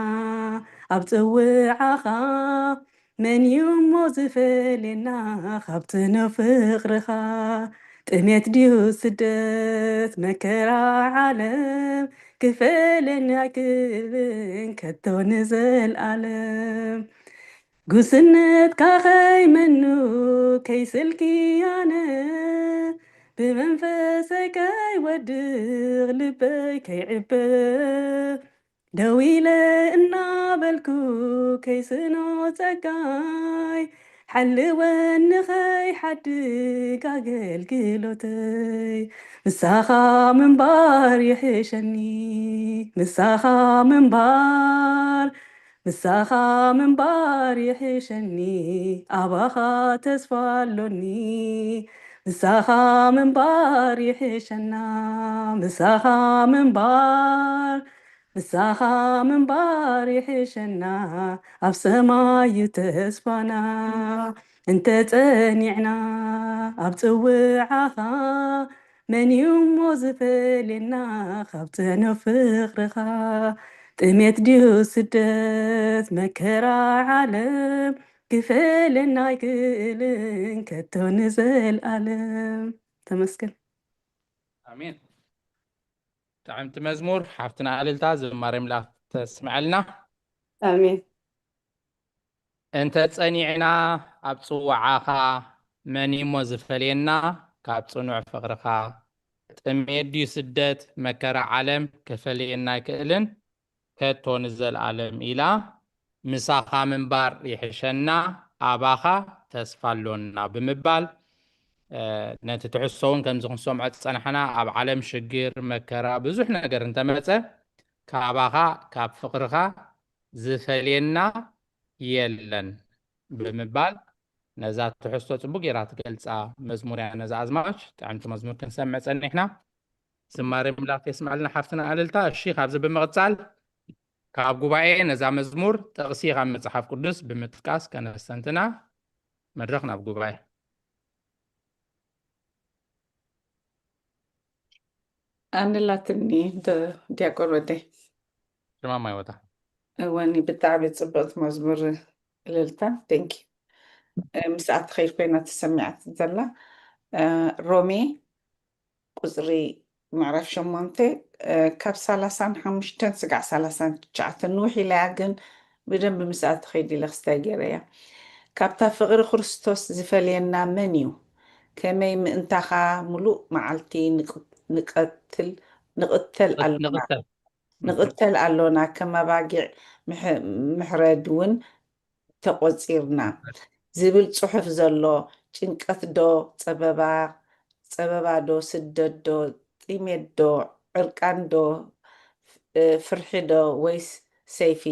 ኣብ ጽውዓኻ፣ መን እዩ እሞ ዝፈልየና ካብ ጽኑዕ ፍቕርኻ? ጥሜት ድዩ ስደት መከራ ዓለም፣ ክፈልየና ኣይክእልን ከቶ ንዘልኣለም። ጉስነትካ ከይመኑ ከይስልኪ ኣነ፣ ብመንፈሰይ ከይወድቕ ልበይ ከይዕበ፣ ደው ኢለ እናበልኩ ከይስኖ ጸጋይ፣ ሓልወኒ ከይሓድግ ኣገልግሎተይ። ምሳኻ ምንባር ይሕሸኒ፣ ምሳኻ ምንባር፣ ምሳኻ ምንባር ይሕሸኒ፣ ኣባኻ ተስፋ ኣሎኒ። ምሳኻ ምንባር ይሕሸና፣ ምሳኻ ምንባር፣ ምሳኻ ምንባር ይሕሸና፣ ኣብ ሰማይ እዩ ተስፋና። እንተ ጸኒዕና ኣብ ጽውዓኻ፣ መን እዩ እሞ ዝፈልየና ካብ ጽኑዕ ፍቕርኻ? ጥሜት ድዩ ስደት መከራ ዓለም፣ ክፈልየና ኣይክእልን ከቶ ንዘልኣለም። ተመስገን። ኣሜን። ጥዕምቲ መዝሙር ሓፍትና እልልታ ዝማሬ ኣምላኽ ተስምዐልና። ኣሜን። እንተ ጸኒዕና ኣብ ጽዋዓኻ፣ መን እሞ ዝፈልየና ካብ ጽኑዕ ፍቕርኻ? ጥሜት ድዩ ስደት መከራ ዓለም፣ ክፈልየና ኣይክእልን ከቶ ንዘልኣለም ኢላ። ምሳኻ ምንባር ይሕሸና፣ ኣባኻ ተስፋ ኣሎና ብምባል፣ እ፣ ነቲ ትሕዝቶ እውን ከምዚ ክንሰምዖ ዝጸናሕና፣ ኣብ ዓለም ሽግር፣ መከራ፣ ብዙሕ ነገር እንተመጸ፣ ካባኻ፣ ካብ ፍቕርኻ ዝፈልየና የለን ብምባል፣ ነዛ ትሕዝቶ ጽቡቅ ጌራ ትገልጻ መዝሙር እያ። ነዛ ኣዝማች ጥዕምቲ መዝሙር ክንሰምዕ ጸኒሕና። ዝማሬ ኣምላኽ የስምዓልና ሓፍትና እልልታ። እሺ፣ ካብዚ ብምቕጻል ካብ ጉባኤ ነዛ መዝሙር ጥቕሲ ካብ መጽሓፍ ቅዱስ ብምጥቃስ ከነስተንትና። መድረኽ ናብ ጉባኤ። ኣንላትኒ ዶ-፣ ዲያቆን ወደይ። ሽማማይ ወታ። እወኒ፣ ብጣዕሚ ጽብቕቲ መዝሙር እልልታ። Thank you። እ፣ ምስኣ ትኸይድ ኮይና ተሰሚዓት ዘላ፣ እ፣ ሮሜ ቁጽሪ ምዕራፍ ሸሞንተ፣ እ፣ ካብ ሰላሳን ሓሙሽተን ስጋዕ ሰላሳን ትሽዓተን ንውሕ ኢላያ፣ ግን ብደንቢ ምስኣ ትኸይድ ኢለ ክስታይ ገይረያ። ካብታ ፍቕሪ ክርስቶስ ዝፈልየና መን እዩ? ከመይ ምእንታኻ ምሉእ መዓልቲ ንቅ-፣ ንቀትል፣ ንቕተል ኣሎና? ንቕተል። ንቕተል ኣሎና፣ ከም ኣባጊዕ ምሕ-፣ ምሕረድ እውን ተቖጺርና ዝብል ጽሑፍ ዘሎ ጭንቀት ዶ፣ ጸበባ፣ ጸበባ ዶ፣ ስደት ዶ፣ ጥሜት ዶ፣ ዕርቃን ዶ፣ እ፣ ፍርሒ ዶ፣ ወይስ ሰይፊ?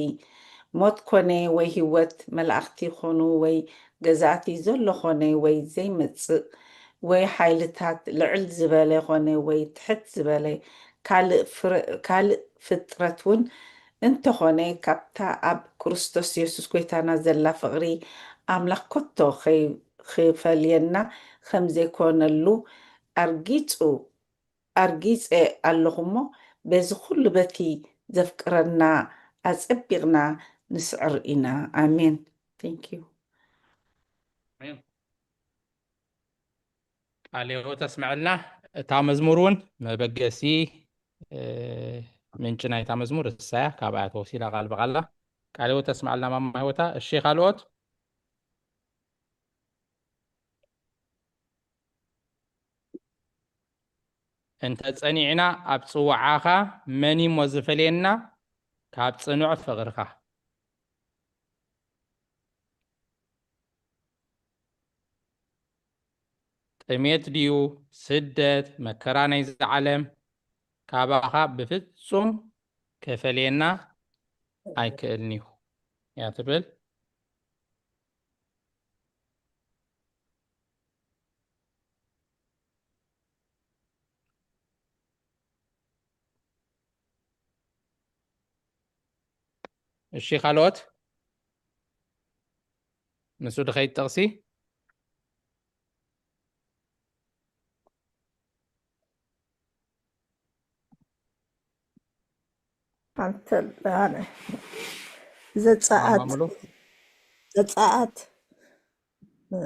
ሞት ኮነ ወይ ህይወት፣ መላእኽቲ ኮኑ ወይ ገዛእቲ፣ ዘሎ ኮነ ወይ ዘይመጽእ፣ ወይ ሓይልታት ልዕል ዝበለ ኮነ ወይ ትሕት ዝበለ፣ ካልእ ፍረ-፣ ካልእ ፍጥረት እውን እንተኾነ፣ ካብታ ኣብ ክርስቶስ የሱስ ጐይታና ዘላ ፍቕሪ ኣምላኽ ከቶ ኸይ-፣ ኺፈልየና ኸም ዘይኮነሉ ኣርጊጹ፣ ኣርጊጸ ኣለኹ እሞ፣ በዚ ኹሉ በቲ ዘፍቅረና ኣጸቢቕና ንስዕር ኢና። ኣሜን። Thank you። ቃለ ሕይወት ኣስምዐልና። እታ መዝሙር እውን መበገሲ፣ እ፣ ምንጪ ናይታ መዝሙር እሳ እያ። ካብኣ ተወሲዳ ቃል ብቓላ። ቃለ ሕይወት ኣስምዐልና ማማ ህይወታ። እሺ፣ ካልኦት? እንተ ጸኒዕና ኣብ ጽዋዓኻ፣ መን እሞ ዝፈልየና ካብ ጽኑዕ ፍቕርኻ? ጥሜት ድዩ፣ ስደት፣ መከራ ናይዚ ዓለም፣ ካባኻ ብፍጹም ከፈልየና ኣይክእልን እዩ እያ ትብል። እሺ፣ ካልኦት? ንሱ ድኸይድ ጥቕሲ? ኣንተ ኣነ ዘጸኣት ማማ ሙሉ? ዘጸኣት፣ እ፣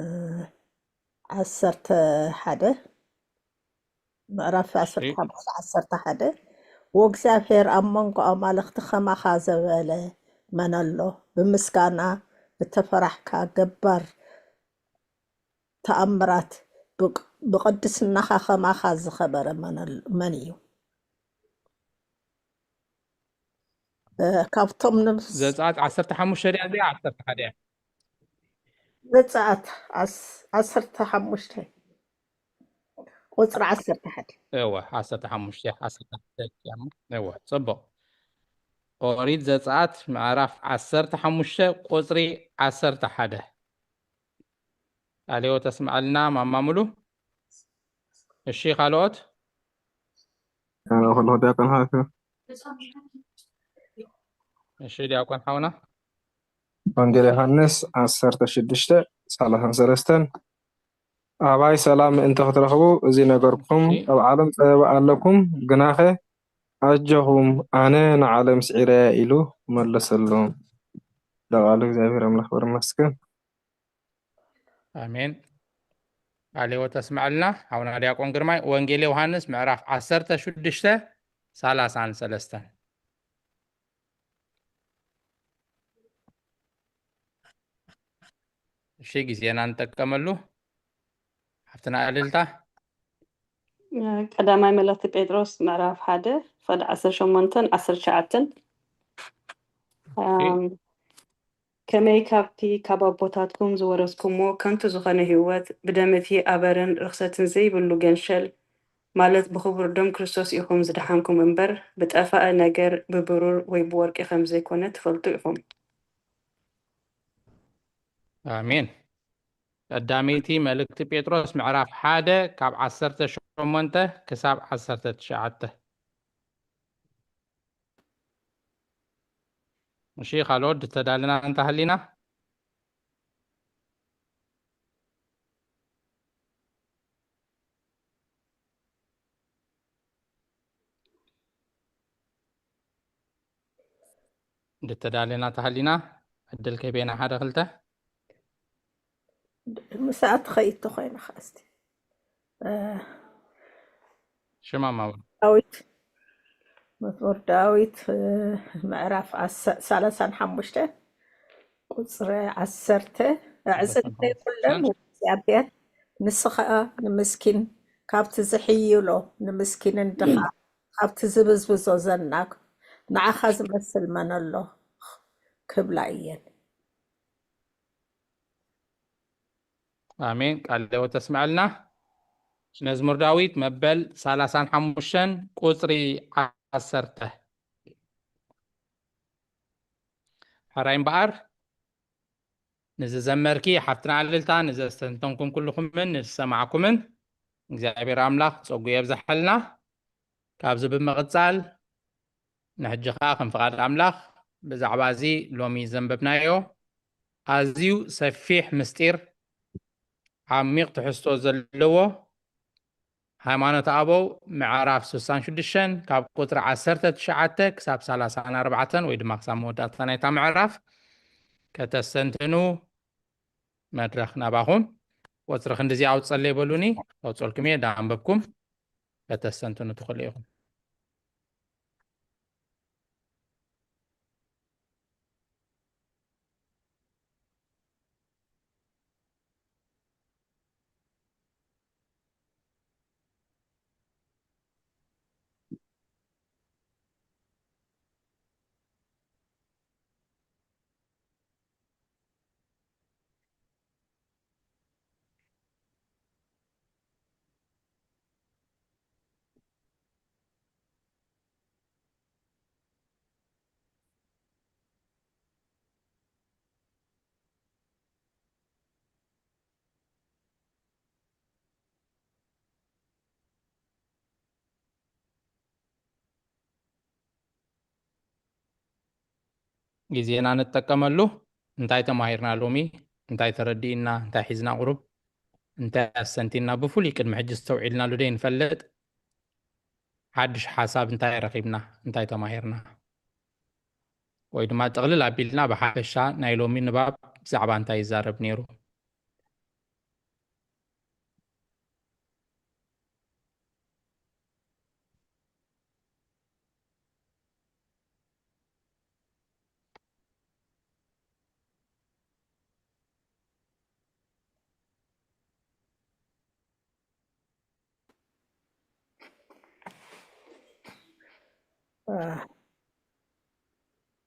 ዓሰርተ ሓደ፣ ምዕራፍ እሺ። ዓሰርተ ሓሙሽተ፣ ዓሰርተ ሓደ፣ "ወእግዚኣብሔር ኣብ መንጎ ኣማልኽቲ ኸማኻ ዘበለ መን ኣሎ? ብምስጋና እተፈራሕካ፣ ገባር ተኣምራት፣ ብቅ-፣ ብቕድስናኻ ኸማኻ ዝኸበረ መን ኣሎ-፣ መን እዩ?" እ፣ ካብቶም ንስ-፣ ዘጸኣት ዓሰርተ ሓሙሽተ ድያ እዚኣ? ዓሰርተ ሓደ እያ። ዘጸኣት ዓስ-፣ ዓሰርተ ሓሙሽተ፣ ቁጽሪ ዓሰርተ ሓደ። እወ፣ ዓሰርተ ሓሙሽተ፣ ዓሰርተ ሓደ እያ። እወ፣ ጽቡቕ። ኦሪት ዘጸኣት ምዕራፍ ዓሰርተ ሓሙሽተ ቁጽሪ ዓሰርተ ሓደ። ቃለ ሕይወት ኣስምዓልና ማማ ሙሉ። እሺ፣ ካልኦት? ከለኹ ዲያቆን ሓወይ። እሺ፣ ዲያቆን ሓውና። ወንጌል ዮሃንስ ዓሰርተ ሽዱሽተ ሰላሳን ሰለስተን፣ "ኣባይ ሰላም ምእንቲ ክትረኽቡ እዚ ነገርኩም፣ እሺ። ኣብ ዓለም ጸበባ ኣለኩም፣ ግናኸ ኣጆኹም፣ ኣነ ንዓለም ስዒረያ" ኢሉ መለሰሎም። ለቃሉ እግዚኣብሔር ኣምላኽ ክብር ይመስገን። ኣሜን። ቃለ ሕይወት ኣስምዓልና ሓውና ዲያቆን ግርማይ። ወንጌል ዮሃንስ ምዕራፍ ዓሰርተ ሽዱሽተ ሰላሳን ሰለስተን። እሺ፣ ግዜና ንጥቀመሉ። ሓፍትና እልልታ። ቀዳማይ መልእኽቲ ጴጥሮስ ምዕራፍ ሓደ፣ ፍቕዲ ዓሰርተ ሸሞንተን ዓሰርተ ትሽዓተን። እሺ። ኣም፣ ከመይ ካብቲ ካብ ኣቦታትኩም ዝወረስኩምዎ ከንቱ ዝኾነ ህይወት፣ ብደም እቲ ኣበርን ርኽሰትን ዘይብሉ ገንሸል፣ ማለት ብኽቡር ደም ክርስቶስ ኢኹም ዝደሓንኩም እምበር፣ ብጠፋኢ ነገር፣ ብብሩር ወይ ብወርቂ ከም ዘይኮነ ትፈልጡ ኢኹም። ኣሜን። ቀዳመይቲ መልእክቲ ጴጥሮስ ምዕራፍ ሓደ ካብ ዓሰርተ ሸሞንተ ክሳብ ዓሰርተ ትሽዓተ። እሺ፣ ካልኦት ድተዳለና እንተሃሊና? ድተዳለና ተሃሊና ዕድል ከቤና ሓደ ክልተ። ምስኣ ትኸይድ ተኾይንኻ እስቲ። እ፣ ሽማማ እውን። ዳዊት፣ መዝሙር ዳዊት፣ እ፣ ምዕራፍ ዓሰ-፣ ሰላሳን ሓሙሽተ ቁጽሪ ዓሰርተ፣ "ኣዕጽድተይ ኩለን እግዚኣብሔር፣ ንስኻ ንምስኪን ካብቲ ዝሕይሎ፣ ንምስኪንን ድኻ ካብቲ ዝብዝብዞ ዘናግ፣ ንዓኻ ዝመስል መን ኣሎ?" ክብላ እየን። ኣሜን። ቃለ ሕይወት ተስምዐልና። መዝሙር ዳዊት መበል ሰላሳን ሓሙሽተን ቁጽሪ ዓሰርተ። ሕራይ እምበኣር፣ ንዝዘመርኪ ሓፍትና ዕልልታ፣ ንዘስተንተንኩም ኩልኹምን ንዝሰማዕኩምን እግዚኣብሔር ኣምላኽ ጸጉ የብዝሓልና። ካብዚ ብምቕጻል ንሕጂ ኸኣ ከም ፍቓድ ኣምላኽ ብዛዕባ እዚ ሎሚ ዘንበብናዮ ኣዝዩ ሰፊሕ ምስጢር ዓሚቕ ትሕዝቶ ዘለዎ ሃይማኖት ኣበው ምዕራፍ ስሳን ሽዱሽተን ካብ ቁጽሪ ዓሰርተ ትሽዓተ ክሳብ ሰላሳን ኣርባዕተን ወይ ድማ ክሳብ መወዳእታ ናይታ ምዕራፍ ከተስተንትኑ መድረኽ ናባኹም። ቁጽሪ ክንድዚ ኣውጸለይ በሉኒ፣ ኣውጸልኩም እየ፣ ዳኣንበብኩም ከተስተንትኑ ትኽእሉ ኢኹም። ግዜና ንጠቀመሉ። እንታይ ተማሂርና ሎሚ? እንታይ ተረዲእና? እንታይ ሒዝና ቁሩብ? እንታይ ኣሰንቲና? ብፍሉይ ቅድሚ ሕጂ ዝተውዒልናሉ ደይ ንፈልጥ? ሓድሽ ሓሳብ እንታይ ረኺብና? እንታይ ተማሂርና? ወይ ድማ ጥቕልል ኣቢልና ብሓፈሻ ናይ ሎሚ ንባብ ብዛዕባ እንታይ ይዛረብ ነይሩ?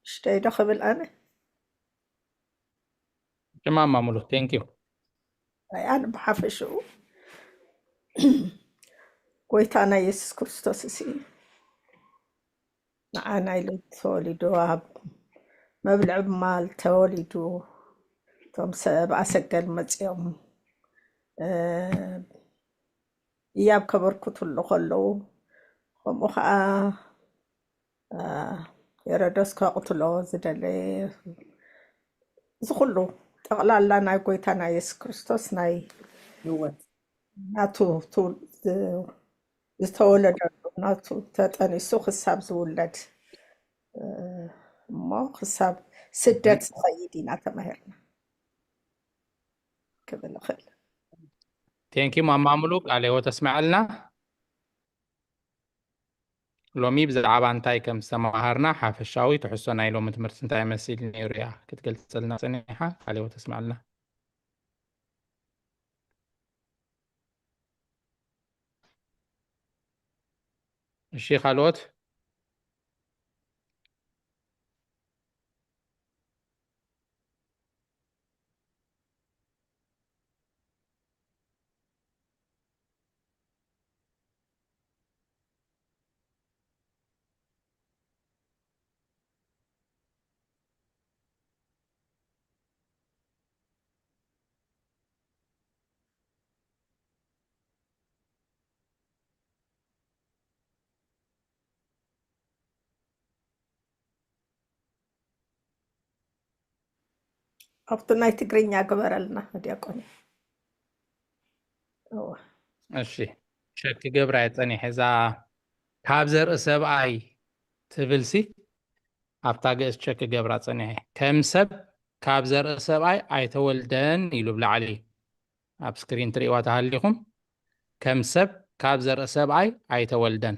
ሽተይ ዶ ክብል ኣነ? ጅማማ ሙሉ፣ thank you። ኣይ፣ ኣነ ብሓፈሽኡ ጎይታና የሱስ ክርስቶስ እሲ ንዓና ኢሉ ተወሊዱ፣ ኣብ መብልዒ ማል ተወሊዱ፣ እቶም ሰብ ኣሰገል መጺኦም፣ እ፣ እያብ ከበርክቱሉ ከለዉ፣ ከምኡ ኸዓ፣ እ፣ ሄሮዶስ ከቕትሎ ዝደለየ፣ እዚ ኩሉ ጠቕላላ ናይ ጎይታና የሱስ ክርስቶስ ናይ ህይወት ናቱ ቱ-፣ ዝ-፣ ዝተወለደሉ ናቱ ተጠኒሱ ክሳብ ዝውለድ፣ እ፣ እሞ ክሳብ ስደት ዝኸይድ ኢና ተማሂርና ክብል እኽእል። Thank you ማማ ሙሉ፣ ቃለ ህይወት ኣስምዐልና። ሎሚ ብዛዕባ እንታይ ከም ዝተመሃርና ሓፈሻዊ ትሕዝቶ ናይ ሎሚ ትምህርቲ እንታይ መሲሉ ነይሩ እያ ክትገልጸልና ጸኒሓ። ቃለ ህይወት ኣስምዐልና። እሺ፣ ካልኦት? ኣብቲ ናይ ትግርኛ ግበረልና ዲያቆን። እወ። እሺ፣ ቸክ ክገብራ እየ ጸኒሐ። እዛ ካብ ዘርኢ ሰብኣይ ትብልሲ ኣብታ ግእዝ ቸክ ክገብራ ጸኒሐ። ከም ሰብ ካብ ዘርኢ ሰብኣይ ኣይተወልደን ኢሉ ብላዕሊ ኣብ ስክሪን ትርእይዋ ተሃሊኹም። ከም ሰብ ካብ ዘርኢ ሰብኣይ ኣይተወልደን።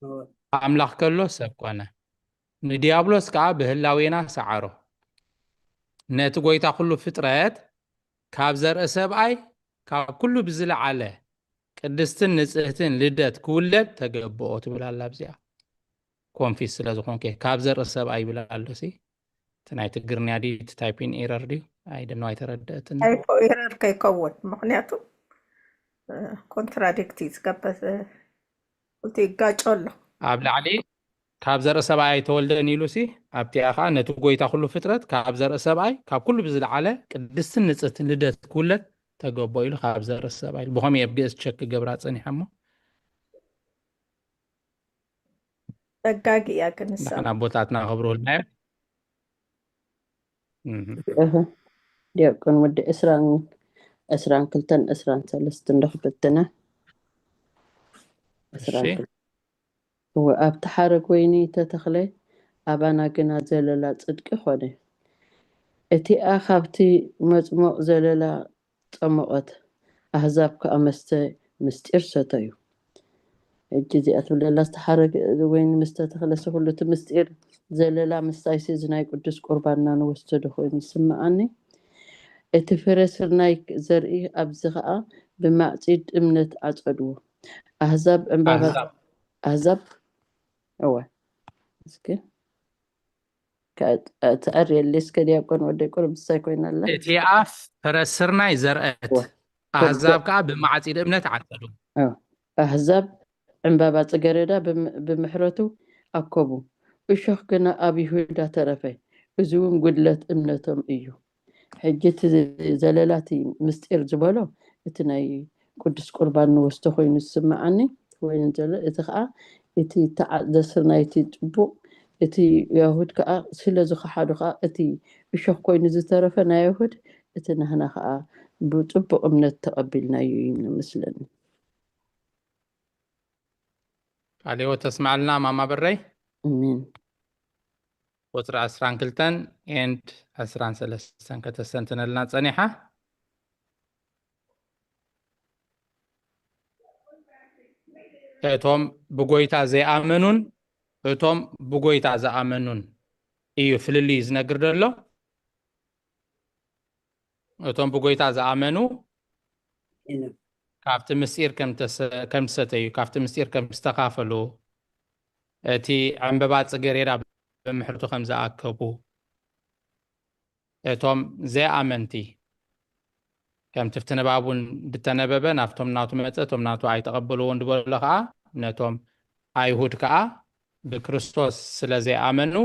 እወ። ኣምላኽ ከሎ ሰብ ኮነ። ንዲያብሎስ ከኣ ብህላዌና ሰዓሮ። ነቲ ጐይታ ኩሉ ፍጥረት ካብ ዘርኢ ሰብኣይ ካብ ኩሉ ብዝለዓለ ቅድስትን ንጽህትን ልደት ክውለድ ተገብኦ ትብል ኣላ ኣብዚኣ። ኮንፊስ ስለ ዝኾንኩ እየ። ካብ ዘርኢ ሰብኣይ ይብል ኣሎ ሲ። እቲ ናይ ትግርኛ ድዩ? እቲ ታይፒን ኤረር ድዩ? ኣይ ደኖ ኣይተረድአትን። ታይፖ ኤረር ከይከውን፣ ምኽንያቱ፣ እ፣ ኮንትራዲክት እዩ ዝገብር፣ እ፣ እቲ ይጋጮ ኣሎ። ኣብ ላዕሊ ካብ ዘርኢ ሰብኣይ ኣይተወልደን ኢሉ ሲ፣ ኣብቲኣ ኸኣ ነቲ ጐይታ ኩሉ ፍጥረት ካብ ዘርኢ ሰብኣይ ካብ ኩሉ ብዝለዓለ ቅድስትን ንጽህትን ልደት ክውለድ ተገቦ ኢሉ ካብ ዘርኢ ሰብኣይ ኢሉ። ብኸመይ ኣብ ግእዝ ቸክ ክገብራ ጸኒሐ እሞ? ተጋጊ እያ ክንሳ ንሕና ኣቦታትና ክብርህልና እዮም። እህ። እህ፣ ዲያቆን ወዲ ዕስራን ዕስራን ክልተን ዕስራን ሰለስትን ዶ ክፍትነ ዕስራን እሺ። ክልተ እወ፣ ኣብቲ ሓረግ ወይኒ ተተኽለ፣ ኣባና ግና ዘለላ ጽድቂ ኾነ። እቲኣ ኻብቲ መጽሞቕ ዘለላ ጸሞቐት፣ ኣህዛብ ከኣ መስተ ምስጢር ሰተዩ። ሕጂ እዚኣ ትብለላ፣ እቲ ሓረግ ወይኒ ምስ ተተኽለሲ፣ ኩሉ እቲ ምስጢር ዘለላ ምስታይሲ፣ እዚ ናይ ቅዱስ ቁርባንና ንወስዶ ዶ ኾይኑ ይስምዓኒ። እቲ ፍረ ስርናይ ዘርኢ ኣብዚ ኸኣ ብማዕጺድ እምነት ዓጸድዎ። ኣህዛብ ዕምባባ ኣህዛብ ኣህዛብ እወ እስኪ ትዕርየለይ እስከ ዲያቆን ወደይ ቁሩብ ንሳይ ኮይና ኣላ። እቲኣ ፍረ ስርናይ ዘርአት እወ። ኣህዛብ ከዓ ብማዕጺድ እምነት ዓጸዱ። ኣህዛብ ዕምባባ ጽገረዳ ብም- ብምሕረቱ ኣከቡ፣ እሾኽ ግና ኣብ ይሁዳ ተረፈ፣ እዚ እውን ጉድለት እምነቶም እዩ። ሕጂ እቲ ዘለላ እቲ ምስጢር ዝበሎ እቲ ናይ ቅዱስ ቁርባን ንወስዶ ኮይኑ ዝስምዓኒ ኮይኑ ዘሎ እቲ ከዓ እቲ ተዓዘስር ናይቲ ፅቡቅ እቲ ያሁድ ከዓ ስለ ዝኸሓዱ ከዓ እቲ እሾኽ ኮይኑ ዝተረፈ ናይ ያሁድ እቲ ናህና ከዓ ብፅቡቅ እምነት ተቐቢልናዮ እዩ መስለኒ። ቃለ ሕይወት ተስማዕልና ማማ በረይ። ኣሜን። ቁፅሪ ዕስራን ክልተን and ዕስራን ሰለስተን ከተስተንትነልና ፀኒሓ። እቶም ብጎይታ ዘይኣመኑን እቶም ብጎይታ ዝኣመኑን እዩ ፍልልዩ ዝነግር ዘሎ። እቶም ብጎይታ ዝኣመኑ ካብቲ ምስጢር ከም ተሰ- ከም ዝሰተዩ፣ ካብቲ ምስጢር ከም ዝተኻፈሉ፣ እቲ ዕምበባ ጽጌሬዳ ብምሕርቱ ከም ዝኣከቡ፣ እቶም ዘይኣመንቲ ከምቲ ኣብቲ ንባብ እውን ዝተነበበ ናብቶም ናቱ መጸ፣ እቶም ናቱ ኣይተቐበልዎን ዝበሎ ኸዓ ነቶም ኣይሁድ ከኣ ብክርስቶስ ስለ ዘይኣመኑ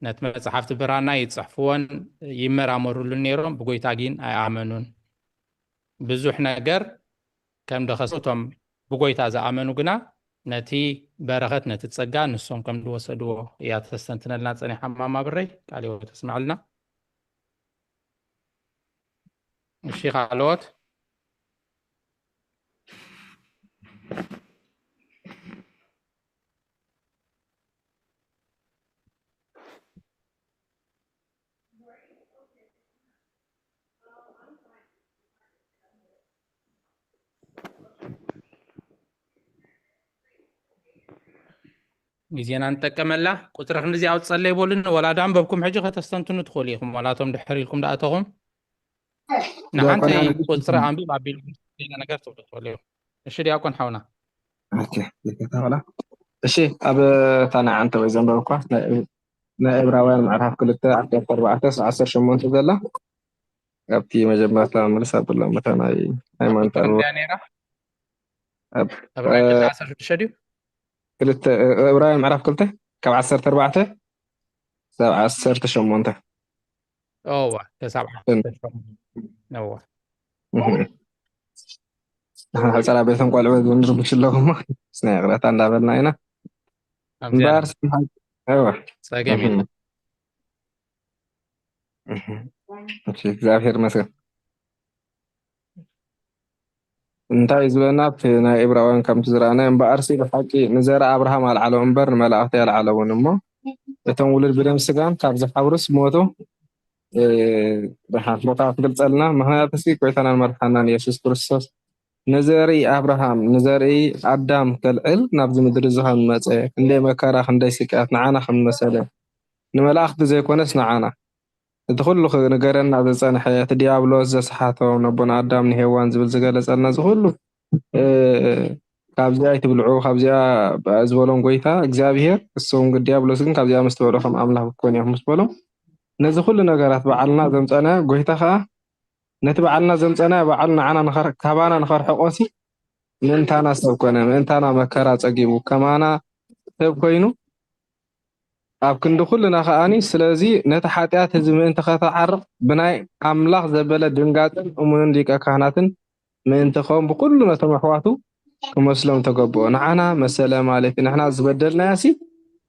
ነቲ መጽሓፍቲ ብራና ይጽሕፍዎን ይመራመሩሉን ነይሮም፣ ብጎይታ ግን ኣይኣመኑን። ብዙሕ ነገር ከም ደኸሰ እቶም ብጎይታ ዝኣመኑ ግና ነቲ በረኸት ነቲ ጸጋ ንሶም ከም ዝወሰድዎ እያ ተስተንትነልና ጸኒሓ ማማ ብረይ። ቃለ ሕይወት ተስምዐልና። እሺ ካልኦት ግዜና ንጠቀመላ። ቁፅሪ ክንድዚ ኣውፀለይ በሉኒ። ወላ ዶ ኣንበብኩም ሕጂ ከተስተንትኑ ትኽእሉ ኢኹም። ዋላቶም ድሕር ኢልኩም ዳእተኹም ንሓንቲ ቁፅሪ ኣንብብ ኣቢልኩም ሌላ ነገር ትብሉ ትኽእሉ ኢኹም። እሺ ዲያቆን ሓውና። እሺ ኣብ እታ ንዓንተ ወይ ዘንበብኳ ናይ ዕብራውያን ምዕራፍ ክልተ ዓሰርተ ኣርባዕተ ዓሰርተ ሸሞንተ ዘላ ኣብቲ መጀመርታ መልስ ኣብላ መታ ናይ ሃይማኖት ኣበባ ነይራ ዕብራውያን ክልተ ዓሰርተ ሽዱሽተ ድዩ? ክልተ ዕብራውያን ምዕራፍ ክልተ ካብ ዓሰርተ ኣርባዕተ ክሳብ ዓሰርተ ሸሞንተ እዋ ክሳብ ዓሰርተ ሸሞንተ እዋ ሕፀራ ቤቶም ቆልዑ ንርብሽ ኣለኹ እሞ ስና ይቕረታ እንዳበልና ኢና እምበር ጸገም የለን። እግዚኣብሔር ይመስገን። እንታይ እዩ ዝበለና ኣብቲ ናይ ዕብራውያን ከምቲ ዝረኣናዮ? እምበኣርሲ ብሓቂ ንዘርኢ ኣብርሃም ኣልዓሎ እምበር ንመላእኽቲ ኣልዓለውን እሞ እቶም ውሉድ ብደም ስጋን ካብ ዝሓብሩስ ሞቱ። ብሓንቲ ቦታ ክትገልፀልና ምክንያቱ ሲ ጎይታናን መድሓናን የሱስ ክርስቶስ ንዘርኢ ኣብርሃም ንዘርኢ ኣዳም ከልዕል ናብዚ ምድሪ እዚ ከም መፀ ክንደይ መከራ ክንደይ ስቅያት ንዓና ከም መሰለ ንመላእኽቲ ዘይኮነስ ንዓና እቲ ኩሉ ክነገረና ዝፀንሐ እቲ ዲያብሎስ ዘስሓቶም ነቦና ኣዳም ንሄዋን ዝብል ዝገለፀልና እዚ ኩሉ ካብዚኣ ኣይትብልዑ ካብዚኣ ዝበሎም ጎይታ እግዚኣብሄር እሱ እውን ዲያብሎስ ግን ካብዚኣ ምስ ትበልዑ ከም ኣምላኽ ክትኮኑ ኢኹም ምስ በሎም ነዚ ኩሉ ነገራት በዓልና ዘምፀና ጎይታ ከዓ ነቲ በዓልና ዘምፀና በዓሉ ንዓና ንኸር- ካባና ንኸርሕቆሲ ምእንታና ሰብ ኮነ ምእንታና መከራ ፀጊቡ ከማና ሰብ ኮይኑ ኣብ ክንዲ ኩልና ከኣኒ ስለዚ ነቲ ሓጢኣት ህዝቢ ምእንቲ ከተዓርቕ ብናይ ኣምላኽ ዘበለ ድንጋፅን እሙንን ሊቀ ካህናትን ምእንቲ ኸም ብኩሉ ነቶም ኣሕዋቱ ክመስሎም ተገብኦ ንዓና መሰለ ማለት እዩ ንሕና ዝበደልናያ ሲ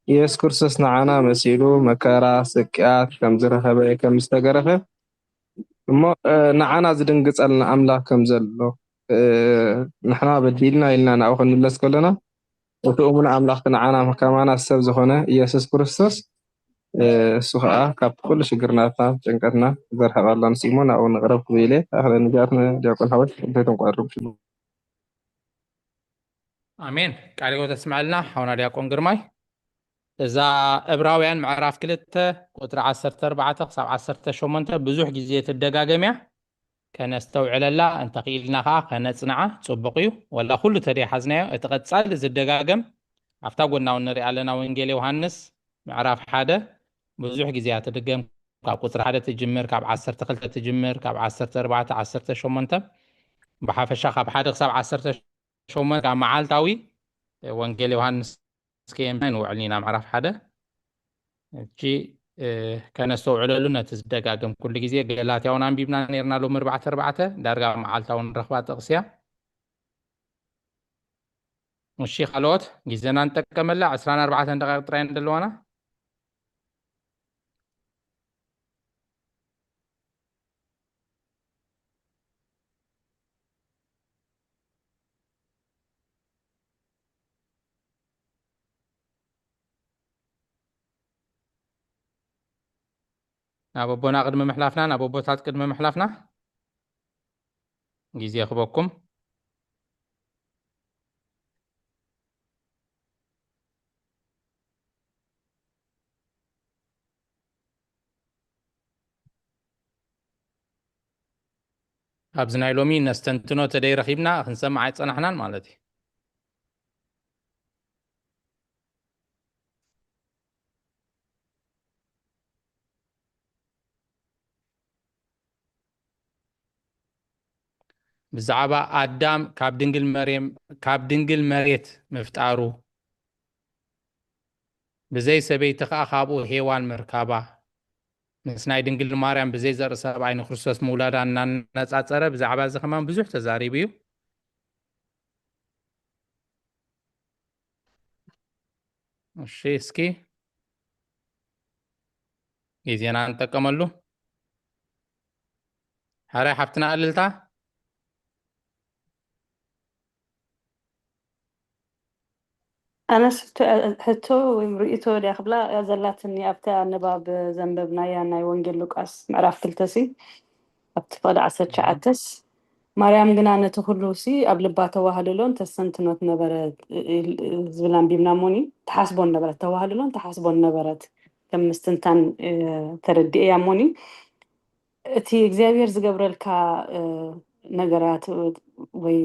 ኢየሱስ ክርስቶስ ንዓና መሲሉ መከራ፣ ስቅያት ከም ዝረኸበ፣ ከም ዝተገረፈ፣ እሞ፣ እ፣ ንዓና ዝድንግጸልና ኣምላኽ ከም ዘሎ፣ እ፣ ንሕና በዲልና ኢልና ናብኡ ክንምለስ ከለና፣ እቲ እሙን ኣምላኽ ንዓና ከማና ሰብ ዝኾነ ኢየሱስ ክርስቶስ፣ እ፣ እሱ ኸኣ ካብቲ ኩሉ ሽግርናትና፣ ጭንቀትና ዘርሕቐልና ምስ እሞ ናብኡ ንቕረብ ክብል እየ። ኣኽለን ንጃት ንዲያቆን ሓወይ፣ እንተይትንቋርብ ሽጉ። ኣሜን። ቃለ ሕይወት ኣስምዐልና ሓውና ዲያቆን ግርማይ። እዛ ዕብራውያን ምዕራፍ ክልተ ቁጽሪ ዓሰርተ ኣርባዕተ ክሳብ ዓሰርተ ሸሞንተ ብዙሕ ግዜ ትደጋገም እያ። ከነስተውዕለላ እንተኽኢልና ኸዓ ከነጽንዓ ጽቡቕ እዩ። ወላ ኩሉ ተደይሓዝናዮ፣ እቲ ቀጻሊ ዝደጋገም ኣብታ ጎና እውን ንሪኣ ኣለና። ወንጌል ዮሃንስ ምዕራፍ ሓደ ብዙሕ ግዜ እያ ትድገም። ካብ ቁጽሪ ሓደ ትጅምር፣ ካብ ዓሰርተ ክልተ ትጅምር፣ ካብ ዓሰርተ ኣርባዕተ፣ ዓሰርተ ሸሞንተ፣ ብሓፈሻ ካብ ሓደ ክሳብ ዓሰርተ ሸሞንተ ካብ መዓልታዊ ወንጌል ዮሃንስ እስኪ የምታይ ንውዕል ኢና ምዕራፍ ሓደ። እቺ፣ እ፣ ከነስተውዕለሉ ነቲ ዝደጋገም ኩሉ ግዜ ገላትያ እውን ኣንቢብና ነርና። ሎም ኣርባዕተ ኣርባዕተ ዳርጋ መዓልታዊ ንረኽባ ጥቕሲ እያ። እሺ፣ ካልኦት ግዜና ንጠቀመላ። ዕስራን ኣርባዕተን ደቂቕ ጥራይ ዘለዋና። ናብ ኣቦና ቅድሚ ምሕላፍና፣ ናብ ኣቦታት ቅድሚ ምሕላፍና፣ ግዜ ክበኩም። ኣብዚ ናይ ሎሚ ነስተንትኖ ተደይ ረኺብና ክንሰምዕ ኣይጸናሕናን ማለት እዩ። ብዛዕባ ኣዳም ካብ ድንግል መርየም፣ ካብ ድንግል መሬት ምፍጣሩ፣ ብዘይ ሰበይቲ ኸኣ ካብኡ ሄዋን ምርካባ፣ ምስ ናይ ድንግል ማርያም ብዘይ ዘርኢ ሰብኣይ ንክርስቶስ ምውላዳ እናነጻጸረ፣ ብዛዕባ እዚ ከማን ብዙሕ ተዛሪቡ እዩ። እሺ፣ እስኪ ግዜና ንጠቀመሉ። ሓራይ ሓፍትና እልልታ። ኣነስ ሕቶ፣ ሕቶ ወይ ርእይቶ ድያ ክብላ እያ ዘላትኒ። ኣብታ ንባብ ዘንበብናያ ናይ ወንጌል ሉቃስ ምዕራፍ ክልተ ሲ፣ ኣብቲ ፍቕዲ ዓሰርተ ትሽዓተ ስ፣ ማርያም ግና ነቲ ኩሉ ሲ ኣብ ልባ ተዋህልሎን ተስተንትኖት ነበረት ዝብል ኣንቢብና እሞኒ፣ ትሓስቦን ነበረት፣ ተዋህልሎን ትሓስቦን ነበረት። ከም ምስትንታን፣ እ፣ ተረዲኤያ እሞኒ፣ እቲ እግዚኣብሔር ዝገብረልካ፣ እ፣ ነገራት ወይ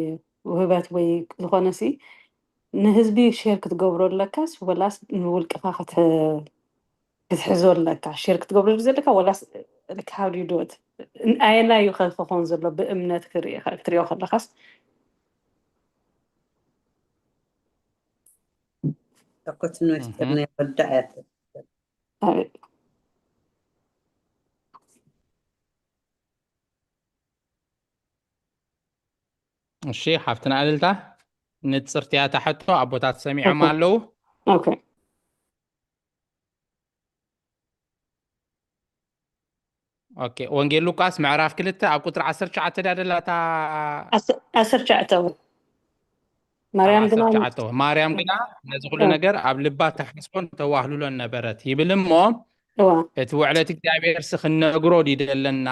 ውህበት ወይ ዝኾነ ሲ ንህዝቢ ሼር ክትገብሮ ኣለካስ ወላስ ንውልቅኻ ክትሕ-፣ ክትሕዞ ኣለካ? ሼር ክትገብሮ ዘለካ ወላስ፣ like, how do you do it? ኣየናይ እዩ ከ ክኾን ዘሎ ብእምነት ክርኢ-፣ ክትሪኦ ከለኻስ? እኮ ትንሽ እህ። ጥርናይ ወዳእ እያ። ኣይ። እሺ፣ ሓፍትና እልልታ፣ ንጽርቲ እያ እታ ሕቶ፣ ኣቦታት ሰሚዖም ኦኬ። ኣለዉ። ኦኬ። ኦኬ፣ ወንጌል ሉቃስ ምዕራፍ ክልተ ኣብ ቁጽሪ ዓሰርተ ትሽዓተ ድያ ደላ እታ? ዓሰርተ ትሽዓተ እውን። ማርያም ኣብ ግና ዓሰርተ ትሽዓተ እውን። ማርያም ግና ነዚ ኩሉ እ። ነገር ኣብ ልባ ተሓስቦን ተዋህልሎን ነበረት ይብል እሞ፣ እዋ። እቲ ውዕለት እግዚኣብሔር ሲ ክንነግሮ ድዩ ደለና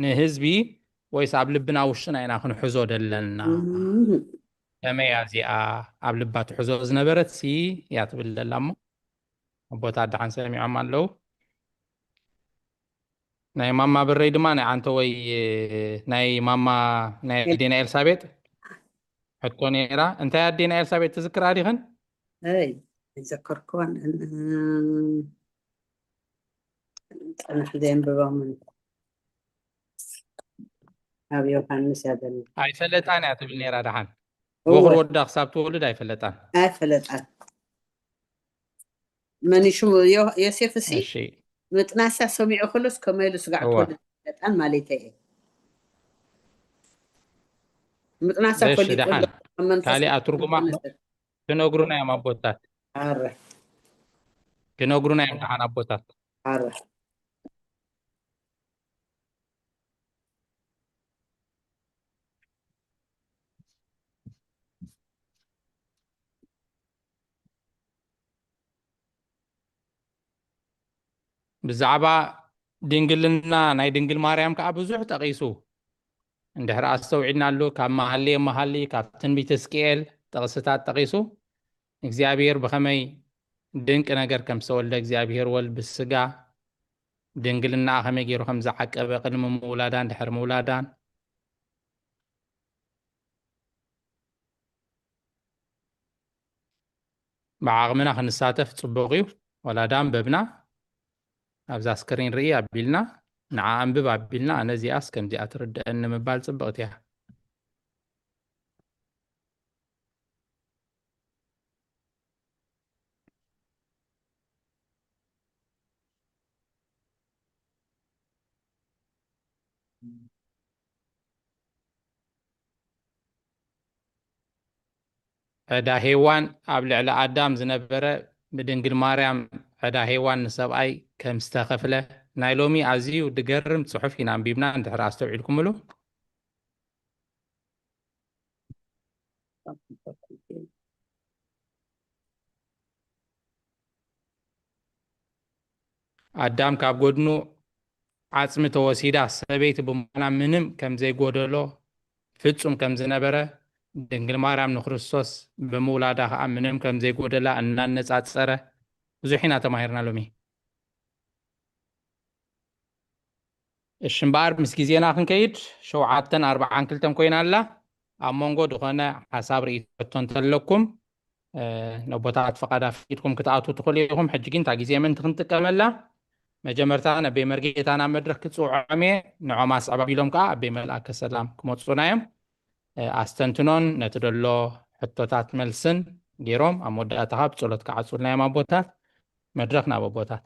ንህዝቢ፣ ወይስ ኣብ ልብና ውሽጥና ኢና ክንሕዞ ደለና? እም። ከመይ እያ እዚኣ ኣብ ልባ ትሕዞ ዝነበረት ሲ እያ ትብል ደላ እሞ፣ ኣቦታት ደሓን ሰሚዖም ኣለዉ። ናይ ማማ ብረይ ድማ ናይ ዓንተወይ፣ ናይ ማማ ናይ ኤል- ኣዴና ኤልሳቤጥ ሕቶ ነይራ። እንታይ ኣዴና ኤልሳቤጥ ትዝክራ ዲኽን? ኣይ፣ ኣይዘከርኩዋን። እም፣ ጽንሕ ዘየንብቦምን ኣብ ዮሃንስ እያ ዘላ። ኣይፈለጣን እያ ትብል ነይራ ደሓን። እወ። በኹር ወዳ ክሳብ ትወልድ ኣይፈለጣን። ኣይፈለጣን። መን እዩ ሽሙ? ዮ-፣ ዮሴፍ እሲ እሺ። ምጥናሳ ሰሚዑ ከሎስ ከመይ ኢሉ ስጋዕ እወ። ትወልድ ኣይፈለጣን ማለተይ እየ። ምጥናሳ እሺ፣ ፈሊጡ ደሓን። ኣሎ፣ ኣብ መንፈስ ካሊኣ ቅዱስ ትርጉማ መንፈስ ትነግሩና እዮም ኣቦታት። ኣረ። ይነግሩና እዮም ደሓን ኣቦታት። ኣረ ብዛዕባ ድንግልና ናይ ድንግል ማርያም ከዓ ብዙሕ ጠቒሱ። እንድሕር ኣስተውዒልናሉ ካብ መሃልየ መሃሊ ካብ ትንቢት ሕዝቅኤል ጥቕስታት ጠቒሱ እግዚኣብሔር ብኸመይ ድንቂ ነገር ከም ዝተወልደ እግዚኣብሔር ወልድ ብስጋ ድንግልናኣ ከመይ ገይሩ ከም ዝዓቀበ ቅድሚ ምውላዳን ድሕሪ ምውላዳን ብዓቕምና ክንሳተፍ ጽቡቕ እዩ። ወላ ዳ ኣንበብና ኣብዛ ስክሪን ርኢ ኣቢልና ንዓ ኣንብብ ኣቢልና ኣነ እዚኣስ ከምዚኣ ትርድአኒ ምባል ጽብቕቲ እያ። ዕዳ ሄዋን ኣብ ልዕሊ ኣዳም ዝነበረ ብድንግል ማርያም ዕዳ ሄዋን ንሰብኣይ ከም ዝተኸፍለ ናይ ሎሚ ኣዝዩ ድገርም ጽሑፍ ኢና ኣንቢብና እንድሕር ኣስተውዒልኩምሉ። ኣዳም ካብ ጎድኑ ዓጽሚ ተወሲዳ ሰበይቲ ብምዃና ምንም ከም ዘይጎደሎ ፍጹም ከም ዝነበረ ድንግል ማርያም ንክርስቶስ ብምውላዳ ከዓ ምንም ከም ዘይጎደላ እናነጻጸረ ብዙሕ ኢና ተማሂርና ሎሚ። እሺ እምበኣር ምስ ግዜና ክንከይድ ሸውዓተን ኣርባዓን ክልተን ኮይና ኣላ። ኣብ መንጎ ዝኾነ ሓሳብ ርእይቶ እንተለኩም ነቦታት ፈቓድ ኣፍቂድኩም ክትኣትዉ ትኽእሉ ኢኹም። ሕጂ ግን እታ ግዜ ምእንቲ ክንጥቀመላ መጀመርታ ነቤ መርጌታ ናብ መድረኽ ክፅውዖም እየ። ንዖም ኣስዕብ ኣቢሎም ከዓ ኣቤ መልኣከ ሰላም ክመፁና እዮም። ኣስተንትኖን ነቲ ደሎ ሕቶታት መልስን ገይሮም ኣብ መወዳእታ ከዓ ብፀሎት ክዓፁልና እዮም ኣቦታት። መድረኽ ናብ ኣቦታት።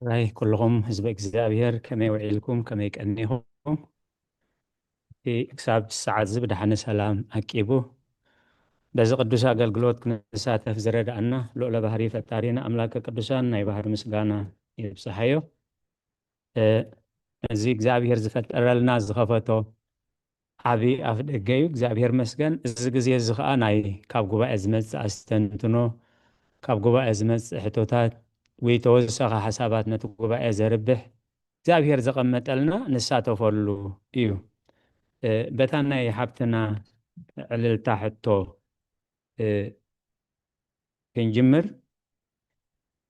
ራይ ኩልኹም ህዝበ እግዚኣብሔር ከመይ ውዒልኩም ከመይ ቀኒኹም? እቲ ክሳብ ሰዓት እዚ ብድሓነ ሰላም ኣቂቡ በዚ ቅዱስ ኣገልግሎት ክንሳተፍ ዝረዳእና ልዑለ ባህሪ ፈጣሪና ኣምላከ ቅዱሳን ናይ ባህሪ ምስጋና ይብጽሓዮ። እዚ እግዚኣብሔር ዝፈጠረልና ዝኸፈቶ ዓቢ ኣፍ ደገ እዩ። እግዚኣብሔር መስገን። እዚ ግዜ እዚ ኸዓ ናይ ካብ ጉባኤ ዝመጽእ ኣስተንትኖ፣ ካብ ጉባኤ ዝመጽእ ሕቶታት ወይ ተወሳኺ ሓሳባት ነቲ ጉባኤ ዘርብሕ እግዚኣብሔር ዘቐመጠልና ንሳተፈሉ እዩ። በታ ናይ ሓብትና ዕልልታ ሕቶ ክንጅምር፣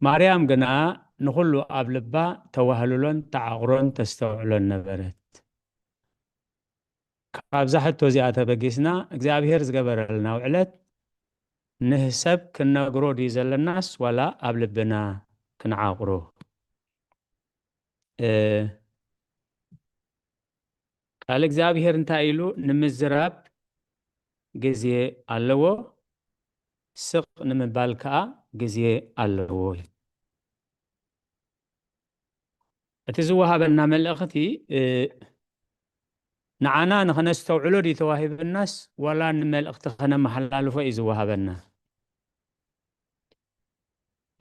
ማርያም ግና ንኹሉ ኣብ ልባ ተዋህልሎን ተዓቑሮን ተስተውዕሎን ነበረት። ካብዛ ሕቶ እዚኣ ተበጊስና እግዚኣብሔር ዝገበረልና ውዕለት ንሰብ ክንነግሮ ድዩ ዘለናስ ዋላ ኣብ ልብና ክንዓቑሮ? ቃል እግዚኣብሔር እንታይ ኢሉ? ንምዝራብ ግዜ ኣለዎ፣ ስቕ ንምባል ከዓ ግዜ ኣለዎ። እቲ ዝወሃበና መልእኽቲ ንዓና ንኸነስተውዕሎ ድዩ ተዋሂብናስ ዋላ ንመልእኽቲ ኸነመሓላልፎ እዩ ዝወሃበና?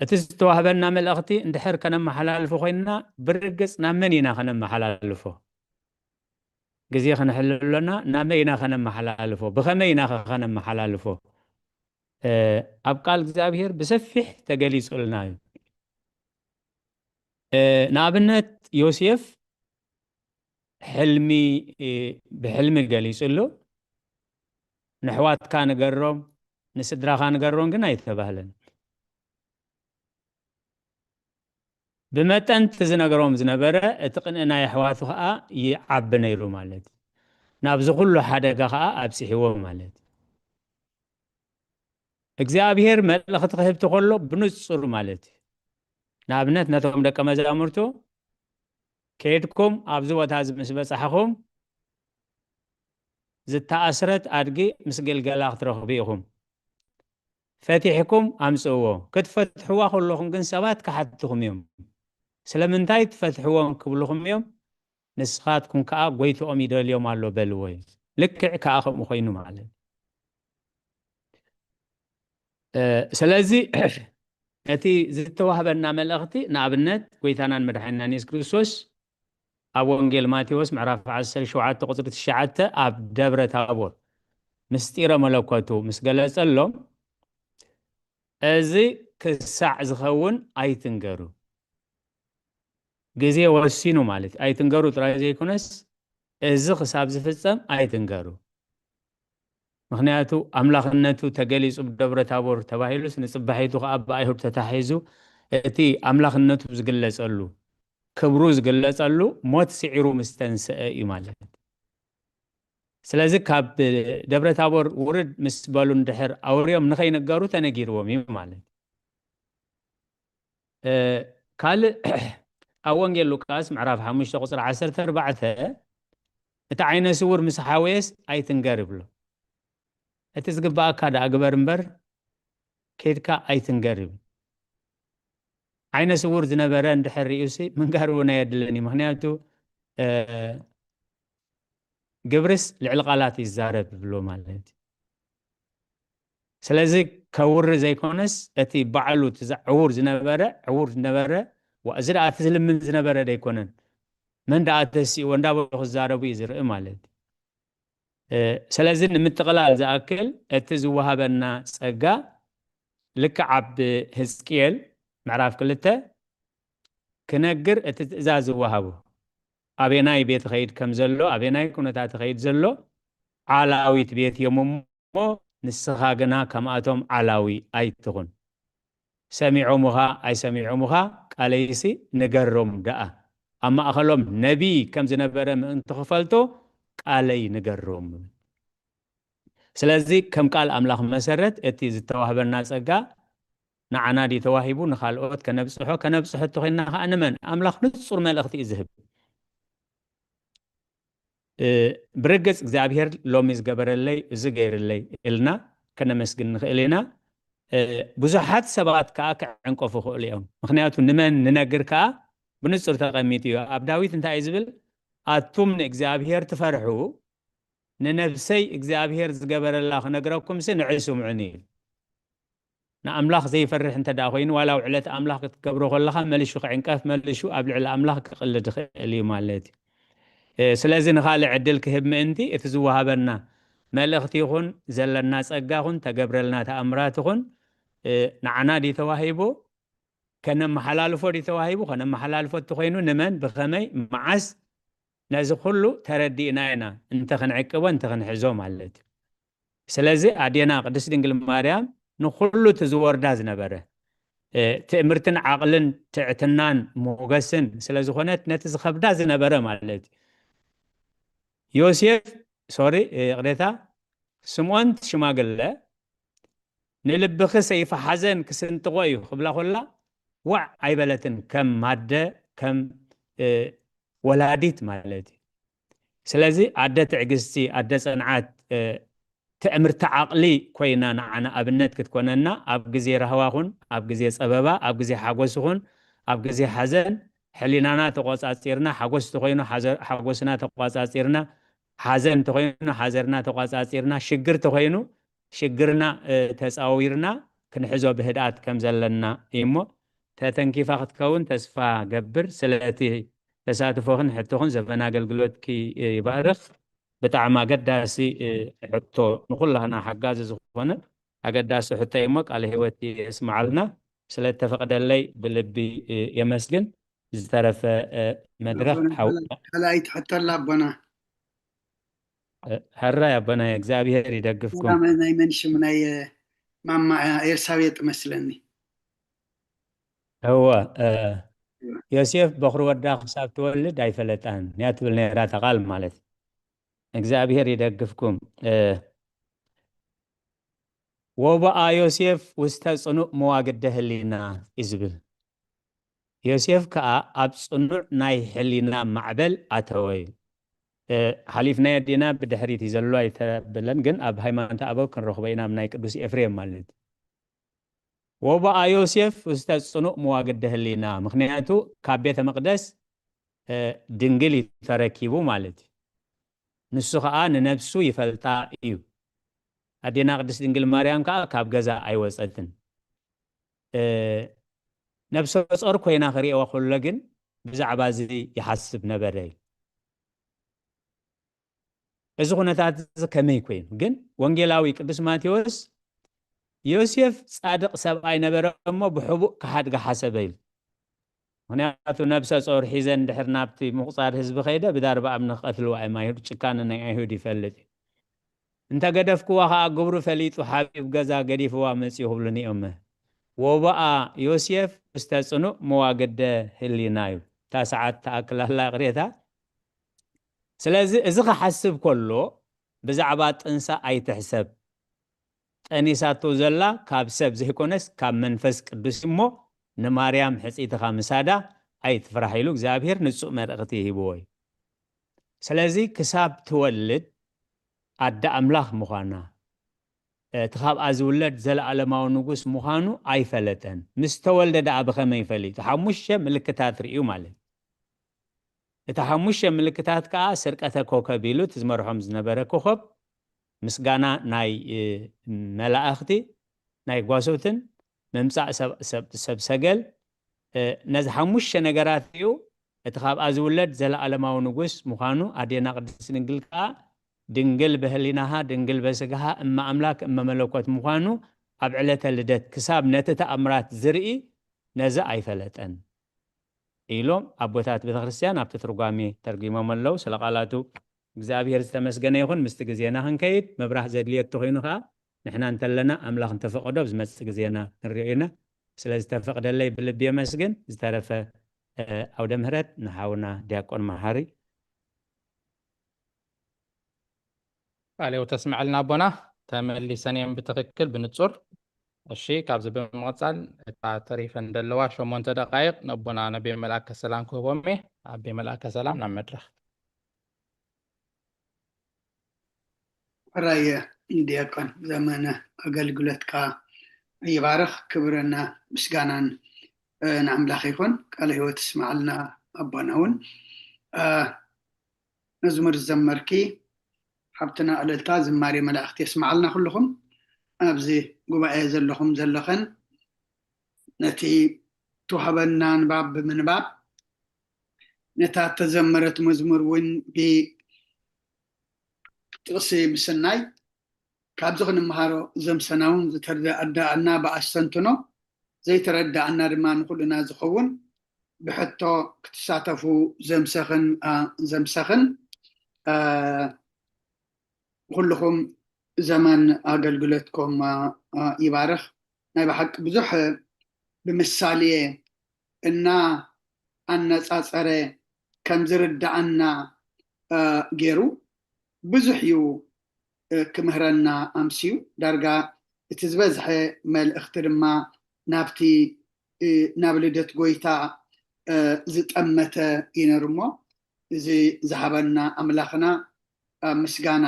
እቲ ዝተዋህበና መልእኽቲ እንድሕር ከነመሓላልፎ ኮይንና ብርግጽ ናብ መን ኢና ከነመሓላልፎ? ግዜ ክንሕል ኣሎና። ናብ መን ኢና ከነመሓላልፎ? ብኸመይ ኢና ኸ ከነመሓላልፎ? ኣብ ቃል እግዚኣብሔር ብሰፊሕ ተገሊጹልና እዩ። ንኣብነት ዮሴፍ ሕልሚ ብሕልሚ ገሊጹ ኣሎ። ንሕዋትካ ንገሮም ንስድራኻ ንገሮም ግን ኣይተባህለን። ብመጠን እቲ ዝነግሮም ዝነበረ እቲ ቅንኢ ናይ ኣሕዋቱ ኸዓ ይዓቢ ነይሩ ማለት እዩ። ናብዚ ኩሉ ሓደጋ ኸዓ ኣብፂሕዎ ማለት እዩ። እግዚኣብሔር መልእኽቲ ክህብ ተኸሎ ብንጹር ማለት እዩ። ንኣብነት ነቶም ደቀ መዛሙርቱ፣ ከይድኩም ኣብዚ ቦታ እዚ ምስ በጻሕኹም፣ ዝተኣስረት ኣድጊ ምስ ግልገላ ክትረኽቡ ኢኹም። ፈቲሕኩም ኣምጽእዎ። ክትፈትሕዋ ከለኹም ግን ሰባት ክሓትኹም እዮም። ስለምንታይ ትፈትሕዎም ክብልኹም እዮም። ንስኻትኩም ከኣ ጎይትኦም ይደልዮም ኣሎ በልዎ እዩ። ልክዕ ከኣ ከምኡ ኮይኑ ማለት እዩ። እ፣ ስለዚ እቲ ዝተዋህበና መልእኽቲ፣ ንኣብነት ጎይታናን መድሓኒናን የሱስ ክርስቶስ ኣብ ወንጌል ማቴዎስ ምዕራፍ ዓሰርተ ሸውዓተ ቁጽሪ ትሽዓተ ኣብ ደብረ ታቦር ምስጢረ መለኮቱ ምስ ገለጸሎም፣ እዚ ክሳዕ ዝኸውን ኣይትንገሩ። ግዜ ወሲኑ ማለት እዩ። ኣይትንገሩ ጥራይ ዘይኮነስ፣ እዚ ክሳብ ዝፍጸም ኣይትንገሩ። ምኽንያቱ ኣምላኽነቱ ተገሊጹ ብደብረ ታቦር ተባሂሉስ፣ ንጽባሒቱ ከኣ ብኣይሁድ ተታሒዙ፣ እቲ ኣምላኽነቱ ዝግለጸሉ፣ ክብሩ ዝግለጸሉ ሞት ስዒሩ ምስ ተንስአ እዩ ማለት። ስለዚ ካብ ደብረ ታቦር ውርድ ምስ በሉ እንድሕር ኣውርዮም ንኸይንገሩ ተነጊርዎም እዩ ማለት። እ፣ ካልእ ኣብ ወንጌል ሉቃስ ምዕራፍ ሓሙሽተ ቁጽሪ ዓሰርተ ኣርባዕተ፣ "እቲ ዓይነ ስውር ምስ ሓወየስ ኣይትንገር" ይብሎ። "እቲ ዝግባኣካ ደኣ ግበር እምበር፣ ኬድካ ኣይትንገር" ይብል። ዓይነ ስውር ዝነበረ እንድሕር ርእዩሲ ምንጋር እውን ኣየድልን እዩ። ምኽንያቱ፣ እ፣ ግብርስ ልዕሊ ቃላት ይዛረብ ይብሎ ማለት እዩ። ስለዚ ከውሪ ዘይኮነስ፣ እቲ ባዕሉ እቲ ዛ-፣ ዕዉር ዝነበረ፣ ዕዉር ዝነበረ፣ ዋ-፣ እዚ ደኣ እቲ ዝልምን ዝነበረ ደይኮነን። መን ደኣ ተሲእዎ እንዳበሉ ክዛረቡ እዩ ዝርኢ ማለት እዩ። እ፣ ስለዚ ንምጥቕላል ዝኣክል፣ እቲ ዝወሃበና ጸጋ ልክዕ ኣብ ህዝቅኤል ምዕራፍ ክልተ ክነግር እቲ ትእዛዝ ዝወሃቦ፣ ኣበናይ ቤት ይኸይድ ከም ዘሎ፣ ኣበናይ ኩነታት ይኸይድ ዘሎ፣ ዓላዊት ቤት እዮም እሞ፣ ንስኻ ግና ከምኣቶም ዓላዊ ኣይትኹን። ሰሚዖሙኻ ኣይሰሚዖሙኻ፣ ቃለይሲ ንገሮም ደኣ። ኣብ ማእከሎም ነቢይ ከም ዝነበረ ምእንቲ ክፈልጡ፣ ቃለይ ንገሮም። ስለዚ ከም ቃል ኣምላኽ መሰረት፣ እቲ ዝተዋህበና ጸጋ ንዓና ድዩ ተዋሂቡ፣ ንኻልኦት ከነብጽሖ፣ ከነብጽሖ እንተኾይንና ከኣ ንመን? ኣምላኽ ንጹር መልእኽቲ እዩ ዝህብ። እ፣ ብርግጽ እግዚኣብሔር ሎሚ ዝገበረለይ፣ እዚ ገይርለይ ኢልና ከነመስግን ንኽእል ኢና። እ፣ ብዙሓት ሰባት ከኣ ክዕንቀፉ ይኽእሉ እዮም። ምኽንያቱ ንመን ንነግር ከኣ ብንጹር ተቐሚጡ እዩ። ኣብ ዳዊት እንታይ እዩ ዝብል? "ኣቱም ንእግዚኣብሔር ትፈርሑ፣ ንነብሰይ እግዚኣብሔር ዝገበረላ ክነግረኩምሲ ንዒ ስምዑኒ" ይብል። ንኣምላኽ ዘይፈርሕ እንተ ደኣ ኮይኑ፣ ዋላ ውዕለት ኣምላኽ ክትገብሮ ከለኻ፣ መሊሹ ክዕንቀፍ፣ መሊሹ ኣብ ልዕሊ ኣምላኽ ክቕልድ ይኽእል እዩ ማለት እዩ። እ፣ ስለዚ ንኻልእ ዕድል ክህብ ምእንቲ፣ እቲ ዝወሃበና መልእኽቲ ይኹን፣ ዘለና ጸጋ ይኹን፣ ተገብረልና ተኣምራት ይኹን፣ እ፣ ንዓና ድዩ ተዋሂቡ? ከነመሓላልፎ ድዩ ተዋሂቡ? ከነመሓላልፎ እንተኾይኑ፣ ንመን፣ ብኸመይ፣ መዓስ? ነዚ ኩሉ ተረዲእና ኢና፣ እንተ ክንዕቅቦ፣ እንተ ክንሕዞ ማለት እዩ። ስለዚ ኣዴና ቅድስት ድንግል ማርያም ንኹሉ እቲ ዝወርዳ ዝነበረ፣ እ፣ ትእምርትን ዓቕልን ትዕትናን ሞገስን ስለ ዝኾነት፣ ነቲ ዝኸብዳ ዝነበረ ማለት እዩ። ዮሴፍ፣ ሶሪ፣ እ፣ ይቕሬታ፣ ስምዖን እቲ ሽማግለ፣ "ንልብኺ ሰይፊ ሓዘን ክስንጥቖ እዩ" ክብላ ኮላ፣ ዋዕ ኣይበለትን፣ ከም ኣደ፣ ከም፣ እ፣ ወላዲት ማለት እዩ። ስለዚ ኣደ ትዕግስቲ፣ ኣደ ጽንዓት፣ እ፣ ትእምርቲ ዓቕሊ ኮይና ንዓና ኣብነት ክትኮነና፣ ኣብ ግዜ ራህዋ ኹን፣ ኣብ ግዜ ጸበባ፣ ኣብ ግዜ ሓጎስ ኹን፣ ኣብ ግዜ ሓዘን፣ ሕሊናና ተቆጻጺርና፣ ሓጎስ ተኾይኑ ሓዘ-፣ ሓጎስና ተቆጻጺርና፣ ሓዘን ተኾይኑ ሓዘንና ተቆጻጺርና፣ ሽግር ተኾይኑ ሽግርና፣ እ፣ ተጻዊርና ክንሕዞ ብህድኣት ከም ዘለና እዩ እሞ፣ ተተንኪፋ ክትከውን ተስፋ ገብር። ስለቲ ተሳትፎኽን ሕቶኽን ዘመን ኣገልግሎትኪ ይባርኽ። ብጣዕሚ ኣገዳሲ፣ እ፣ ሕቶ፣ ንኹላህና ሓጋዚ ዝኾነ ኣገዳሲ ሕቶ እዩ እሞ፣ ቃለ ህይወት የስምዓልና። ስለ እተፈቕደለይ ብልቢ፣ እ፣ የመስግን። ዝተረፈ፣ እ፣ መድረኽ ኣቦና፣ ሓው-፣ ካልኣይቲ ሕቶ ኣላ ኣቦና። እ፣ ሕራይ ኣቦናይ፣ እግዚኣብሔር ይደግፍኩም። ናይ መን ሽም? ናይ፣ እ፣ ማማ ኤልሳቤጥ መስለኒ። እወ፣ እ፣ እወ። ዮሴፍ በኹሪ ወዳ ክሳብ ትወልድ ኣይፈለጣን እያ ትብል ነይራ እታ ቃል ማለት። እግዚኣብሔር ይደግፍኩም። እ፣ "ወበኣ ዮሴፍ ውስተ ጽኑዕ መዋግደ ህሊና" እዩ ዝብል። ዮሴፍ ከኣ ኣብ ጽኑዕ ናይ ሕሊና ማዕበል ኣተወ። ሓሊፍናዮ ዲና ብድሕሪት እዩ ዘሎ ኣይተብለን፣ ግን ኣብ ሃይማኖት ኣበው ክንረኽቦ ኢና፣ ኣብ ናይ ቅዱስ ኤፍሬም ማለት እዩ። ወበኣ ዮሴፍ ውስተ ጽኑዕ መዋግደ ህሊና፣ ምኽንያቱ ካብ ቤተ መቕደስ ድንግል እዩ ተረኪቡ ማለት እዩ። ንሱ ኸኣ ንነብሱ ይፈልጣ እዩ። ኣዴና ቅድስት ድንግል ማርያም ከኣ ካብ ገዛ ኣይወጸትን። ነብሰ ጾር ኮይና ክርእየዋ ከሎ ግን ብዛዕባ እዚ ይሓስብ ነበረ። እዚ ኩነታት እዚ ከመይ ኮይኑ ግን ወንጌላዊ ቅዱስ ማቴዎስ ዮሴፍ ጻድቕ ሰብኣይ ነበረ እሞ ብሕቡእ ክሓድጋ ሓሰበ ኢሉ። ምኽንያቱ ነብሰ ጾር ሒዘ እንድሕር ናብቲ ምቑጻር ህዝቢ ከይደ ብዳርባ እምኒ ክቐትልዋ እዮም። ኣይሁድ ጭካነ ናይ ኣይሁድ ይፈልጥ እዩ። እንተ ገደፍክዋ ኸኣ ግብሩ ፈሊጡ ሓቢብ ገዛ ገዲፍዋ መጺኡ ክብሉኒ እዮም። ወበኣ ዮሴፍ ውስተ ጽኑዕ መዋግደ ህሊና እዩ። እታ ሰዓት ትኣክል ኣላ ይቕሬታ። ስለዚ እዚ ክሓስብ ከሎ ብዛዕባ ጥንሳ ኣይትሕሰብ። ጠኒሳቶ ዘላ ካብ ሰብ ዘይኮነስ ካብ መንፈስ ቅዱስ እሞ ንማርያም ሕጽይትኻ ምሳዳ ኣይትፍራሕ ኢሉ እግዚኣብሔር ንጹእ መልእኽቲ ሂብዎ እዩ። ስለዚ ክሳብ ትወልድ ኣደ ኣምላኽ ምዃና እቲ ካብኣ ዝውለድ ዘለኣለማዊ ንጉስ ምዃኑ ኣይፈለጠን። ምስ ተወልደ ደኣ ብኸመይ ፈሊጡ? ሓሙሽተ ምልክታት ርእዩ ማለት እዩ። እቲ ሓሙሽተ ምልክታት ከኣ ስርቀተ ኮከብ ኢሉ እቲ ዝመርሖም ዝነበረ ኮኸብ ምስጋና ናይ መላእኽቲ ናይ ጓሶትን ምምጻእ ሰብ ሰገል ነዚ ሓሙሽተ ነገራት እዩ። እቲ ካብኣ ዝውለድ ዘለኣለማዊ ንጉስ ምዃኑ ኣዴና ቅድስት ድንግል ከኣ ድንግል በህሊናሃ ድንግል በስጋሃ እመ ኣምላክ እመ መለኮት ምዃኑ ኣብ ዕለተ ልደት ክሳብ ነቲ ተኣምራት ዝርኢ ነዚ ኣይፈለጠን ኢሎም ኣቦታት ቤተክርስትያን ኣብቲ ትርጓሜ ተርጊሞም ኣለዉ። ስለ ቃላቱ እግዚኣብሔር ዝተመስገነ ይኹን። ምስቲ ግዜና ክንከይድ መብራህ ዘድልየቱ ኮይኑ ከዓ ንሕና እንተለና ኣምላኽ እንተፈቀዶ ኣብ ዝመፅእ ግዜና ክንሪኦ ኢና። ስለ ዝተፈቅደለይ ብልቢ የመስግን። ዝተረፈ ኣውደ ምህረት ንሓውና ዲያቆን መሓሪ። ቃለ ሕይወት ተስምዐልና ኣቦና። ተመሊሰን እየን ብትኽክል ብንጹር። እሺ፣ ካብዚ ብምቕጻል እታ ተሪፈን ዘለዋ ሸሞንተ ደቃይቕ ነቦና ነቤ መልኣከ ሰላም ክህቦም እየ። ኣቤ መልኣከ ሰላም ናብ መድረኽ። ሕራየ ዲያቆን ዘመነ ኣገልግሎትካ ይባርኽ። ክብርን ምስጋናን ንኣምላኽ ይኹን። ቃለ ሕይወት ይስምዓልና ኣቦና እውን። መዝሙር ዝዘመርኪ ሓብትና እልልታ ዝማሬ መላእኽቲ የስምዓልና። ኩልኹም ኣብዚ ጉባኤ ዘለኹም ዘለኸን ነቲ ትውሃበና ንባብ ብምንባብ ነታ እተዘመረት መዝሙር እውን ብጥቕሲ ምስናይ ካብዚ ክንምሃሮ ዘምሰና እውን ዝተረዳእና ብኣስተንትኖ ዘይተረዳእና ድማ ንኹልና ዝኸውን ብሕቶ ክትሳተፉ ዘምሰኽን ዘምሰኽን ኩልኹም ዘመን ኣገልግሎትኩም ይባርኽ። ናይ ብሓቂ ብዙሕ ብምሳሌ እና ኣነጻጸረ ከም ዝርዳኣና ገይሩ ብዙሕ እዩ ክምህረና ኣምስዩ። ዳርጋ እቲ ዝበዝሐ መልእኽቲ ድማ ናብቲ ናብ ልደት ጎይታ ዝጠመተ እዩ ነይሩ እሞ እዚ ዝሃበና ኣምላኽና ምስጋና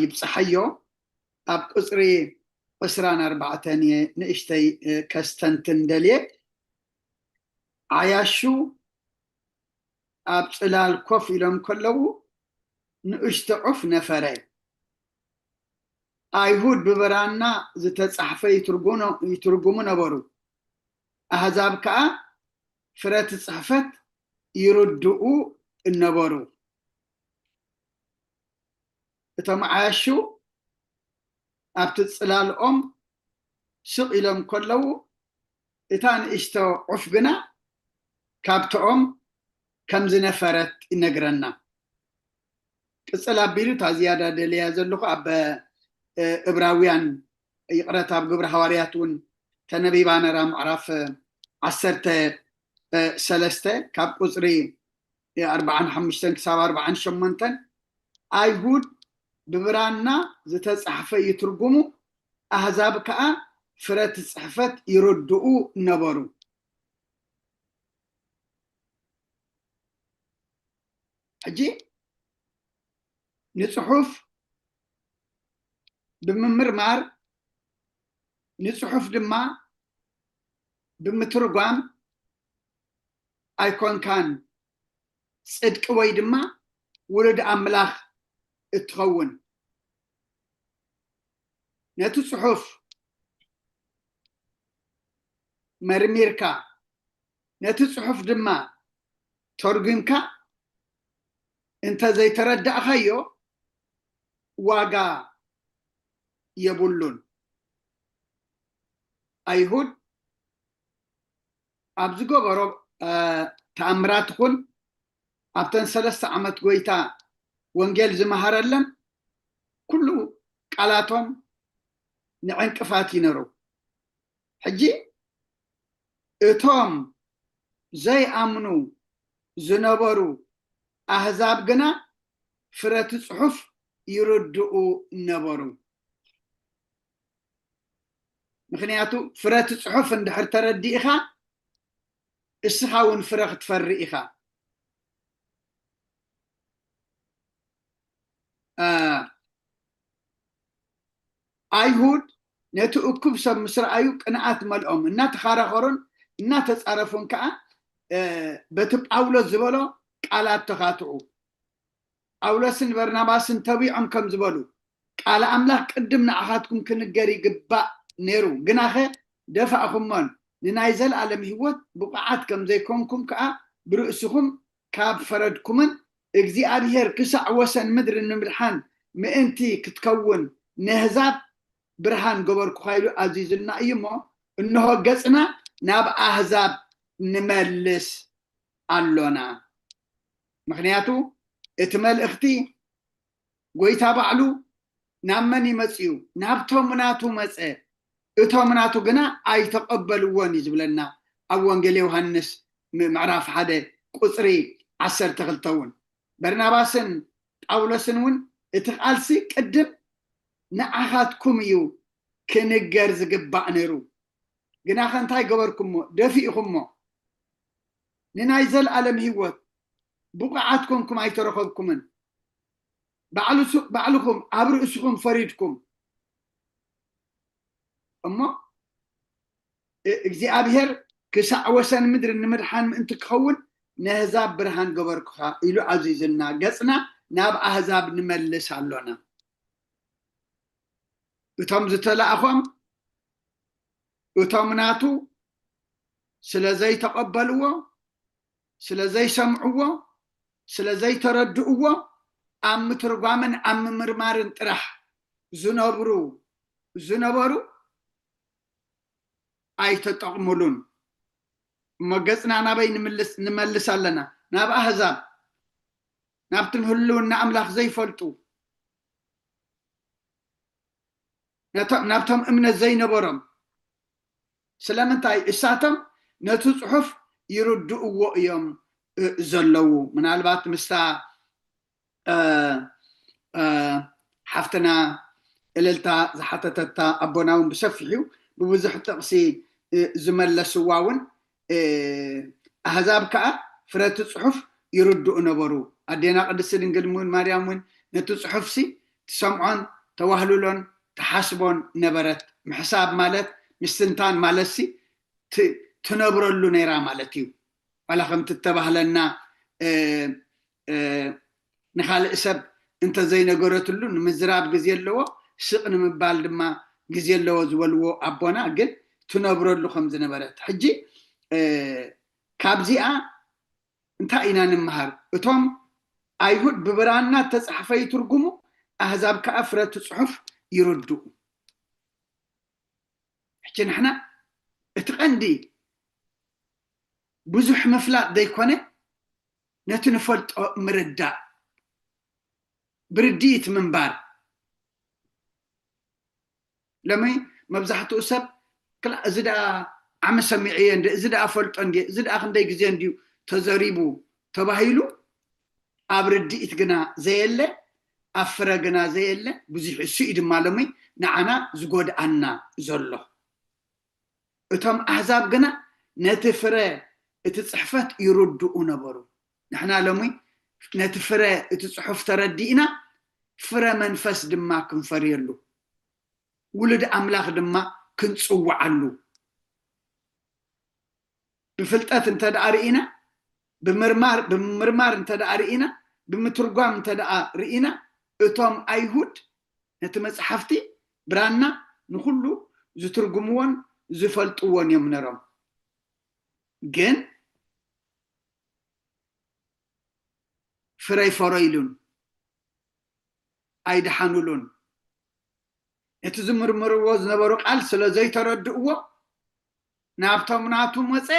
ይብፅሓዮ። ኣብ ቁፅሪ ዕስራን ኣርባዕተን እየ ንእሽተይ ከስተንትን ደልየ። ዓያሹ ኣብ ፅላል ኮፍ ኢሎም ከለዉ ንእሽቶ ዑፍ ነፈረ። ኣይሁድ ብብራና ዝተፃሕፈ ይትርጉሙ ነበሩ። ኣህዛብ ከዓ ፍረ እቲ ፅሕፈት ይርድኡ እነበሩ። እቶም ዓያሹ ኣብቲ ፅላልኦም ስቕ ኢሎም ከለዉ እታ ንእሽቶ ዑፍ ግና ካብትኦም ከም ዝነፈረት ይነግረና። ቅፅል ኣቢሉ እታ ዝያዳ ደልያ ዘለኹ ኣብ እብራውያን ይቕረታ ኣብ ግብሪ ሃዋርያት እውን ተነቢባ ነራ ምዕራፍ ዓሰርተ ሰለስተ ካብ ቁፅሪ ኣርባዓን ሓሙሽተን ክሳብ ኣርባዓን ሸሞንተን ኣይሁድ ብብራና ዝተፃሕፈ ይትርጉሙ ኣህዛብ ከዓ ፍረ እቲ ፅሕፈት ይርድኡ ነበሩ። ሕጂ ንጽሑፍ ብምምርማር፣ ንጽሑፍ ድማ ብምትርጓም ኣይኮንካን ጽድቂ ወይ ድማ ውሉድ ኣምላኽ እትኸውን። ነቲ ጽሑፍ መርሚርካ፣ ነቲ ጽሑፍ ድማ ተርጒምካ እንተ ዘይተረዳእካዮ ዋጋ የብሉን። ኣይሁድ ኣብ ዝገበሮ ተኣምራት ይኹን ኣብተን ሰለስተ ዓመት ጎይታ ወንጌል ዝመሃረለን ኩሉ ቃላቶም ንዕንቅፋት ይነሩ። ሕጂ እቶም ዘይኣምኑ ዝነበሩ ኣህዛብ ግና ፍረቲ ጽሑፍ ይርድኡ ነበሩ። ምክንያቱ ፍረቲ ጽሑፍ እንድሕር ተረዲእኻ እስኻ እውን ፍረ ክትፈሪ ኢኻ። ኣይሁድ ነቲ እኩብ ሰብ ምስ ረኣዩ ቅንኣት መልኦም፣ እናተኻራኸሩን እናተጻረፉን ከኣ በቲ ጳውሎስ ዝበሎ ቃላት ተኻትዑ። ጳውሎስን በርናባስን ተቢዖም ከም ዝበሉ፣ ቃል ኣምላኽ ቅድም ንዓኻትኩም ክንገር ይግባእ ነይሩ፣ ግናኸ ደፋእኹሞን ንናይ ዘለኣለም ህይወት ብቑዓት ከም ዘይኮንኩም ከኣ ብርእስኹም ካብ ፈረድኩምን እግዚኣብሔር ክሳዕ ወሰን ምድሪ ንምድሓን ምእንቲ ክትከውን ነህዛብ ብርሃን ገበርኩኻ ኢሉ ኣዚዙልና እዩ እሞ፣ እንሆ ገጽና ናብ ኣህዛብ ንመልስ ኣሎና። ምኽንያቱ እቲ መልእኽቲ ጎይታ ባዕሉ ናብ መን ይመጽእ እዩ? ናብቶም ናቱ መጸ፣ እቶም ናቱ ግና ኣይተቐበልዎን እዩ ዝብለና ኣብ ወንጌል ዮሃንስ ምዕራፍ ሓደ ቁጽሪ ዓሰርተ ክልተ እውን። በርናባስን ጳውሎስን እውን እቲ ቃልሲ ቅድም ንዓኻትኩም እዩ ክንገር ዝግባእ ነይሩ፣ ግናኸ እንታይ ገበርኩሞ? ደፊእኹሞ። ንናይ ዘለኣለም ህይወት ብቑዓት ኮንኩም ኣይተረኸብኩምን። ባዕልኹም ኣብ ርእስኹም ፈሪድኩም እሞ እግዚኣብሔር ክሳዕ ወሰን ምድሪ ንምድሓን ምእንቲ ክኸውን ነህዛብ ብርሃን ገበርኩኻ ኢሉ ኣዚዙና። ገጽና ናብ ኣህዛብ ንመልስ ኣሎና። እቶም ዝተላእኾም እቶም ናቱ ስለ ዘይተቐበልዎ፣ ስለ ዘይሰምዕዎ፣ ስለ ዘይተረድእዎ ኣብ ምትርጓምን ኣብ ምምርማርን ጥራሕ ዝነብሩ ዝነበሩ ኣይተጠቕሙሉን። እሞ ገጽና ናበይ ንምልስ- ንመልስ ኣለና? ናብ ኣህዛብ፣ ናብቲ ህልውና ኣምላኽ ዘይፈልጡ፣ ነቶም ናብቶም እምነት ዘይነበሮም። ስለምንታይ? እሳቶም ነቲ ጽሑፍ ይርድእዎ እዮም ዘለዉ። ምናልባት ምስታ ሓፍትና እልልታ ዝሓተተታ ኣቦና እውን ብሰፊሑ ብብዙሕ ጥቕሲ ዝመለስዋ እውን ኣህዛብ ከዓ ፍረቲ ጽሑፍ ይርድኡ ነበሩ። ኣዴና ቅድስቲ ድንግል እውን ማርያም እውን ነቲ ጽሑፍሲ ትሰምዖን ተዋህልሎን ትሓስቦን ነበረት። ምሕሳብ ማለት ምስትንታን ማለትሲ ትነብረሉ ነይራ ማለት እዩ። ዋላ ከምቲ እተባህለና ንኻልእ ሰብ እንተዘይነገረትሉ ንምዝራብ ግዜ ኣለዎ፣ ስቕ ንምባል ድማ ግዜ ኣለዎ ዝበልዎ ኣቦና ግን ትነብረሉ ከም ዝነበረት። ሕጂ ካብዚኣ እንታይ ኢና ንምሃር? እቶም ኣይሁድ ብብራና እተጻሕፈ ይትርጉሙ፣ ኣህዛብ ከኣ ፍረቲ ጽሑፍ ይርድኡ። ሕጂ ንሕና እቲ ቀንዲ ብዙሕ ምፍላጥ ዘይኮነ ነቲ ንፈልጦ ምርዳእ፣ ብርድኢት ምንባር። ሎሚ መብዛሕትኡ ሰብ ክላ እዚ ደኣ ዓሚ ሰሚዐዮ እንዲ፣ እዚ ደኣ ፈልጦ እንዲ፣ እዚ ደኣ ክንደይ ግዜ እንድዩ ተዘሪቡ ተባሂሉ ኣብ ርድኢት ግና ዘየለ፣ ኣብ ፍረ ግና ዘየለ ብዙሕ እሱ እዩ ድማ ሎሚ ንዓና ዝጎድኣና ዘሎ። እቶም ኣህዛብ ግና ነቲ ፍረ እቲ ጽሕፈት ይርድኡ ነበሩ። ንሕና ሎሚ ነቲ ፍረ እቲ ጽሑፍ ተረዲእና፣ ፍረ መንፈስ ድማ ክንፈርየሉ፣ ውሉድ ኣምላኽ ድማ ክንጽውዓሉ፣ ብፍልጠት እንተ ደኣ ርኢና፣ ብምርማር፣ ብምምርማር እንተ ደኣ ርኢና፣ ብምትርጓም እንተ ደኣ ርኢና፣ እቶም ኣይሁድ ነቲ መጽሓፍቲ ብራና ንኹሉ ዝትርጉምዎን ዝፈልጥዎን እዮም ነሮም። ግን ፍረ ኣይፈረይሉን፣ ኣይደሓኑሉን። እቲ ዝምርምርዎ ዝነበሩ ቃል ስለ ዘይተረድእዎ፣ ናብቶም ናቱ መጸ፣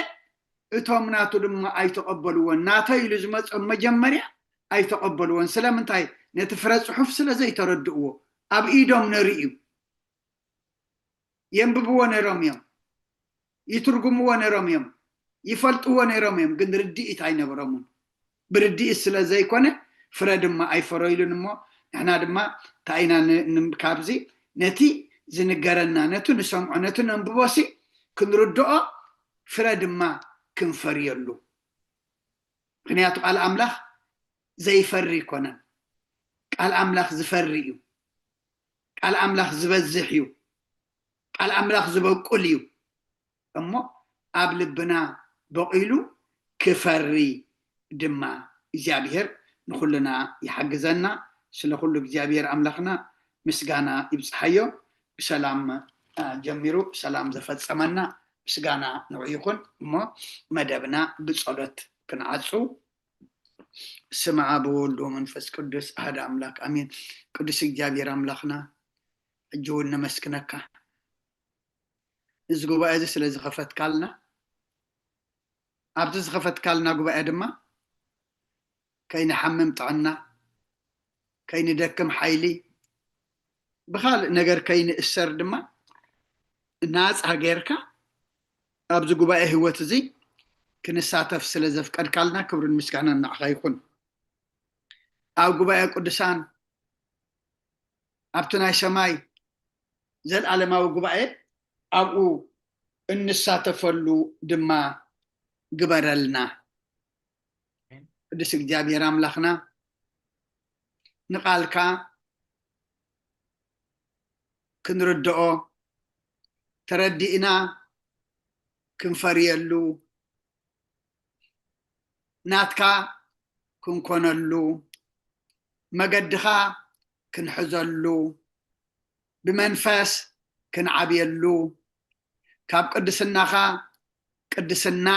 እቶም ናቱ ድማ ኣይተቐበልዎን። ናተይ ኢሉ ዝመጾም መጀመርያ ኣይተቐበልዎን። ስለምንታይ? ነቲ ፍረ ጽሑፍ ስለ ዘይተረድእዎ። ኣብ ኢዶም ነርዩ። የንብብዎ ነይሮም እዮም፣ ይትርጉምዎ ነይሮም እዮም፣ ይፈልጥዎ ነይሮም እዮም፣ ግን ርድኢት ኣይነበሮምን። ብርድኢት ስለ ዘይኮነ ፍረ ድማ ኣይፈረይሉን። እሞ ንሕና ድማ እንታይ ኢና ን-፣ ን-፣ ካብዚ ነቲ ዝንገረና፣ ነቲ ንሰምዖ፣ ነቲ ነንብቦሲ ክንርድኦ ፍረ ድማ ክንፈርየሉ። ምኽንያቱ ቃል ኣምላኽ ዘይፈሪ ኣይኮነን። ቃል ኣምላኽ ዝፈሪ እዩ። ቃል ኣምላኽ ዝበዝሕ እዩ። ቃል ኣምላኽ ዝበቁል እዩ። እሞ ኣብ ልብና በቂሉ ክፈሪ ድማ እግዚኣብሔር ንኹልና ይሓግዘና። ስለ ኩሉ እግዚኣብሔር ኣምላኽና ምስጋና ይብጽሓዮ። ብሰላም፣ አ፣ ጀሚሩ ብሰላም ዘፈጸመና ምስጋና ንዑ ይኹን። እሞ መደብና ብጸሎት ክንዓጹ። ስመ ኣብ ወወልድ ወመንፈስ ቅዱስ ኣሐደ ኣምላክ ኣሜን። ቅዱስ እግዚኣብሔር ኣምላኽና ሕጂ እውን ነመስግነካ። እዚ ጉባኤ እዚ ስለ ዝኸፈትካልና፣ ኣብቲ ዝኸፈትካልና ጉባኤ ድማ ከይንሓምም ጥዕና፣ ከይንደክም ሓይሊ፣ ብኻልእ ነገር ከይንእሰር ድማ ናጻ ጌርካ ኣብዚ ጉባኤ ህይወት እዚ ክንሳተፍ ስለ ዘፍቀድካልና ክብርን ምስጋናን ንዓኻ ይኹን። ኣብ ጉባኤ ቅዱሳን ኣብቲ ናይ ሰማይ ዘልኣለማዊ ጉባኤ ኣብኡ እንሳተፈሉ ድማ ግበረልና። ቅዱስ እግዚኣብሔር ኣምላኽና ንቃልካ ክንርድኦ ተረዲእና ክንፈርየሉ ናትካ ክንኮነሉ መገድኻ ክንሕዘሉ ብመንፈስ ክንዓብየሉ ካብ ቅድስናኻ ቅድስና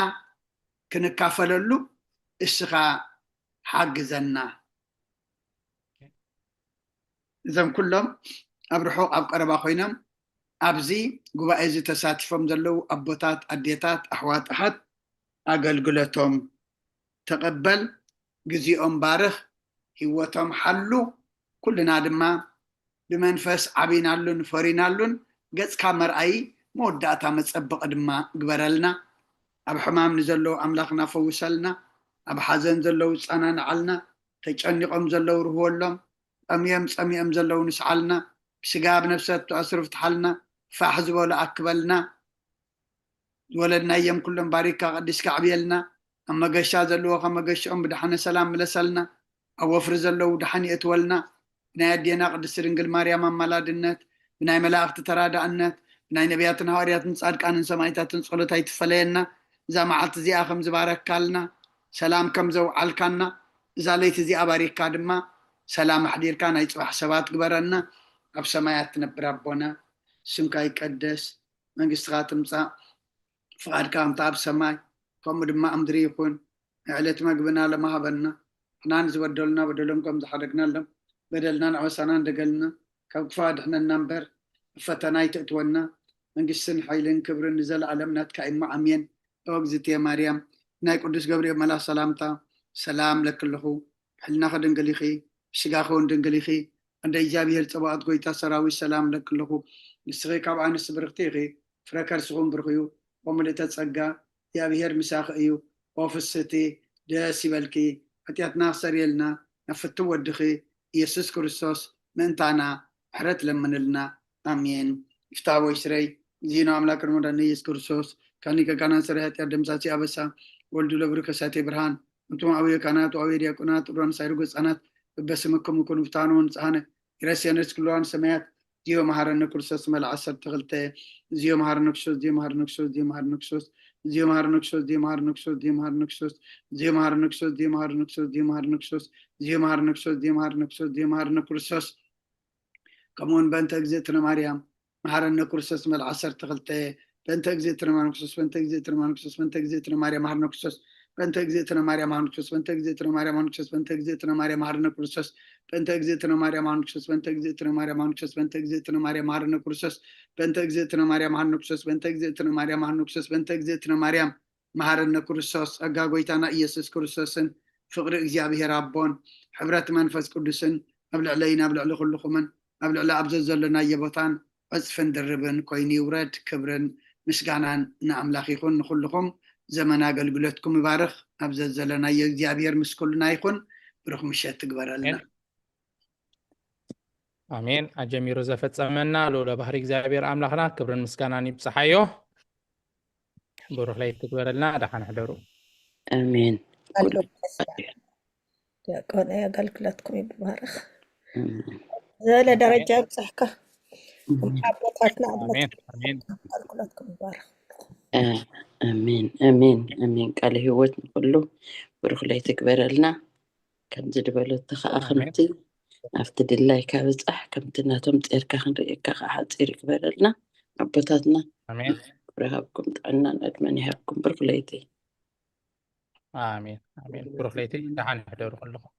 ክንካፈለሉ እስኻ ሓግዘና። እዞም ኩሎም ኣብ ርሑቕ ኣብ ቀረባ ኮይኖም ኣብዚ ጉባኤ እዚ ተሳቲፎም ዘለዉ ኣቦታት፣ ኣዴታት፣ ኣሕዋት፣ ኣሓት ኣገልግሎቶም ተቐበል፣ ግዜኦም ባርኽ፣ ህይወቶም ሓሉ። ኩልና ድማ ብመንፈስ ዓቢናሉን ፈሪናሉን ገጽካ መርኣዪ መወዳእታ መጸበቒ ድማ ግበረልና። ኣብ ሕማም ንዘለዉ ኣምላኽና ፈውሰልና፣ ኣብ ሓዘን ዘለዉ ጸናንዓልና፣ ተጨኒቖም ዘለዉ ርህወሎም፣ ጠምዮም ጸሚኦም ዘለዉ ንስዓልና፣ ብስጋ ኣብ ነፍሰ ትኣስሩ ፍትሓልና፣ ፋሕ ዝበሉ ኣክበልና። ዝወለድናዮም ኩሎም ባሪካ ቀዲስካ ኣዕብየልና። ኣብ መገሻ ዘለዉ ካብ መገሽኦም ብደሓነ ሰላም ምለሰልና። ኣብ ወፍሪ ዘለዉ ደሓን የእትወልና። ብናይ ኣዴና ቅድስቲ ድንግል ማርያም ኣማላድነት፣ ብናይ መላእኽቲ ተራዳእነት፣ ብናይ ነቢያትን ሃዋርያትን ጻድቃንን ሰማዕታትን ጸሎት ኣይትፈለየና። እዛ መዓልቲ እዚኣ ከም ዝባረካልና፣ ሰላም ከም ዘውዓልካና፣ እዛ ለይቲ እዚኣ ባሪካ ድማ ሰላም ኣሕዲርካ ናይ ጽባሕ ሰባት ግበረና። ኣብ ሰማያት ትነብር ኣቦና፣ ስምካ ይቀደስ፣ መንግስትኻ ትምጻእ፣ ፍቓድካ ከምቲ ኣብ ሰማይ ከምኡ ድማ ኣብ ምድሪ ይኹን። ንዕለት መግብና ሎሚ ሃበና። ንሕና ንዝበደሉና በደሎም ከም ዝሓደግናሎም በደልናን ኣበሳናን ደገልና ካብ ክፉእ ኣድሕነና እምበር ኣብ ፈተና ኣይተእትወና። መንግስትን ሓይልን ክብርን ንዘለኣለም ናትካ እዩ እሞ ኣሜን። ኦ እግዝእትየ ማርያም ናይ ቅዱስ ገብርኤል መልኣኽ ሰላምታ ሰላም ለክልኹ ሕልናኺ ድንግል ኢኺ ብስጋኺ እውን ድንግል ኢኺ። እንደ እግዚኣብሔር ጸባኦት ጎይታ ሰራዊት ሰላም ለክልኹ ንስኺ ካብ ኣንስቲ ብርኽቲ ኢኺ። ፍረ ከርስኹም ብሩኽ እዩ። ወምልእተ ጸጋ እግዚኣብሔር ምሳኺ እዩ። ኦ ፍስህቲ ደስ ይበልኪ። ሓጢኣትና ክሰርየልና ናብ ፍትው ወድኺ ኢየሱስ ክርስቶስ ምእንታና ምሕረት ለምንልና። ኣሜን። ይፍታ ወይ ስረይ ዚኖ ኣምላክ ርሞዳን ኢየሱስ ክርስቶስ ካኒ ከጋናን ስረ ኃጢአት ደምሳሲ ኣበሳ ወልዱ ለብሩ ከሳቴ ብርሃን እንቱም ኣውዮ ካህናት፣ ኣውዮ ዲያቆናት፣ ሩራን ሳይርጎ ህጻናት፣ በበስምኩም ይኩን ብታኑ ንጽሃነ ይረስየነ ስክልዋን ሰማያት። ዚዮ መሃረነ ክርስቶስ መል ዓሰርተ ክልተ። ዚዮ መሃረነ ክርስቶስ፣ ዚዮ መሃረነ ክርስቶስ፣ ዚዮ መሃረነ ክርስቶስ፣ ዚዮ መሃረነ ክርስቶስ፣ ዚዮ መሃረነ ክርስቶስ፣ ዚዮ መሃረነ ክርስቶስ፣ ዚዮ መሃረነ ክርስቶስ፣ ዚዮ መሃረነ ክርስቶስ፣ ዚዮ መሃረነ ክርስቶስ፣ ዚዮ መሃረነ ክርስቶስ፣ ዚዮ መሃረነ ክርስቶስ፣ ዚዮ መሃረነ ክርስቶስ። ከምኡውን በእንተ እግዝእትነ ማርያም መሃረነ ክርስቶስ መል ዓሰርተ ክልተ። በእንተ እግዝእትነ ማርያም ክርስቶስ፣ በእንተ እግዝእትነ ማርያም ክርስቶስ፣ በእንተ እግዝእትነ ማርያም መሃረነ ክርስቶስ፣ በእንተ እግዝእትነ ማርያም መሃረነ ክርስቶስ፣ በእንተ እግዝእትነ ማርያም መሃረነ ክርስቶስ፣ በእንተ እግዝእትነ ማርያም መሃረነ ክርስቶስ፣ በእንተ እግዝእትነ ማርያም መሃረነ ክርስቶስ፣ በእንተ እግዝእትነ ማርያም መሃረነ ክርስቶስ፣ በእንተ እግዝእትነ ማርያም መሃረነ ክርስቶስ፣ በእንተ እግዝእትነ ማርያም መሃረነ ክርስቶስ፣ በእንተ እግዝእትነ ማርያም መሃረነ ክርስቶስ። ጸጋ ጎይታና ኢየሱስ ክርስቶስን ፍቕሪ እግዚኣብሔር ኣቦን ሕብረት መንፈስ ቅዱስን ኣብ ልዕለይን ኣብ ልዕሊ ኩልኹምን ኣብ ልዕሊ ኣብ ዘዘለናዮ ቦታን ዕጽፍን ድርብን ኮይኑ ይውረድ። ክብርን ምስጋናን ንኣምላኽ ይኹን። ንኹልኹም ዘመን ኣገልግሎትኩም ይባርኽ። ኣብ ዘዘለናዮ እግዚኣብሔር ምስ ኩልና ይኹን። ብሩኽ ምሸት ትግበረልና። ኣሜን። ኣሜን። ኣጀሚሩ ዘፈጸመና ልዑለ ባህሪ እግዚኣብሔር ኣምላኽና ክብርን ምስጋናን ይብጽሓዮ። ብሩኽ ለይቲ ትግበረልና። ደሓን ሕደሩ። ኣሜን። ኣሎ። ዲያቆን ኣገልግሎትኩም ይባረኽ። ዝበለ ደረጃ ይብፅሕካ። ኣቦታትና ኣሜን። ኣሜን። ኣገልግሎትኩም ይባረኽ። ኣሜን፣ ኣሜን፣ ኣሜን። ቃለ ህይወት ንኩሉ ብሩኽ ለይቲ ይግበረልና። ከምዚ ዝበለቶ ከዓ ኣሜን። ከምቲ ኣብቲ ድላይካ ብፃሕ፣ ከምቲ ናቶም ፂርካ ክንርእየካ ከዓ ሓፂር ይግበረልና። ኣቦታትና ኣሜን። ክብሪ ሃብኩም፣ ጥዕናን ዕድመን ይሃብኩም። ብሩኽ ለይቲ። ኣሜን። ኣሜን። ብሩኽ ለይቲ። ደሓን ሕደሩ ኩልኹም።